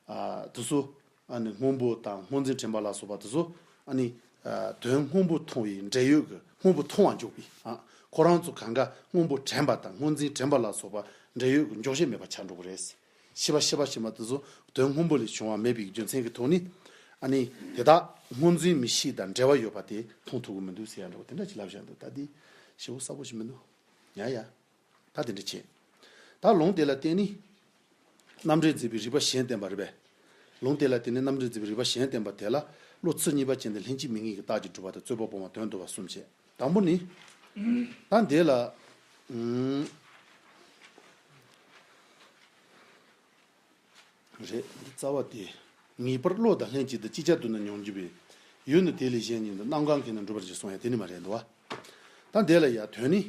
ཨ་དེ་ཚོ། ཨ་ནི་སྔོན་པོ་དང་སྔོ་འཛིན་དྲན་པ་ལ་སོགས་པ་དེ་ཚོ། ཨ་ནི་ཨ་དོན་སྔོན་པོ་མཐོང་བའི་འབྲེལ་ཡོད་ཀྱི་སྔོན་པོ་མཐོང་བ་འཇོག་པའི། ཨ་ཁོ་རང་ཚོ་གང་ག་སྔོན་པོ་དྲན་པ་དང་སྔོ་འཛིན་དྲན་པ་ལ་སོགས་པ་འབྲེལ་ཡོད་ཀྱི་འཇོག་བྱེད་མེད་པ་ཆགས་འགྲོ་གི་རེད། ཤེས་པ་ཤེས་པ་ཕྱི་མ་དེ་ཚོ་དོན་སྔོན་པོ་ལས་བྱུང་བ་མེད་པའི་རྒྱུ་མཚན་གྱི་ཐོག་ནས། ཨ་ནི་དེ་དག་སྔོ་འཛིན་མིག་ཤེས་དང་འབྲེལ་བ་ཡོད་པ་དེ་མཐོང་ཐུབ་ཀྱི་མི་འདུག་ཟེར་ཡ་འདྲ་བོ་དེ་འདྲ་ཅིག་ལབ་བཞག་འདུག་ད་འདི་ཞེ་པོ་གསལ་པོ་ཞིག་མི་འདུག་ཡ་ཡ། ད་དེ་འདྲ་བྱས། ད་ལུང་དེ་ལ་བརྟེན་ནས་རྣམ་འགྲེལ་མཛད་པའི་རིགས་པ་གཞན་བསྟན་པ་རེད་པས། ལུང་དེ་ལ་བརྟེན་ནས་རྣམ་འགྲེལ་མཛད་པའི་རིགས་པ་གཞན་བསྟན་པ་དེ་ལ་བློ་ཚུལ་གཉིས་པ་ཅན་དུ་ལྷན་ཅིག་དམིགས་ངེས་ཀྱི་རྟགས་ཀྱིས་གྲུབ་པ་དང་རྩོད་པ་སྤོང་བ་དོན་བསྡུ་བ་གསུམ་བྱས། དང་པོ་ནི། ད་འདི་ལ། ཨུམ། རེད། འདི་རྩ་བ་དེ། ངེས་པར་བློ་དང་ལྷན་ཅིག་ཏུ་ཅིག་ཅར་དུ་ནི་མྱོང་འགྱུར་བའི། ཡུལ་ནི་དེ་ལས་གཞན་ཉིད་དུ་རྣམ་གང་གིས་ནི་འགྲུབ་པར་བྱེད་གསུངས་ཡ་དེ་ནི་མ་རེད་འདུག་བ། ད་འདི་ལ་ཡ་དོན་ནི།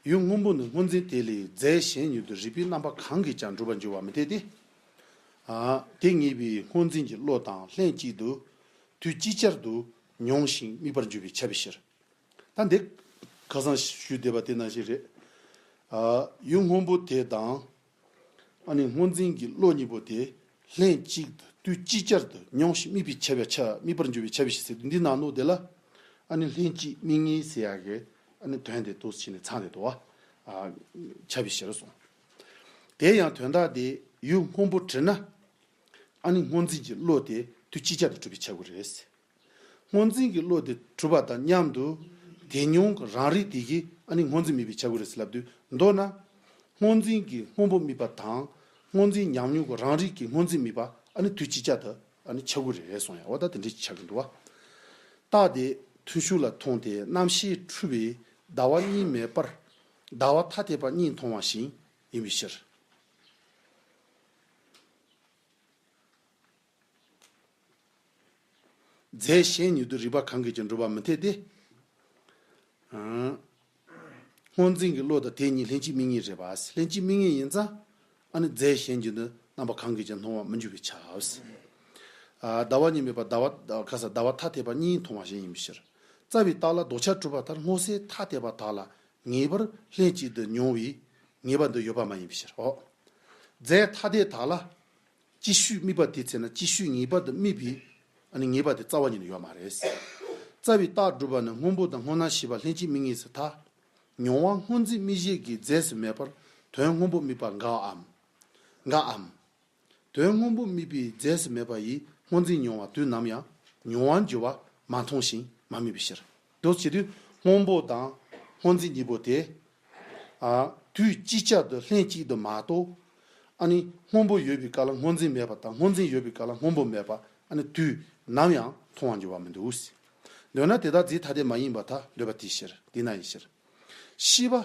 ཡུལ་སྔོན་པོ་ནི་སྔོ་འཛིན་དེ་ལས་རྫས་གཞན་ཉིད་དུ་རིགས་པའི་རྣམ་པ་གང་གིས་ཀྱང་འགྲུབ་པར་འགྱུར་བ་མི་འཐད་དེ། ཨ་དེ་ངེས་པའི་སྔོ་འཛིན་གྱི་བློ་དང་ལྷན་ཅིག་ཏུ། དུས་ཅིག་ཅར་དུ་མྱོང་ཞིང་དམིགས་པར་འགྱུར་བས་ཁྱབ་པའི་ཕྱིར། ད་འདི་ཁ་སང་ཞུས་བསྡད་པ་དེ་ནང་བཞིན་རེད། ཨ་ཡུལ་སྔོན་པོ་དེ་དང་། ཨ་ནི་སྔོ་འཛིན་གྱི་བློ་གཉིས་པོ་དེ་ལྷན་ཅིག་ཏུ་དུས་ཅིག་ཅར་དུ་མྱོང་ཞིང་དམིགས་པའི་ཁྱབ་པའི་ཆ་དམིགས་པར་འགྱུར་བའི་ཁྱབ་པའི་ཕྱིར་ཟེར་དུས་འདི་ནང་ལོགས་དེ་ལ། ཨ་ནི་ལྷན་ཅིག་དམིགས་ངེས་ཟེར་ཡག་གི་ཨ་ནི་དོན་དེ་འདུག་ཕྱི་ནས་ཚང་དེ་འདུག་བ། ཨ་ཁྱབ་པའི་ཕྱིར་གསུངས། དེ་ཡང་དོན་དག་དེ་ཡུལ་སྔོན་པོ་བྲིས་ན། ཨ་ནི་སྔོ་འཛིན་གྱི་བློ་དེ་དུས་ཅིག་ཅར་དུ་གྲུབ་པའི་ཆ་དགོས་རེད། སྔོ་འཛིན་གྱི་བློ་དེ་གྲུབ་པ་དང་མཉམ་དུ། དེ་མྱོང་གི་རང་རིག་དེ་གིས་ཨ་ནི་སྔོ་འཛིན་དམིགས་པའི་ཆ་དགོས་རེད་ཟེར་ལབ་དུས་མདོར་ན། སྔོ་འཛིན་གྱི་སྔོན་པོ་དམིགས་པ་དང་། སྔོ་འཛིན་ཉམས་མྱོང་གི་རང་རིག་གི་སྔོ་འཛིན་དམིགས་པ་ཨ་ནི་དུས་ཅིག་ཅར་དུ་ཨ་ནི་ཆ་དགོས་རེད་གསུངས་ཡ། འོ་ད་དེ་འདྲ་ཅིག་ཆགས་ཀྱི་འདུག་བ། རྟགས་དེ་ཐུན་ཞུགས་ལ་མཐོང་སྟེ་རྣམ་ཤེས་འཁྲུལ་བའི་ཟླ་བ་གཉིས་མེད་པར། ཟླ་བ་ཐ་དད་པ་གཉིས་མཐོང་བ་བཞིན་ཡིན་པའི་ཕྱིར། རྫས་གཞན་ཉིད་དུ་རིགས་པ་གང་གིས་ཀྱང་འགྲུབ་པ་མི་འཐད་དེ། ཨང་། སྔོ་འཛིན་གྱི་བློ་དང་དེ་གཉིས་ལྷན་ཅིག་དམིགས་ངེས་རེད་པ། ལྷན་ཅིག་དམིགས་ངེས་ཡིན་ཙང་། ཨ་ནི་རྫས་གཞན་ཉིད་དུ་རྣམ་པ་གང་གིས་ཀྱང་མཐོང་བ་མི་འགྱུར་བའི་ཕྱིར། ཨ་ཟླ་བ་གཉིས་མེད་པ་ཟླ་བ་ཁ་ས་ཟླ་བ་ཐ་དད་པ་གཉིས་མཐོང་བ་བཞིན་ཡིན་པའི་ཕྱིར། རྩ་བའི་རྟགས་ལ་ལྡོག་ཆ་གྲུབ་པ་ལྟར་སྔོ་སེར་ཐ་དད་པ་དག་ལ་ངེས་པར་ལྷན་ཅིག་ཏུ་མྱོང་བའི་ངེས་པ་འདི་ཡོད་པ་མ་ཡིན་པའི་ཕྱིར། འོ། རྫས་ཐ་དད་དག་ལ། ཅིག་ཤོས་དམིགས་པ་དེའི་ཚེ་ན་ཅིག་ཤོས་ངེས་པར་དུ་དམིགས་པའི། ཨ་ནི་ངེས་པ་དེ་རྩ་བ་ཉིད་ནས་ཡོད་མ་རེད། རྩ་བའི་རྟགས་སྒྲུབ་པ་ནི་སྔོན་པོ་དང་སྔོ་སྣང་ཤེས་པ་ལྷན་ཅིག་དམིགས་ངེས་སུ་ཐལ། མྱོང་བ་སྔོ་འཛིན་དམིགས་བྱེད་ཀྱི་རྫས་སུ་མེད་པར་དོན་སྔོན་པོ་དམིགས་པ་འགའ་འམ། འགའ་འམ། དོན་སྔོན་པོ་དམིགས་པའི་རྫས་སུ་མེད་པ་ཡིས་སྔོ་འཛིན་མྱོང་བ་དུས་ནམ་ཡང་མྱོང་བར་འགྱུར་བ་མ་མཐོང་ཞིང་མ་དམིགས་པའི་ཕྱིར། འདུག་བྱེད་དུས་སྔོན་པོ་དང་སྔོ་འཛིན་གཉིས་པོ་དེ། ཨ། དུས་ཅིག་ཅར་དུ་ལྷན་ཅིག་ཏུ་མ་གཏོགས། ཨ་ནི་སྔོན་པོ་ཡོད་པའི་སྐབས་ལ་སྔོ་འཛིན་མེད་པ་དང་སྔོ་འཛིན་ཡོད་པའི་སྐབས་ལ་སྔོན་པོ་མེད་པ་ཨ་ནི་དུས་ནམ་ཡང་མཐོང་བར་འགྱུར་བ་མི་འདུག་འདོད་ན་དེ་དག་རྫས་ཐ་དད་མ་ཡིན་པར་ཐལ། འདོད་པ་དེའི་ཕྱིར། འདི་ན་ཡི་ཕྱིར། ཤེས་པ།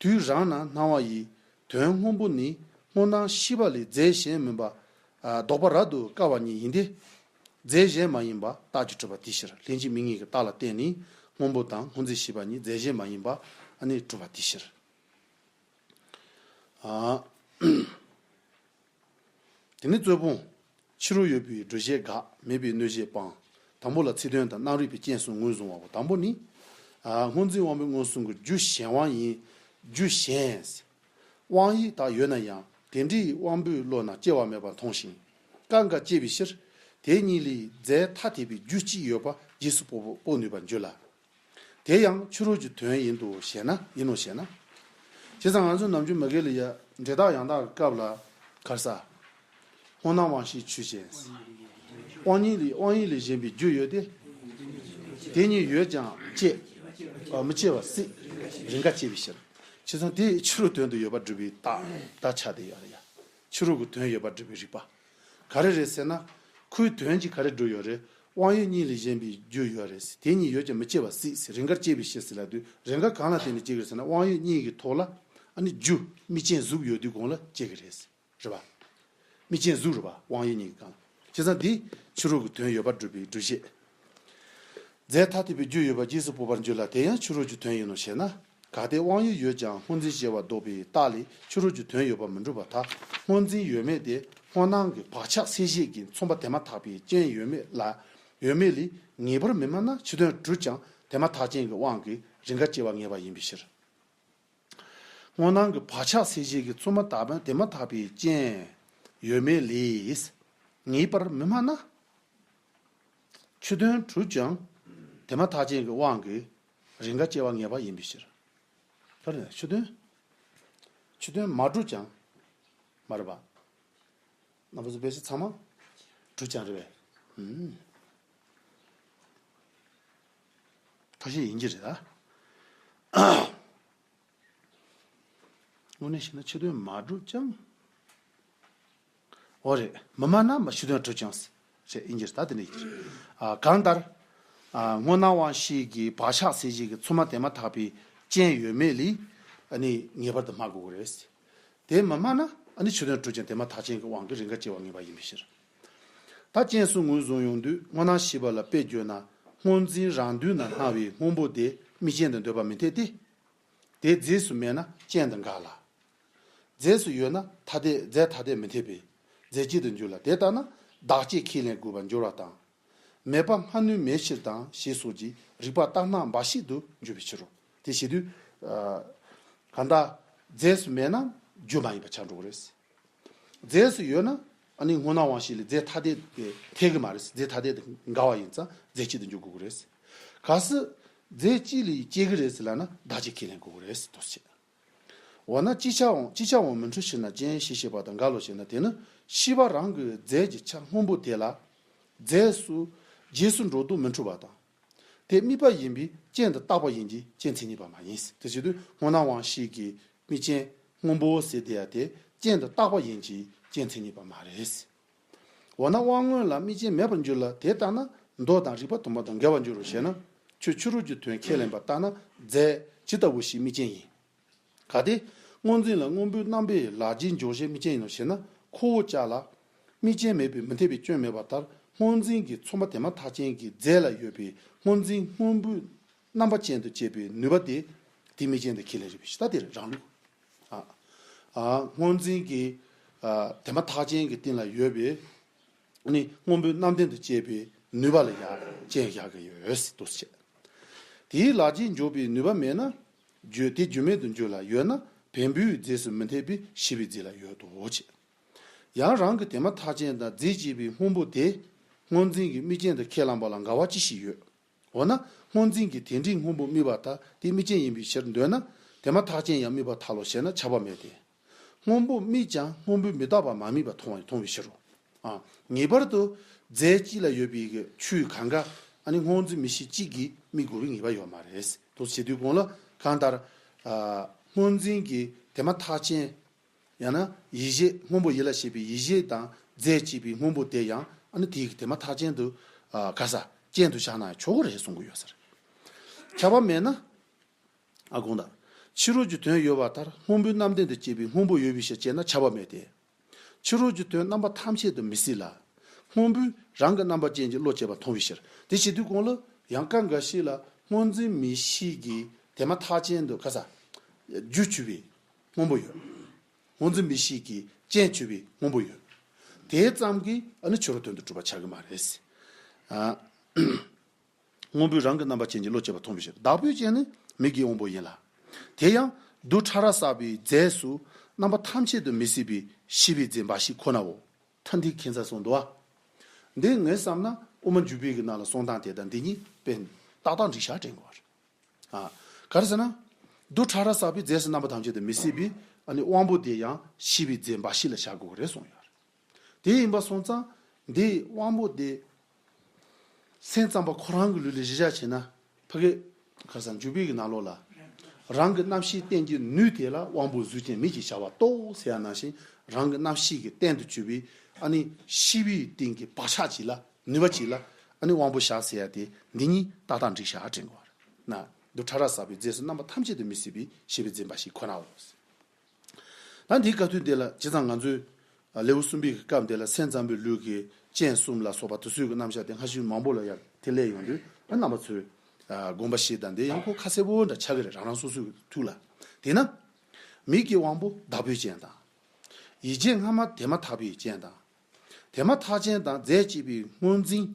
དུས་རང་ན་སྣང་བ་ཡི་དོན་སྔོན་པོ་ནི་སྔོ་སྣང་ཤེས་པ་ལས་རྫས་གཞན་མིན་པ། ཨ། ལྡོག་པ་རབ་ཏུ་དཀའ་བ་ཉིད་ཡིན་ཏེ། རྫས་གཞན་མ་ཡིན་པ་རྟགས་ཀྱིས་གྲུབ་པ་དེའི་ཕྱིར། ལྷན་ཅིག་དམིགས་ངེས་ཀྱི་རྟགས་ལ་བརྟེན་ནས་སྔོན་པོ་དང་སྔོ་འཛིན་ཤེས་པ་གཉིས་རྫས་གཞན་མ་ཡིན་པ་ཨ་ནི་གྲུབ་པ་དེའི་ཕྱིར། ཨ། དེ་ནས་རྩོད་སྤོང་། ཕྱི་རོལ་ཡོད་པའི་སྒྲུབ་བྱེད་དགག་མེད་པའི་གནོད་བྱེད་སྤང་། དང་པོ་ལ་ཚིག་དོན་དང་རྣམ་རིག་པའི་རྐྱེན་གསུམ་ངོས་བཟུང་བའོ། དང་པོ་ནི། ཨ། སྔོ་འཛིན་དབང་པོའི་མངོན་སུམ་གྱི་རྒྱུ་གཞན་དབང་ཡིན། རྒྱུ་གཞན། དབང་ཡིག་དག་ཡོད་ན་ཡང་དེ་འདྲའི་དབང་པོའི་བློ་རྣམས་སྐྱེ་བ་མེད་པར་མཐོང་ཞིང་། སྐབས་འགའ་སྐྱེ་བའི་ཕྱིར། དེ་གཉིས་ལས་རྫས་ཐ་དད་པའི་རྒྱུ་གཅིག་ཡོད་པ་རྗེས་སུ་དཔོག་དཔོག་ནུས་པར་འགྱུར་ལ། དེ་ཡང་ཕྱི་རོལ་གྱི་དོན་ཡིན་དོ་ཞེ་ན། ཡིན་ནོ་ཞེ་ན། བྱས་ཙང་ང་ཚོ་ནམ་རྒྱུན་མ་གི་ལ་ཡ་འབྲས་རྟགས་ཡང་དག་གི་སྐབས་ལ་ག་རེ་ཟེར། སྔོ་སྣང་དབང་ཤེས་ཆོས་ཅན། དབང་ཡིག་ལས་དབང་ཡིག་ལས་གཞན་པའི་རྒྱུ་ཡོད་དེ། དེ་གཉིས་ཡོད་ཀྱང་སྐྱེ། མི་སྐྱེ་བ་སྲིད། རེས་འགའ་སྐྱེ་བའི་ཕྱིར། བྱས་ཙང་དེ་ཕྱི་རོལ་དོན་དུ་ཡོད་པར་སྒྲུབ་པའི་རྟགས་ད་ཆ་དེ་ཡོད་རེད་ཡ། ཕྱི་རོལ་གྱི་དོན་ཡོད་པར་སྒྲུབ་པའི་རིགས་པ། ག་རེ་རེད་ཟེར་ན། ཁོའི་དོན་གྱིས་ག་རེ་སྒྲུབ་ཡོད་རེད། དབང་ཡོད་གཉིས་ལས་གཞན་པའི་རྒྱུ་ཡོད་རེད། དེ་གཉིས་ཡོད་ཀྱང་མི་སྐྱེ་བ་སྲིད་ཟེར། རེས་འགར་སྐྱེ་བའི་ཕྱིར་ཟེར་ལབ་དུས་རེས་འགར་གང་ལ་བརྟེན་ནས་སྐྱེ་གི་རེད་ཟེར་ན། དབང་ཡོད་གཉིས་ཀྱི་ཐོག་ལ་ཨ་ནི་རྒྱུ་དམིགས་རྐྱེན་གཟུགས་ཡོད་དུས་གོང་ལ་སྐྱེ་གི་རེད། རེད་པ། དམིགས་རྐྱེན་གཟུགས་རེད་པ། དབང་ཡོད་གཉིས་ཀྱི་སྒང་ལ། བྱས་ཙང་འདི་ཕྱི་རོལ་གྱི་དོན་ཡོད་པར་སྒྲུབ་པའི་སྒྲུབ་བྱེད། རྫས་ཐ་དད་པའི་རྒྱུ་ཡོད་པ་རྗེས་སུ་དཔོག་པར་འགྱུར་ལ། དེ་ཡང་ཕྱི་རོལ་གྱི་དོན་ཡིན་ནོ་ཞེ་ན། གལ་ཏེ་དབང་ཡུལ་ཡོད་ཀྱང་སྔོ་འཛིན་ཞེས་པ་ལྡོག་པའི་རྟགས་ལས་ཕྱི་རོལ་གྱི་དོན་ཡོད་པར་མི་འགྲུབ་པར་ཐལ། སྔོ་འཛིན་ཡོད་མེད་དེ་སྔོ་སྣང་གི་བག་ཆགས་སེལ་བྱེད་ཀྱི་མཚུངས་པ་དེ་མ་ཐག་པའི་རྐྱེན་ཡོད་མེད་ལ། ཡོད་མེད་ལས་ངེས་པར་མི་སྨྲ་ན་ཕྱི་དོན་གྲུབ་ཀྱང་དེ་མ་ཐག་རྐྱེན་གྱི་དབང་གིས་རེས་འགའ་སྐྱེ་བ་ངེས་པ་ཡིན་པའི་ཕྱིར། སྔོ་སྣང་གི་བག་ཆགས་སེལ་བྱེད་ཀྱི་མཚུངས་པ་དག་པའི་དེ་མ་ཐག་པའི་རྐྱེན་ཡོད་མེད་ལས། ངེས་པར་མི་སྨྲ་ན། ཕྱི་དོན་གྲུབ་ཀྱང་དེ་མ་ཐག་རྐྱེན་གྱི་དབང་གིས་རེས་འགའ་སྐྱེ་བ་ངེས་པ་ཡིན་པའི་ཕྱིར། ད་རེས་ཕྱི་དོན། ཕྱི་དོན་མ་གྲུབ་ཀྱང་། མ་རེད་པ། རྣམ་པ་ཚོ་དཔེ་ཆ་ཚང་མ་གྲུབ་ཀྱང་རེད་པས། ཨུམ། ཐབས་ཤེས་ཡིན་གྱི་རེད་ད། དངོས་གནས་བཤད་ན་ཕྱི་དོན་མ་གྲུབ་ཀྱང་། འོ་རེད། མི་སྨྲ་ན་མ་ཕྱི་དོན་གྲུབ་ཀྱང་། རེད་ཡིན་གྱི་རེད་ད་དེ་འདྲ་ཡིན་གྱི་རེད། ཨ་གང་ལྟར། ཨ་སྔོ་སྣང་དབང་ཤེས་ཀྱི་བག་ཆགས་སེལ་བྱེད་ཀྱི་མཚུངས་པ་དེ་མ་ཐག་པའི་རྐྱེན་ཡོད་མེད་ལས། ཨ་ནི་ངེས་པར་དུ་སྨྲ་དགོས་ཀྱི་རེད། དེ་མི་སྨྲ་ན་ཨ་ནི་ཕྱི་དོན་གྲུབ་ཀྱང་དེ་མ་ཐག་རྐྱེན་གྱི་དབང་གིས་རེས་འགའ་སྐྱེ་བ་ངེས་པ་ཡིན་པའི་ཕྱིར། ད་རྐྱེན་གསུམ་ངོས་བཟུང་ཡོང་དུས་སྔོ་སྣང་ཤེས་པ་ལ་དཔེ་བརྗོད་ན་སྔོ་འཛིན་རང་དུས་ན་སྣང་བའི་སྔོན་པོ་དེ་དམིགས་རྐྱེན་དུ་འདོད་པ་མི་འཐད་དེ། དེ་རྫས་སུ་མེད་ན་རྐྱེན་དུ་འགལ་ལ། རྫས་སུ་ཡོད་ན་ཐ་དད་རྫས་ཐ་དད་མི་འཐད་པས་རྫས་གཅིག་ཏུ་འགྱུར་ལ། དེ་ལྟ་ན་བདག་གཅིག་ཁས་ལེན་དགོས་པར་འགྱུར་བ་དང་། མེད་པ་སྨྲ་ནུས་མེད་ཕྱིར་དང་ཞེས་སོགས་ཀྱི་རིགས་པ་ལྟར་སྣང་འབའ་ཞིག་ཏུ་འགྱུར་བའི་ཕྱིར་རོ། དེ་བྱེད་དུས། ཨ་གང་ལྟར་རྫས་སུ་མེད་ན་རྒྱུ་མ་ཡིན་པ་ཆགས་འགྲོ་གི་རེད། རྫས་སུ་ཡོད་ན་ཨ་ནི་སྔོ་སྣང་དབང་ཤེས་ལས་རྫས་ཐ་དད་དེ་འཐད་གི་མ་རེད། རྫས་ཐ་དད་དེ་འགལ་བ་ཡིན་ཙང་རྫས་གཅིག་ཏུ་འགྱུར་དགོས་ཀྱི་རེད། གལ་སྲིད་རྫས་གཅིག་ལས་སྐྱེ་གི་རེད་ཟེར་ལབ་ན་བདག་གཅིག་ཁས་ལེན་དགོས་ཀྱི་རེད་དོ་ཟེར། འོ་ན་ཅིག་ཆར་འོང་ཅིག་ཆར་འོང་མི་འཁྲུལ་ཕྱིར་ན་རྐྱེན་ཞེས་བཤད་པ་དང་འགལ་ལོ་ཞེ་ན། དེ་ནི་ཤེས་པ་རང་གི་རྫས་ཀྱི་ཆ་སྔོན་པོ་དེ་ལ་རྫས་སུ་རྗེས་སུ་འགྲོ་ལྡོག་མི་འཁྲུལ་བ་དང་། དེ་དམིགས་པ་ཡིན་པས་རྐྱེན་དུ་བཏགས་པ་ཡིན་གྱི་རྐྱེན་མཚན་ཉིད་པ་མ་ཡིན། དེ་བྱེད་དུས་སྔོ་སྣང་དབང་ཤེས་ཀྱི་དམིགས་རྐྱེན་སྔོན་པོ་ཟེར་དེ་ཡང་དེ་རྐྱེན་དུ་བཏགས་པ་ཡིན་གྱི་རྐྱེན་མཚན་ཉིད་པ་མ་རེད། འོ་ན་དབང་མངོན་ལ་དམིགས་རྐྱེན་མེད་པར་འགྱུར་ལ། དེ་ལྟ་ན་མདོ་དང་རིགས་པ་དུ་མ་དང་འགལ་བར་འགྱུར་རོ་ཞེ་ན། ཁྱོད་ཕྱི་རོལ་གྱི་དོན་ཁས་ལེན་པ་ལྟར་ན་རྫས་ཇི་ལྟ་བུ་ཞིག་དམིགས་རྐྱེན་ཡིན། གལ་ཏེ་སྔོ་འཛིན་ལ་སྔོན་པོའི་རྣམ་པའི་ལག་རྗེས་འཇོག་བྱེད་དམིགས་རྐྱེན་ཡིན་ནོ་ཞེ་ན། ཁོ་བོ་ཅག་ལ་དམིགས་རྐྱེན་མེད་པའི་མི་འཐད་པའི་སྐྱོན་མེད་པ་ལྟར་སྔོ་འཛིན་གྱི་མཚུངས་པ་དེ་མ་ཐག་རྐྱེན་གྱི་རྫས་ལ་ཡོད་པའི་སྔོ་འཛིན་སྔོན་པོའི་རྣམ་པ་ཅན་དུ་བྱེད་པའི་ནུས་པ་དེ་དེ་དམིགས་རྐྱེན་དུ་ཁས་ལེན་རིགས་པའི་ཕྱིར། ད་དེ་རང་ལུགས། ཨ། ཨ། སྔོ་འཛིན་གྱི། ཨ། དེ་མ་ཐག་རྐྱེན་གྱི་སྟེང་ལ་ཡོད་པའི། ནི་སྔོན་པོའི་རྣམ་ལྡན་དུ་བྱེད་པའི་ནུས་པ་ལ་ཡང་རྐྱེན་བཞག་གི་ཡོད་དོ་ཟེར། དེའི་ལག་རྗེས་འཇོག་པའི་ནུས་པ་མེད་ན། རྒྱུ་དེ་རྒྱུ་མེད་དུ་འགྱུར་ལ། ཡོད་ན་བེམ་པོའི་རྫས་སུ་མི་འཐད་པའི་ཤེས་པའི་རྫས་ལ་ཡོད་དོ་ཟེར། ཡང་རང་གི་དེ་མ་ཐག་རྐྱེན་དང་རྫས་གཅིག་པའི་སྔོན་པོ་དེ་སྔོ་འཛིན་གྱི་དམིགས་རྐྱེན་དུ་ཁས་བླངས་པ་ལ་འགལ་བ་ཅི་ཞིག་ཡོད། འོ་ན་སྔོ་འཛིན་གྱིས་དེ་འདྲའི་སྔོན་པོ་དམིགས་པར་ཐལ། དེ་དམིགས་རྐྱེན་ཡིན་པའི་ཕྱིར་འདོད་ན་དེ་མ་ཐག་རྐྱེན་ཡང་དམིགས་པར་ཐལ་ལོ་ཞེ་ན་ཁྱབ་པ་མེད་དེ། སྔོན་པོ་དམིགས་ཀྱང་སྔོན་པོས་མི་རྟག་པ་མ་དམིགས་པ་མཐོང་བ་མཐོང་བའི་ཕྱིར་རོ། ཨ། ངེས་པར་དུ་རྫས་གཅིག་ལ་ཡོད་པའི་ཆོས་གང་ག་ཨ་ནི་སྔོ་འཛིན་མིག་ཤེས་གཅིག་གིས་དམིགས་དགོས་པའི་ངེས་པ་ཡོད་མ་རེད། དོ་བྱེད་དུས་གོང་ལ་གང་ལྟར། ཨ། སྔོ་འཛིན་གྱི་དེ་མ་ཐག་རྐྱེན། ཡང་ན་ཡིད་བྱེད་སྔོན་པོ་ཡིད་ལ་བྱེད་པའི་ཡིད་བྱེད་དང་རྫས་གཅིག་པའི་སྔོན་པོ་དེ་ཡང་ཨ་ནི་དེའི་དེ་མ་ཐག་རྐྱེན་དུ། ཨ། ག་ས་རྐྱེན་དུ་བཞག་ན་ཆོག་གི་རེད་གསུང་གི་ཡོད་ཟེར། ཁྱབ་པ་མེད་ན། ཨ། དགོངས་དག་ཕྱི་རོལ་གྱི་དོན་ཡོད་པ་ལྟར་སྔོན་པོའི་རྣམ་ལྡན་དུ་བྱེད་པའི་སྔོན་པོ་ཡོད་པའི་ཕྱིར་ཅེ་ན་ཁྱབ་པ་མེད་དེ། ཕྱི་རོལ་གྱི་དོན་རྣམ་པ་ཐམས་ཅད་དུ་མི་སྲིད་ལ། སྔོན་པོས་རང་གི་རྣམ་པ་ཅན་གྱི་བློ་སྐྱེད་པ་མཐོང་བའི་ཕྱིར། དེ་བྱེད་དུས་གོང་ལ་ཡང་ཀ་འགའ་ཞིག་ལ་སྔོ་འཛིན་མིག་ཤེས་ཀྱི་དེ་མ་ཐག་རྐྱེན་དུ་ག་ས། རྒྱུ་བྱུང་བའི་སྔོན་པོ་ཡོད། སྔོ་འཛིན་མིག་ཤེས་ཀྱི་རྐྱེན་བྱུང་བའི་སྔོན་པོ་ཡོད། དེ་ཙམ་གྱིས་ཨ་ནི་ཕྱི་རོལ་དོན་དུ་གྲུབ་པ་ཆགས་ཀྱི་མ་རེད། ཨ། སྔོན་པོས་རང་གི་རྣམ་པ་ཅན་གྱི་བློ་སྐྱེད་པ་མཐོང་བའི་ཕྱིར། བདག་པོའི་རྐྱེན་ནི་མིག་གི་དབང་པོ་ཡིན་ལ། དེ་ཡང་རྡུལ་ཕྲ་རབ་བསགས་པའི་རྫས་སུ་རྣམ་པ་ཐམས་ཅད་དུ་མི་སྲིད་པའི་ཤེས་པའི་རྫས་འབའ་ཞིག་ཁོ་ནའོ། ཐ་འདི་ཁྱད་མཚར་སོང་འདུག་ཨ། འདི་ངས་བསམ་ན་དབུ་མ་འཇུག་པའི་གི་ནང་ལ་གསུང་སྟངས་དེ་དང་འདི་གཉིས་དཔེ་ཏག་ཏག་འགྲིག་ཤག་དྲན་གོ་བ་རེད། ཨ། ག་རེ་ཟེར་ན། རྡུལ་ཕྲ་རབ་བསགས་པའི་རྫས་སུ་རྣམ་པ་ཐམས་ཅད་དུ་མི་སྲིད་པའི་ཨ་ནི་དབང་པོ་དེ་ཡང་ཤེས་པའི་རྫས་འབའ་ཞིག་ལ་བཞག་དགོས་ཀྱི་རེད་གསུངས་ཡོད་རེད། དེ་ཡིན་པ་སོང་ཙང་འདིའི་དབང་པོ་དེ་སེམས་ཙམ་པ་ཁོ་རང་གི་ལུགས་ལ་གཞི་བཞག་བྱས་ན་ཕ་གི་ག་ས་འཇུག་པའི་གི་ནང་ལོགས་ལ་རང་གི་རྣམ་ཤེས་རྟེན་གྱི་ནུས་དེ་ལ་དབང་པོ་གཟུགས་ཅན་མིག་ཅེས་བྱ་བ་རྟོགས་ཟེར་ཡ་ནང་བཞིན་རང་གི་རྣམ་ཤེས་ཀྱི་རྟེན་དུ་གྱུར་པའི་ཨ་ནི་ཤེས་པའི་སྟེང་གི་བག་ཆགས་ཅིག་ལ་ནུས་པ་ཅིག་ལ་ཨ་ནི་དབང་པོ་བཞག་ཟེར་ཡ་དེ་འདི་གཉིས་ཏག་ཏག་འགྲིག་ཤག་དྲན་དགོས་པ་རེད། ན། རྡུལ་ཕྲ་རབ་བསགས་པའི་རྫས་སུ་རྣམ་པ་ཐམས་ཅད་དུ་མི་སྲིད་པའི་ཤེས་པའི་རྫས་འབའ་ཞིག་ཁོ་ནའོ། ད་འདིའི་སྐབས་དུས་འདི་ལ་བྱས་ཙང་ང་ཚོས་ལེའུ་གསུམ་པའི་སྐབས་འདི་ལ་སེམས་ཙམ་པའི་ལུགས་ཀྱི་ སྤྱན་གསུམ་ལ་སོགས་པ་དེ་ཚོའི་གི་རྣམ་གཞག་དེ་སྔ་ཕྱི་མང་པོ་ལ་ཡང་དེ་སླེབས་ཡོང་དུས་ཨ་རྣམ་པ་ཚོས་ཨ་དགོངས་པ་བཞེས་དང་དེ་ཡང་ཁོ་ཁ་གསལ་པོ་འདྲ་ཆགས་ཀྱི་རེད། རང་རང་སོ་སོའི་གི་ཐུགས་ལ། དེས་ན་མིག་གི་དབང་པོ་བདག་པོའི་སྤྱན་དང་། ཡིད་ཀྱི་སྔ་མ་དེ་མ་ཐག་པའི་སྤྱན་དང་། དེ་མ་ཐག་ཅན་དང་རྫས་བཅས་པའི་སྔོ་འཛིན།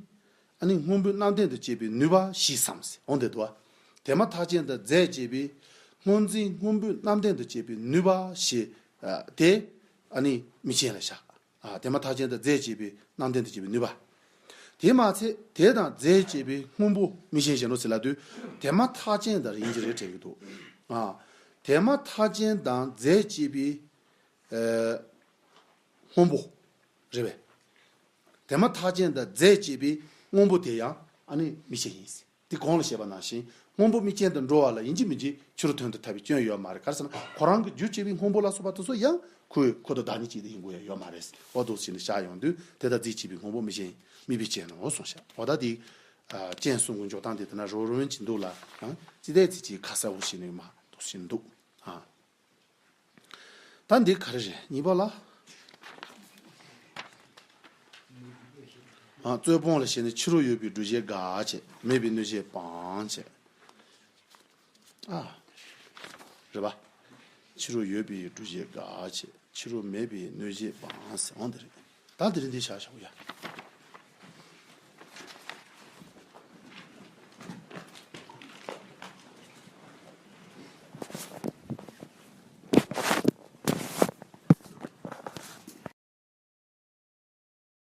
ཨ་ནི་སྔོན་པོའི་རྣམ་ལྡན་དུ་བྱེད་པའི་ནུས་པ་བཞི་བསམ་ཟེར་འོང་དེ་འདུག་བ། དེ་མ་ཐག་ཅན་དང་རྫས་བཅས་པའི་སྔོ་འཛིན་སྔོན་པོའི་རྣམ་ལྡན་དུ་བྱེད་པའི་ནུས་པ་བཞི་ཨ་དེ་ཨ་ནི་མིག་ཅན་ལ་བཞག་ཨ་དེ་མ་ཐག་ཅན་དང་རྫས་བཅས་པའི་རྣམ་ལྡན་དུ་བྱེད་པའི་ནུས་པ། དེ་མ་ཚད་དེ་དང་རྫས་བཅས་པའི་སྔོན་པོ་མིག་ཅན་བཞིན་ནོ་ཟེར་ལབ་དུས་དེ་མ་ཐག་ཅན་དང་ཡིན་གྱི་རེད་དྲན་གྱི་འདུག་ཨ་དེ་མ་ཐག་ཅན་དང་རྫས་བཅས་པའི་ཨ་སྔོན་པོ་རེད་པས། དེ་མ་ཐག་ཅན་དང་རྫས་བཅས་པའི་སྔོན་པོ་དེ་ཡང་ཨ་ནི་མིག་ཅན་ཡིན། དེ་གོང་ལ་བཤད་པ་ནང་བཞིན་སྔོན་པོ་མིག་ཅན་དུ་འགྲོ་བ་ལ་ཡིན་གཅིག་མིན་གཅིག་ཕྱི་རོལ་དོན་དུ་ཐལ་བའི་སྐྱོན་ཡོད་མ་རེད། ག་རེ་ཟེར་ན་ཁོ་རང་གི་རྒྱུ་བྱས་པའི་སྔོན་པོ་ལ་སོགས་པ་དེ་ཚོ་ཡང་ཁོའི་ཁོ་དང་བདག་ཉིད་གཅིག་ཏུ་ཡིན་དགོས་ཡ་ཡོད་མ་རེད། འོ་འདུག་ཟེར་ནས་བཞག་ཡོང་དུས་དེ་དང་རྫས་བཅས་པའི་སྔོན་པོ་མིག་ཅན་མིག་པའི་སྤྱན་ནོ་གསུངས་ཤག་འོ་ད་དེ་ཨ་སྤྱན་གསུམ་གྱི་འཇོག་སྟངས་དེ་ལྟ་ན་རོ་རོན་གྱི་འདུག་ལ་ཨ་ཙི་ཏའི་ཙི་ཅིག་ཁ་གསལ་བོ་ཞིག་ནས་མ་འདུག་ཞིག་འདུག་ཨ། ད་འདི་ག་རེ་རེད་གཉིས་པ་ལ། ཨ་རྩོད་སྤོང་ལ་བྱས་ནས་ཕྱི་རོལ་ཡོད་པའི་སྒྲུབ་བྱེད་དགག་བྱས་མེད་པའི་གནོད་བྱེད་སྤང་བྱས། ཨ་རེད་པ། ཕྱི་རོལ་ཡོད་པའི་སྒྲུབ་བྱེད་དགག་བྱས་ཕྱི་རོལ་མེད་པའི་གནོད་བྱེད་སྤང་ཟེར་འོང་འདི་རེད། ད་འདི་རེད་འདི་བྱ་བྱ་བོ་ཡ།